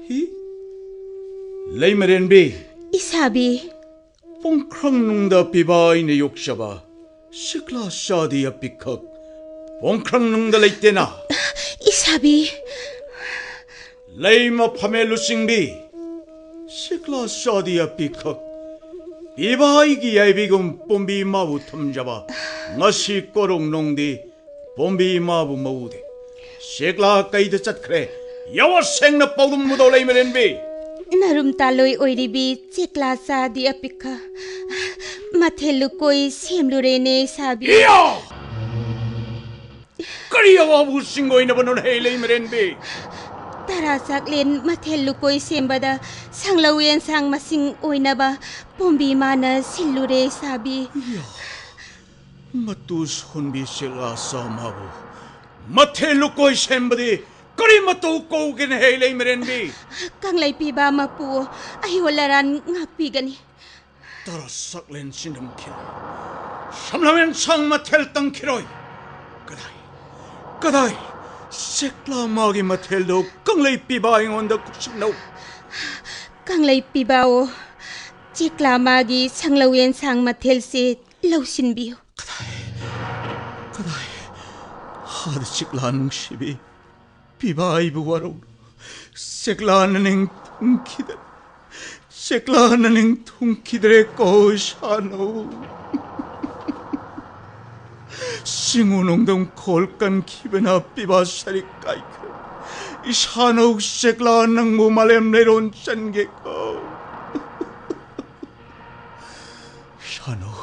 ꯍꯤ? ꯂꯩꯃꯔꯦꯟꯕꯤ, ꯏꯁꯥꯕꯤ꯫ ꯄꯣꯡꯈ꯭ꯔꯪꯅꯨꯡꯗ ꯄꯤꯕꯥꯏꯅ ꯌꯣꯛꯆꯕ ꯁꯤꯛꯂꯥ ꯆꯥꯗꯤ ꯑꯄꯤꯛꯈꯛ ꯄꯣꯡꯈ꯭ꯔꯪꯅꯨꯡꯗ ꯂꯩꯇꯦꯅ꯫ ꯏꯁꯥꯕꯤ꯫ ꯂꯩꯃ ꯐꯝꯃꯦ ꯂꯨꯆꯤꯡꯕꯤ, ꯁꯤꯛꯂꯥ ꯆꯥꯗꯤ ꯑꯄꯤꯛꯈꯛ ꯄꯤꯕꯥꯏꯒꯤ ꯌꯥꯏꯕꯤꯒꯨꯝ ꯄꯣꯝꯕꯤ ꯃꯥꯕꯨ ꯊꯝꯖꯕ ꯉꯁꯤ ꯀꯣꯔꯧꯅꯨꯡꯗꯤ ꯄꯣꯝꯕꯤ ꯃꯥꯕꯨ ꯃꯎꯗꯦ꯫ ꯁꯦꯛꯂꯥ ꯀꯩꯗ ꯆꯠꯈ꯭ꯔꯦ? ꯌꯥꯋꯥ ꯁꯦꯡꯅ ꯄꯥꯎꯗꯝꯃꯨꯗꯧ ꯂꯩꯃꯔꯦꯟꯕꯤ꯫ ꯅꯔꯨꯝ ꯇꯥꯂꯣꯏ ꯑꯣꯏꯔꯤꯕꯤ ꯆꯦꯛꯂꯥ ꯆꯥꯗꯤ ꯑꯄꯤꯛꯈ ꯃꯊꯦꯜ ꯂꯨꯀꯣꯏ ꯁꯦꯝꯂꯨꯔꯦꯅꯦ ꯁꯥꯕꯤ꯫ ꯏꯌꯥ! ꯀꯔꯤ ꯑꯋꯥꯕ ꯆꯤꯡ ꯑꯣꯏꯅꯕꯅꯣꯅꯦ ꯂꯩꯃꯔꯦꯟꯕꯤ? ꯇꯔꯥ ꯆꯥꯛꯂꯦꯟ ꯃꯊꯦꯜ ꯂꯨꯀꯣꯏ ꯁꯦꯝꯕꯗ ꯁꯪꯂꯧ ꯌꯦꯟꯁꯥꯡ ꯃꯁꯤꯡ ꯑꯣꯏꯅꯕ ꯄꯣꯝꯕꯤ ꯃꯥꯅ ꯁꯤꯜꯂꯨꯔꯦ ꯁꯥꯕꯤ꯫ ꯏꯌꯥ! ꯃꯇꯨ ꯁꯣꯟꯕꯤ ꯁꯦꯛꯂꯥ ꯆꯥ ꯃꯥꯕꯨ ꯃꯊꯦꯜ ꯂꯨꯀꯣꯏ ꯁꯦꯝꯕꯗꯤ ꯀꯔꯤ ꯃꯇꯧ ꯀꯧꯒꯦꯅꯦ ꯍꯦ ꯂꯩꯃꯔꯦꯟꯕꯤ? ꯀꯪꯂꯩ ꯄꯤꯕ ꯃꯄꯨ ꯑꯌꯣꯜ ꯑꯔꯥꯟ ꯉꯥꯛꯄꯤꯒꯅꯤ꯫ ꯇꯔꯥ ꯆꯥꯛꯂꯦꯟ ꯆꯤꯟꯗꯝꯈꯤꯔꯣꯏ꯫ ꯁꯝꯂꯝ ꯌꯦꯟꯁꯥꯡ ꯃꯊꯦꯜ ꯇꯪꯈꯤꯔꯣꯏ꯫ ꯀꯗꯥꯏ? ꯀꯗꯥꯏ? ꯁꯦꯛꯂꯥ ꯃꯥꯒꯤ ꯃꯊꯦꯜꯗꯣ ꯀꯪꯂꯩ ꯄꯤꯕ ꯑꯩꯉꯣꯟꯗ ꯈꯨꯠꯁꯤꯟꯅꯧ꯫ ꯀꯪꯂꯩ ꯄꯤꯕꯥꯑꯣ, ꯆꯦꯛꯂꯥ ꯃꯥꯒꯤ ꯁꯪꯂꯧ ꯌꯦꯟꯁꯥꯡ ꯃꯊꯦꯜꯁꯦ ꯂꯧꯁꯤꯟꯕꯤꯌꯨ꯫ ꯀꯗꯥꯏ? ꯀꯗꯥꯏ? ꯍꯥꯗ ꯆꯦꯛꯂꯥ ꯅꯨꯡꯁꯤꯕꯤ, ꯄꯤꯕꯥ ꯑꯩꯕꯨ ꯋꯥꯔꯧꯅꯨ꯫ ꯆꯦꯛꯂꯥꯅ ꯅꯤꯡ ꯊꯨꯡꯈꯤꯗ꯭ꯔꯦ꯫ ꯆꯦꯛꯂꯥꯅ ꯅꯤꯡ ꯊꯨꯡꯈꯤꯗ꯭ꯔꯦ ꯀꯣ ꯏꯁꯥꯅꯧ꯫ ꯁꯤꯡꯎ ꯅꯣꯡꯗꯝ ꯈꯣꯜ ꯀꯟꯈꯤꯕꯅ ꯄꯤꯕꯥ ꯁꯔꯤꯛ ꯀꯥꯏꯈ꯭ꯔꯦ꯫ ꯏꯁꯥꯅꯧ ꯆꯦꯛꯂꯥ ꯅꯪꯕꯨ ꯃꯥꯂꯦꯝ ꯂꯩꯔꯣꯟ ꯆꯟꯒꯦꯀꯣ꯫ ꯏꯁꯥꯅꯧ,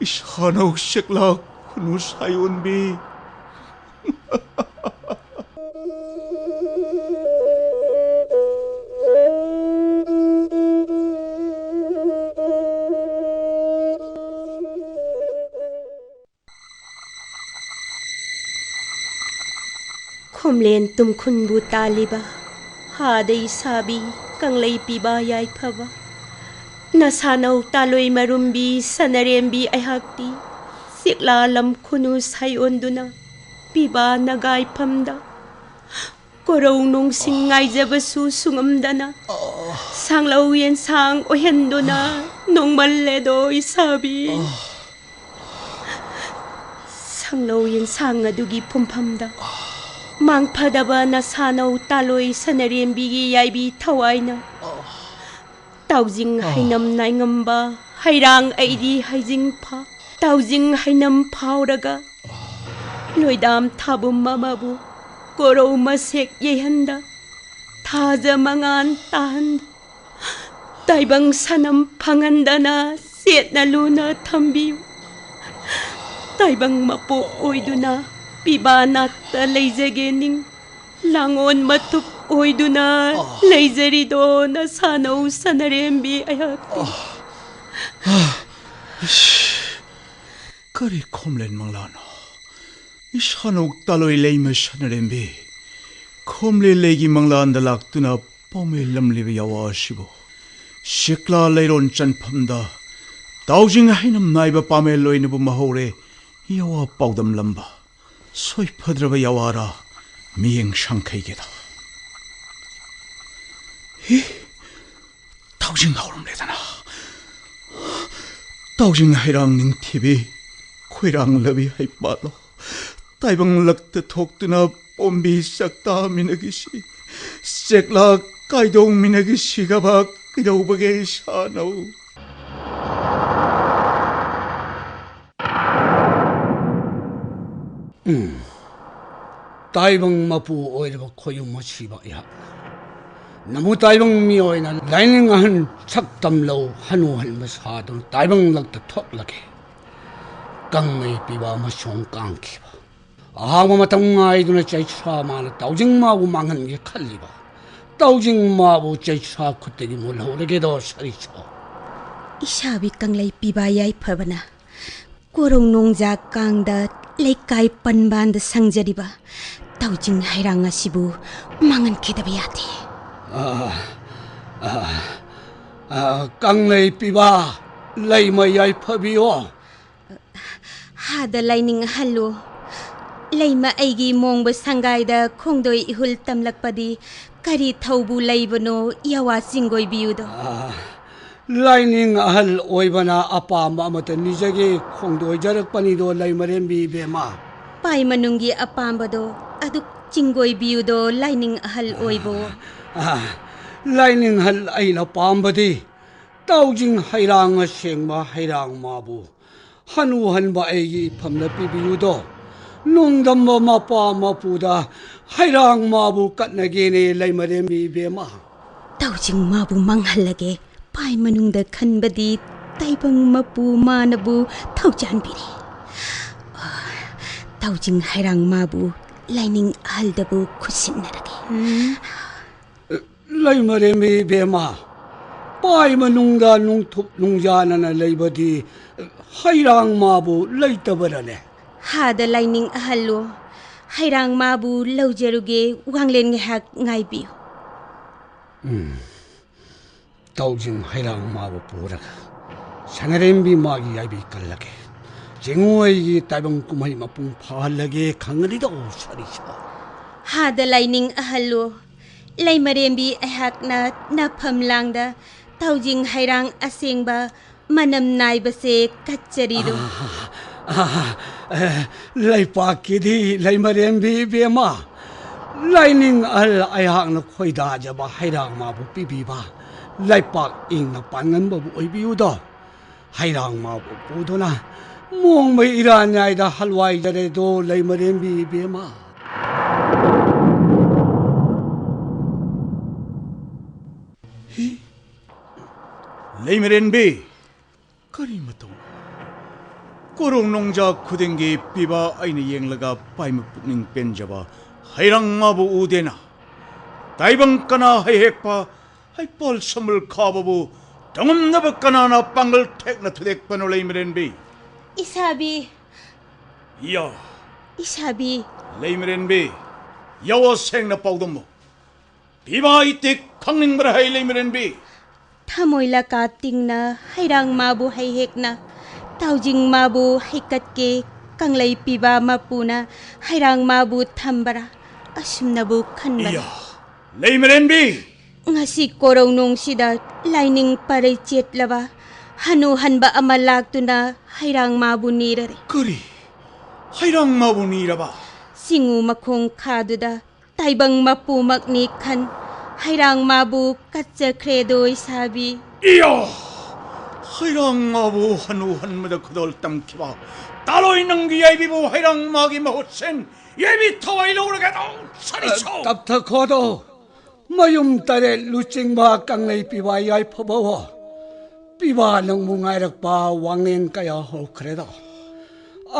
ꯏꯁꯥꯅꯧ ꯆꯦꯛꯂꯥ ꯈꯨꯅꯨ ꯁꯥꯌꯣꯟꯕꯤ꯫ ꯈꯣꯝꯂꯦꯟ ꯇꯨꯝꯈꯨꯟꯕꯨ ꯇꯥꯜꯂꯤꯕ ꯍꯥꯗꯩ ꯁꯥꯕꯤ ꯀꯪꯂꯩ ꯄꯤꯕ ꯌꯥꯏꯐꯕ ꯅꯁꯥꯅꯧ ꯇꯥꯂꯣꯏ ꯃꯔꯨꯝꯕꯤ ꯁꯅꯔꯦꯝꯕꯤ ꯑꯩꯍꯥꯛꯇꯤ ꯁꯤꯛꯂꯥ ꯂꯝ ꯈꯨꯅꯨ ꯁꯥꯏꯑꯣꯟꯗꯨꯅ ꯄꯤꯕꯥ ꯅꯒꯥꯏꯐꯝꯗ ꯀꯣꯔꯧ ꯅꯣꯡꯁꯤꯡ ꯉꯥꯏꯖꯕꯁꯨ ꯁꯨꯡꯉꯝꯗꯅ ꯁꯥꯡꯂꯧ ꯌꯦꯟꯁꯥꯡ ꯑꯣꯏꯍꯟꯗꯨꯅ ꯅꯣꯡꯃꯜꯂꯦꯗꯣ ꯏꯁꯥꯕꯤ꯫ ꯁꯥꯡꯂꯧ ꯌꯦꯟꯁꯥꯡ ꯑꯗꯨꯒꯤ ꯐꯨꯝꯐꯝꯗ ꯃꯥꯡꯐꯗꯕ ꯅꯁꯥꯅꯧ ꯇꯥꯂꯣꯏ ꯁꯅꯔꯦꯝꯕꯤꯒꯤ ꯌꯥꯏꯕꯤ ꯊꯋꯥꯏꯅ ꯇꯥꯎꯖꯤꯡ ꯍꯩꯅꯝ ꯅꯥꯏꯉꯝꯕ ꯍꯩꯔꯥꯡ ꯑꯩꯗꯤ ꯍꯩꯖꯤꯡ ꯐꯥ ꯇꯥꯎꯖꯤꯡ ꯍꯩꯅꯝ ꯐꯥꯎꯔꯒ ꯂꯣꯏꯗꯥꯝ ꯊꯥꯕꯨꯝ ꯑꯃꯕꯨ ꯀꯣꯔꯧ ꯃꯁꯦꯛ ꯌꯩꯍꯟꯗ ꯊꯥꯖ ꯃꯉꯥꯟ ꯇꯥꯍꯟꯗ ꯇꯥꯏꯕꯪ ꯁꯅꯝ ꯐꯪꯍꯟꯗꯅ ꯁꯦꯠꯅ ꯂꯨꯅ ꯊꯝꯕꯤꯌꯨ꯫ ꯇꯥꯏꯕꯪ ꯃꯄꯣꯛ ꯑꯣꯏꯗꯨꯅ ꯄꯤꯕꯥ ꯅꯥꯛꯇ ꯂꯩꯖꯒꯦ ꯅꯤꯡ ꯂꯥꯡꯑꯣꯟ ꯃꯇꯨꯞ ꯑꯣꯏꯗꯨꯅ ꯂꯩꯖꯔꯤꯗꯣ ꯅꯁꯥꯅꯧ ꯁꯅꯔꯦꯝꯕꯤ ꯑꯩꯍꯥꯛꯇꯤ꯫ ꯀꯔꯤ ꯈꯣꯝꯂꯦꯟ ꯃꯪꯂꯥꯅꯣ? ꯏꯁꯥꯅꯧ ꯇꯥꯂꯣꯏ ꯂꯩꯃ ꯁꯅꯔꯦꯝꯕꯤ꯫ ꯈꯣꯝꯂꯦ ꯂꯩꯒꯤ ꯃꯪꯂꯥꯟꯗ ꯂꯥꯛꯇꯨꯅ ꯄꯥꯎꯃꯦ ꯂꯝꯂꯤꯕ ꯌꯥꯋꯥ ꯑꯁꯤꯕꯨ ꯁꯤꯛꯂꯥ ꯂꯩꯔꯣꯟ ꯆꯟꯐꯝꯗ ꯇꯥꯎꯖꯤꯡ ꯍꯩꯅꯝ ꯅꯥꯏꯕ ꯄꯥꯃꯦꯜ ꯑꯣꯏꯅꯕꯨ ꯃꯍꯧꯔꯦ ꯌꯥꯋꯥ ꯄꯥꯎꯗꯝꯂꯝꯕ꯫ ꯁꯣꯏꯐꯗ꯭ꯔꯕ ꯌꯥꯋꯥꯔꯥ ꯃꯤꯌꯦꯡ ꯁꯪꯈꯩꯒꯦꯗ꯫ ꯍꯤ! ꯇꯥꯎꯖꯤꯡ ꯍꯧꯔꯝꯂꯦꯗꯅ꯫ ꯇꯥꯎꯖꯤꯡ ꯍꯩꯔꯥꯡ ꯅꯤꯡꯊꯤꯕꯤ, ꯈꯣꯏꯔꯥꯡꯂꯕꯤ ꯍꯩꯄꯥꯜꯂꯣ꯫ ꯇꯥꯏꯕꯪ ꯂꯛꯇ ꯊꯣꯛꯇꯨꯅ ꯄꯣꯝꯕꯤ ꯆꯥꯛꯇꯥꯃꯤꯟꯅꯒꯤꯁꯤ꯫ ꯆꯦꯛꯂꯥ ꯀꯥꯏꯗꯣꯛꯃꯤꯟꯅꯒꯤꯁꯤꯒꯕ ꯀꯩꯗꯧꯕꯒꯦ ꯏꯁꯥꯅꯧ? ꯎꯝ꯫ ꯇꯥꯏꯕꯪ ꯃꯄꯨ ꯑꯣꯏꯔꯕ ꯈꯣꯌꯨꯝ ꯑꯁꯤꯕ ꯑꯩꯍꯥꯛ ꯅꯃꯨ ꯇꯥꯏꯕꯪ ꯃꯤꯑꯣꯏꯅ ꯂꯥꯏꯅꯤꯡ ꯑꯍꯟ ꯁꯛ ꯇꯝꯂꯧ ꯍꯅꯨ ꯍꯟꯕ ꯁꯥꯗꯨꯅ ꯇꯥꯏꯕꯪ ꯂꯛꯇ ꯊꯣꯛꯂꯒꯦ꯫ ꯀꯪꯂꯩ ꯄꯤꯕ ꯑꯃꯁꯨꯡ ꯀꯥꯡꯈꯤꯕ꯫ ꯑꯍꯥꯡꯕ ꯃꯇꯝ ꯉꯥꯏꯗꯨꯅ ꯆꯩꯁ꯭ꯔꯥ ꯃꯥꯅ ꯇꯥꯎꯖꯤꯡ ꯃꯥꯕꯨ ꯃꯥꯡꯍꯟꯒꯦ ꯈꯜꯂꯤꯕ꯫ ꯇꯥꯎꯖꯤꯡ ꯃꯥꯕꯨ ꯆꯩꯁ꯭ꯔꯥ ꯈꯨꯠꯇꯒꯤ ꯃꯨꯜꯍꯧꯔꯒꯦꯗꯣ ꯁꯔꯤꯁꯣ꯫ ꯏꯁꯥꯕꯤ ꯀꯪꯂꯩ ꯄꯤꯕ ꯌꯥꯏꯐꯕꯅ ꯀꯣꯔꯧ ꯅꯣꯡꯖꯥ ꯀꯥꯡꯗ ꯂꯩꯀꯥꯏ ꯄꯟꯕꯥꯟꯗ ꯁꯪꯖꯔꯤꯕ ꯇꯥꯎꯖꯤꯡ ꯍꯩꯔꯥꯡ ꯑꯁꯤꯕꯨ ꯃꯥꯡꯍꯟꯈꯤꯗꯕ ꯌꯥꯗꯦ꯫ ꯑ, ꯑ, ꯑ, ꯀꯪꯂꯩ ꯄꯤꯕ, ꯂꯩꯃ ꯌꯥꯏꯐꯕꯤꯌꯣ꯫ ꯍꯥꯗ ꯂꯥꯏꯅꯤꯡ ꯑꯍꯜꯂꯨ꯫ ꯂꯩꯃ ꯑꯩꯒꯤ ꯃꯣꯡꯕ ꯁꯪꯒꯥꯏꯗ ꯈꯣꯡꯗꯣꯏ ꯏꯍꯨꯜ ꯇꯝꯂꯛꯄꯗꯤ ꯀꯔꯤ ꯊꯧꯕꯨ ꯂꯩꯕꯅꯣ, ꯌꯥꯋꯥ ꯆꯤꯡꯒꯣꯏꯕꯤꯌꯨꯗꯣ꯫ ꯑꯥ, ꯂꯥꯏꯅꯤꯡ ꯑꯍꯜ ꯑꯣꯏꯕꯅ ꯑꯄꯥꯝꯕ ꯑꯃꯠꯇ ꯅꯤꯖꯒꯦ ꯈꯣꯡꯗꯣꯏꯖꯔꯛꯄꯅꯤꯗꯣ, ꯂꯩꯃꯔꯦꯝꯕꯤ ꯏꯕꯦꯝꯃ꯫ ꯄꯥꯏ ꯃꯅꯨꯡꯒꯤ ꯑꯄꯥꯝꯕꯗꯣ ꯑꯗꯨ ꯆꯤꯡꯒꯣꯏꯕꯤꯌꯨꯗꯣ, ꯂꯥꯏꯅꯤꯡ ꯑꯍꯜ ꯑꯣꯏꯕꯣ꯫ ꯑꯥ, ꯂꯥꯏꯅꯤꯡ ꯑꯍꯜ ꯑꯩꯅ ꯄꯥꯝꯕꯗꯤ ꯇꯥꯎꯖꯤꯡ ꯍꯩꯔꯥꯡ ꯑꯁꯦꯡꯕ ꯍꯩꯔꯥꯡ ꯃꯥꯕꯨ ꯍꯅꯨ ꯍꯟꯕ ꯑꯩꯒꯤ ꯏꯐꯝꯗ ꯄꯤꯕꯤꯌꯨꯗꯣ꯫ ꯅꯣꯡꯗꯝꯕ ꯃꯄꯥ ꯃꯄꯨꯗ ꯍꯩꯔꯥꯡ ꯃꯥꯕꯨ ꯀꯠꯅꯒꯦꯅꯦ, ꯂꯩꯃꯔꯦꯝꯕꯤ ꯏꯕꯦꯝꯃ꯫ ꯇꯥꯎꯖꯤꯡ ꯃꯥꯕꯨ ꯃꯥꯡꯍꯜꯂꯒꯦ꯫ ꯄꯥꯏ ꯃꯅꯨꯡꯗ ꯈꯟꯕꯗꯤ ꯇꯥꯏꯕꯪ ꯃꯄꯨ ꯃꯥꯅꯕꯨ ꯊꯧꯖꯥꯟꯕꯤꯔꯦ꯫ ꯇꯥꯎꯖꯤꯡ ꯍꯩꯔꯥꯡ ꯃꯥꯕꯨ ꯂꯥꯏꯅꯤꯡ ꯑꯍꯜꯗꯕꯨ ꯈꯨꯠꯁꯤꯟꯅꯔꯒꯦ꯫ ꯂꯩꯃꯔꯦꯝꯕꯤ ꯏꯕꯦꯝꯃ, ꯄꯥꯏ ꯃꯅꯨꯡꯗ ꯅꯨꯡꯊꯨꯞ ꯅꯨꯡꯖꯥꯅꯅ ꯂꯩꯕꯗꯤ ꯍꯩꯔꯥꯡ ꯃꯥꯕꯨ ꯂꯩꯇꯕꯔꯅꯦ? ꯍꯥꯗ ꯂꯥꯏꯅꯤꯡ ꯑꯍꯜꯂꯣ, ꯍꯩꯔꯥꯡ ꯃꯥꯕꯨ ꯂꯧꯖꯔꯨꯒꯦ, ꯋꯥꯡꯂꯦꯟ ꯉꯥꯏꯍꯥꯛ ꯉꯥꯏꯕꯤꯌꯨ꯫ ꯎꯝ꯫ ꯇꯥꯎꯖꯤꯡ ꯍꯩꯔꯥꯡ ꯃꯥꯕꯨ ꯄꯨꯔꯒ ꯁꯅꯔꯦꯝꯕꯤ ꯃꯥꯒꯤ ꯌꯥꯏꯕꯤ ꯀꯜꯂꯒꯦ꯫ ꯆꯤꯡꯉꯣꯏꯒꯤ ꯇꯥꯏꯕꯪ ꯀꯨꯝꯍꯩ ꯃꯄꯨꯡ ꯐꯥꯍꯜꯂꯒꯦ ꯈꯪꯒꯅꯤꯗꯣ, ꯁꯥꯔꯤꯁꯥ꯫ ꯍꯥꯗ ꯂꯥꯏꯅꯤꯡ ꯑꯍꯜꯂꯣ, ꯂꯩꯃꯔꯦꯝꯕꯤ ꯑꯩꯍꯥꯛꯅ ꯅꯐꯝ ꯂꯥꯡꯗ ꯇꯥꯎꯖꯤꯡ ꯍꯩꯔꯥꯡ ꯑꯁꯦꯡꯕ ꯃꯅꯝ ꯅꯥꯏꯕꯁꯦ ꯀꯠꯆꯔꯤꯗꯣ꯫ ꯑꯥ, ꯑꯥ, ꯑꯦ, ꯂꯩꯄꯥꯛꯀꯤꯗꯤ ꯂꯩꯃꯔꯦꯝꯕꯤ ꯏꯕꯦꯝꯃ, ꯂꯥꯏꯅꯤꯡ ꯑꯍꯜ ꯑꯩꯍꯥꯛꯅ ꯈꯣꯏꯗꯥꯖꯕ ꯍꯩꯔꯥꯡ ꯃꯥꯕꯨ ꯄꯤꯕꯤꯕ, ꯂꯩꯄꯥꯛ ꯏꯪꯅ ꯄꯥꯟꯉꯝꯕꯕꯨ ꯑꯣꯏꯕꯤꯌꯨꯗꯣ꯫ ꯍꯩꯔꯥꯡ ꯃꯥꯕꯨ ꯄꯨꯗꯨꯅ ꯃꯣꯡꯕ ꯏꯔꯥꯟ ꯌꯥꯏꯗ ꯍꯜꯋꯥꯏꯖꯔꯦꯗꯣ, ꯂꯩꯃꯔꯦꯝꯕꯤ ꯏꯕꯦꯝꯃ꯫ ꯂꯩꯃꯔꯦꯟꯕꯤ, ꯀꯔꯤ ꯃꯇꯧ? ꯀꯣꯔꯣꯡ ꯅꯣꯡꯖꯥ ꯈꯨꯗꯤꯡꯒꯤ ꯄꯤꯕ ꯑꯩꯅ ꯌꯦꯡꯂꯒ ꯄꯥꯏꯃ ꯄꯨꯛꯅꯤꯡ ꯄꯦꯟꯖꯕ ꯍꯩꯔꯥꯡ ꯃꯥꯕꯨ ꯎꯗꯦꯅ꯫ ꯇꯥꯏꯕꯪ ꯀꯅꯥ ꯍꯩꯍꯦꯛꯄ, ꯍꯩꯄꯥꯜ ꯁꯝꯕꯜ ꯈꯥꯕꯕꯨ ꯇꯧꯉꯝꯅꯕ ꯀꯅꯥꯅ ꯄꯥꯡꯒꯜ ꯊꯦꯛꯅ ꯊꯨꯗꯦꯛꯄꯅꯣ, ꯂꯩꯃꯔꯦꯟꯕꯤ? ꯏꯁꯥꯕꯤ꯫ ꯌꯥ꯫ ꯏꯁꯥꯕꯤ꯫ ꯂꯩꯃꯔꯦꯟꯕꯤ, ꯌꯥꯋꯥ ꯁꯦꯡꯅ ꯄꯥꯎꯗꯝꯃꯨ꯫ ꯄꯤꯕ ꯏꯇꯤꯛ ꯈꯪꯅꯤꯡꯕ꯭ꯔꯥ ꯍꯩ, ꯂꯩꯃꯔꯦꯟꯕꯤ? ꯊꯃꯣꯏ ꯂꯀꯥ ꯇꯤꯡꯅ ꯍꯩꯔꯥꯡ ꯃꯥꯕꯨ ꯍꯩꯍꯦꯛꯅ, ꯇꯥꯎꯖꯤꯡ ꯃꯥꯕꯨ ꯍꯩꯀꯠꯀꯦ ꯀꯪꯂꯩ ꯄꯤꯕ ꯃꯄꯨꯅ ꯍꯩꯔꯥꯡꯃꯥꯕꯨ ꯊꯝꯕꯔꯥ? ꯑꯁꯨꯝꯅꯕꯨ ꯈꯟꯕꯅꯤ꯫ ꯏꯌꯥ, ꯂꯩꯃꯔꯦꯟꯕꯤ! ꯉꯁꯤ ꯀꯣꯔꯧꯅꯨꯡꯁꯤꯗ ꯂꯥꯏꯅꯤꯡ ꯄꯔꯩ ꯆꯦꯠꯂꯕ ꯍꯅꯨ ꯍꯟꯕ ꯑꯃ ꯂꯥꯛꯇꯨꯅ ꯍꯩꯔꯥꯡꯃꯥꯕꯨ ꯅꯤꯔꯔꯦ꯫ ꯀꯔꯤ? ꯍꯩꯔꯥꯡꯃꯥꯕꯨ ꯅꯤꯔꯕ? ꯆꯤꯡꯉꯨ ꯃꯈꯣꯡ ꯈꯥꯗꯨꯗ ꯇꯥꯏꯕꯪ ꯃꯄꯨꯃꯛꯅꯤ ꯈꯟ, ꯍꯩꯔꯥꯡꯃꯥꯕꯨ ꯀꯠꯆꯈ꯭ꯔꯦꯗꯣ ꯏꯁꯥꯕꯤ꯫ ꯏꯌꯥ! ꯍꯩꯔꯥꯡꯃꯥꯕꯨ ꯍꯅꯨ ꯍꯟꯕꯗ ꯈꯨꯗꯣꯜ ꯇꯝꯈꯤꯕ ꯇꯥꯂꯣꯏ ꯅꯪꯒꯤ ꯌꯥꯏꯕꯤꯕꯨ ꯍꯩꯔꯥꯡꯃꯥꯒꯤ ꯃꯍꯨꯠ ꯁꯤꯟ ꯌꯥꯏꯕꯤ ꯊꯋꯥꯏ ꯂꯧꯔꯒꯦꯗꯣ ꯁꯥꯔꯤ ꯁꯧ! ꯇꯞꯊꯈꯣꯗꯣ, ꯃꯌꯨꯝ ꯇꯔꯦꯠ ꯂꯨꯆꯤꯡꯕ ꯀꯪꯂꯩ ꯄꯤꯕ ꯌꯥꯏꯐꯕꯋꯣ꯫ ꯄꯤꯕ ꯅꯪꯕꯨ ꯉꯥꯏꯔꯛꯄ ꯋꯥꯡꯂꯦꯟ ꯀꯌꯥ ꯍꯧꯈ꯭ꯔꯦꯗ꯫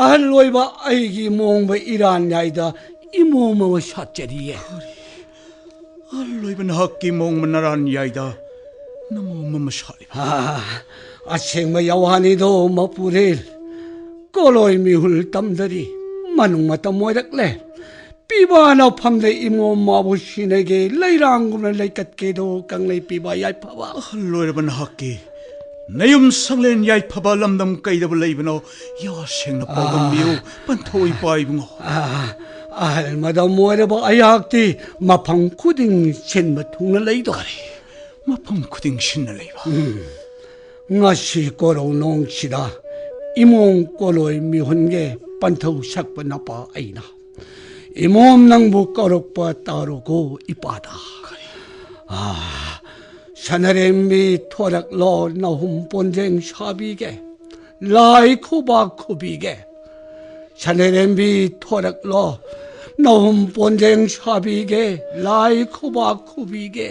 ꯑꯍꯜ ꯑꯣꯏꯕ ꯑꯩꯒꯤ ꯃꯣꯡꯕ ꯏꯔꯥꯟ ꯌꯥꯏꯗ ꯏꯃꯣꯝ ꯑꯃ ꯁꯥꯠꯆꯔꯤꯌꯦ꯫ ꯑꯍꯜ ꯑꯣꯏꯕ ꯅꯍꯥꯛꯀꯤ ꯃꯣꯡꯕ ꯅꯔꯥꯟ ꯌꯥꯏꯗ ꯅꯃꯣꯝ ꯑꯃ ꯁꯥꯠꯂꯤꯕ꯫ ꯑꯥ, ꯑꯁꯦꯡꯕ ꯌꯥꯋꯥꯅꯤꯗꯣ ꯃꯄꯨꯔꯦꯜ꯫ ꯀꯣꯂꯣꯏ ꯃꯤꯍꯨꯜ ꯇꯝꯗꯔꯤ꯫ ꯃꯅꯨꯡ ꯃꯇꯝ ꯑꯣꯏꯔꯛꯂꯦ꯫ ꯄꯤꯕꯥꯅ ꯐꯝꯗ ꯏꯃꯣꯝ ꯃꯥꯕꯨ ꯁꯤꯟꯅꯒꯦ, ꯂꯩꯔꯥꯡꯒꯨꯝꯅ ꯂꯩꯀꯠꯀꯦꯗꯣ ꯀꯪꯂꯩ ꯄꯤꯕ ꯌꯥꯏꯐꯕ꯫ ꯑꯍꯜ ꯑꯣꯏꯔꯕ ꯅꯍꯥꯛꯀꯤ ꯅꯌꯨꯝ ꯁꯪꯂꯦꯟ ꯌꯥꯏꯐꯕ ꯂꯝꯗꯝ ꯀꯩꯗꯕꯨ ꯂꯩꯕꯅꯣ? ꯌꯥ ꯁꯦꯡꯅ ꯄꯥꯎꯗꯝꯕꯤꯌꯨ, ꯄꯟꯊꯧ ꯏꯄꯥ ꯏꯕꯨꯡꯉꯣ꯫ ꯑꯥ, ꯑꯍꯜ ꯃꯗꯝ ꯑꯣꯏꯔꯕ ꯑꯩꯍꯥꯛꯇꯤ ꯃꯐꯝ ꯈꯨꯗꯤꯡ ꯁꯤꯟꯕ ꯊꯨꯡꯅ ꯂꯩꯗꯣ꯫ ꯀꯔꯤ? ꯃꯐꯝ ꯈꯨꯗꯤꯡ ꯁꯤꯟꯅ ꯂꯩꯕ? ꯎꯝ꯫ ꯉꯁꯤ ꯀꯣꯔꯧ ꯅꯣꯡꯁꯤꯗ ꯏꯃꯣꯝ ꯀꯣꯂꯣꯏ ꯃꯤꯍꯨꯟꯒꯦ ꯄꯟꯊꯧ ꯁꯛꯄ ꯅꯄꯥ ꯑꯩꯅ ꯏꯃꯣꯝ ꯅꯪꯕꯨ ꯀꯧꯔꯛꯄ ꯇꯥꯔꯨꯀꯣ ꯏꯄꯥꯗ꯫ ꯑꯥ, ꯁꯅꯔꯦꯝꯕꯤ ꯊꯣꯔꯛꯂꯣ ꯅꯍꯨꯝ ꯄꯣꯟꯖꯦꯡ ꯁꯥꯕꯤꯒꯦ, ꯂꯥꯏ ꯈꯨꯕꯥꯛ ꯈꯨꯕꯤꯒꯦ꯫ ꯁꯅꯔꯦꯝꯕꯤ ꯊꯣꯔꯛꯂꯣ ꯅꯍꯨꯝ ꯄꯣꯟꯖꯦꯡ ꯁꯥꯕꯤꯒꯦ, ꯂꯥꯏ ꯈꯨꯕꯥꯛ ꯈꯨꯕꯤꯒꯦ꯫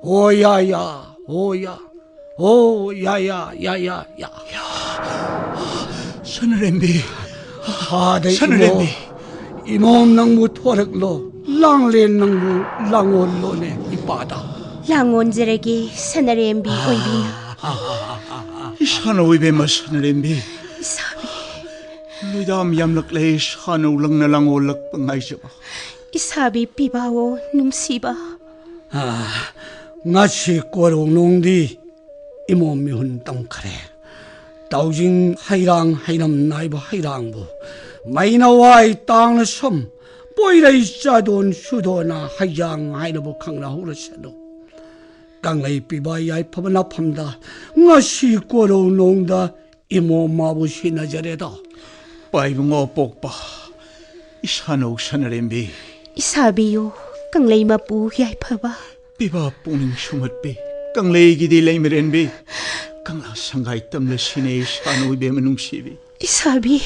ꯍꯣ ꯌꯥ ꯌꯥ, ꯍꯣ ꯌꯥ꯫ ꯑꯣ, ꯌꯥ, ꯌꯥ, ꯌꯥ, ꯌꯥ, ꯌꯥ꯫ ꯁꯅꯔꯦꯝꯕꯤ꯫ ꯍꯥꯗ ꯏꯃꯣ-, ꯁꯅꯔꯦꯝꯕꯤ꯫ ꯏꯃꯣꯝ ꯅꯪꯕꯨ ꯊꯣꯔꯛꯂꯣ, ꯂꯥꯡꯂꯦꯟ ꯅꯪꯕꯨ ꯂꯥꯡꯑꯣꯜꯂꯣꯅꯦ ꯏꯄꯥꯗ꯫ ꯂꯥꯡꯑꯣꯟꯖꯔꯒꯦ, ꯁꯅꯔꯦꯝꯕꯤ ꯑꯣꯏꯕꯤꯅ꯫ ꯏꯁꯥꯅꯧ ꯏꯕꯦꯝꯃ ꯁꯅꯔꯦꯝꯕꯤ꯫ ꯏꯁꯥꯕꯤ꯫ ꯂꯣꯏꯗꯥꯝ ꯌꯥꯝꯂꯛꯂꯦ, ꯏꯁꯥꯅꯧ ꯂꯪꯅ ꯂꯥꯡꯑꯣꯜꯂꯛꯄ ꯉꯥꯏꯖꯕ꯫ ꯏꯁꯥꯕꯤ ꯄꯤꯕꯥꯋꯣ ꯅꯨꯡꯁꯤꯕ꯫ ꯑꯥ, ꯉꯁꯤ ꯀꯣꯔꯧꯅꯨꯡꯗꯤ ꯏꯃꯣꯝ ꯃꯤꯍꯨꯟ ꯇꯝꯈ꯭ꯔꯦ꯫ ꯇꯥꯎꯖꯤꯡ ꯍꯩꯔꯥꯡ ꯍꯩꯅꯝ ꯅꯥꯏꯕ ꯍꯩꯔꯥꯡꯕꯨ, ꯃꯩꯅꯋꯥꯏ ꯇꯥꯡꯅ ꯁꯝ, ꯄꯣꯏꯔꯩ ꯆꯥꯗꯣꯟ ꯁꯨꯗꯣꯟꯅ ꯍꯩꯖꯥꯡ ꯍꯥꯏꯅꯕꯨ ꯈꯪꯅꯍꯧꯔꯁꯅꯨ꯫ ꯀꯪꯂꯩ ꯄꯤꯕ ꯌꯥꯏꯐꯕ ꯅꯐꯝꯗ ꯉꯁꯤ ꯀꯣꯂꯧ ꯅꯣꯡꯗ ꯏꯃꯣꯝ ꯃꯥꯕꯨ ꯁꯤꯟꯅꯖꯔꯦꯗꯣ꯫ ꯄꯥꯏꯕꯨꯡꯉꯣ ꯄꯣꯛꯄ ꯏꯁꯥꯅꯧ ꯁꯅꯔꯦꯝꯕꯤ꯫ ꯏꯁꯥꯕꯤꯌꯣ ꯀꯪꯂꯩ ꯃꯄꯨ ꯌꯥꯏꯐꯕ꯫ ꯄꯤꯕ ꯄꯨꯛꯅꯤꯡ ꯁꯨꯝꯍꯠꯄꯤ ꯀꯪꯂꯩꯒꯤꯗꯤ ꯂꯩꯃꯔꯦꯟꯕꯤ꯫ ꯀꯪꯂꯥ ꯁꯪꯒꯥꯏ ꯇꯝꯂ ꯁꯤꯅꯦ ꯏꯁꯥꯅꯧ ꯏꯕꯦꯝꯃ ꯅꯨꯡꯁꯤꯕꯤ꯫ ꯏꯁꯥꯕꯤ꯫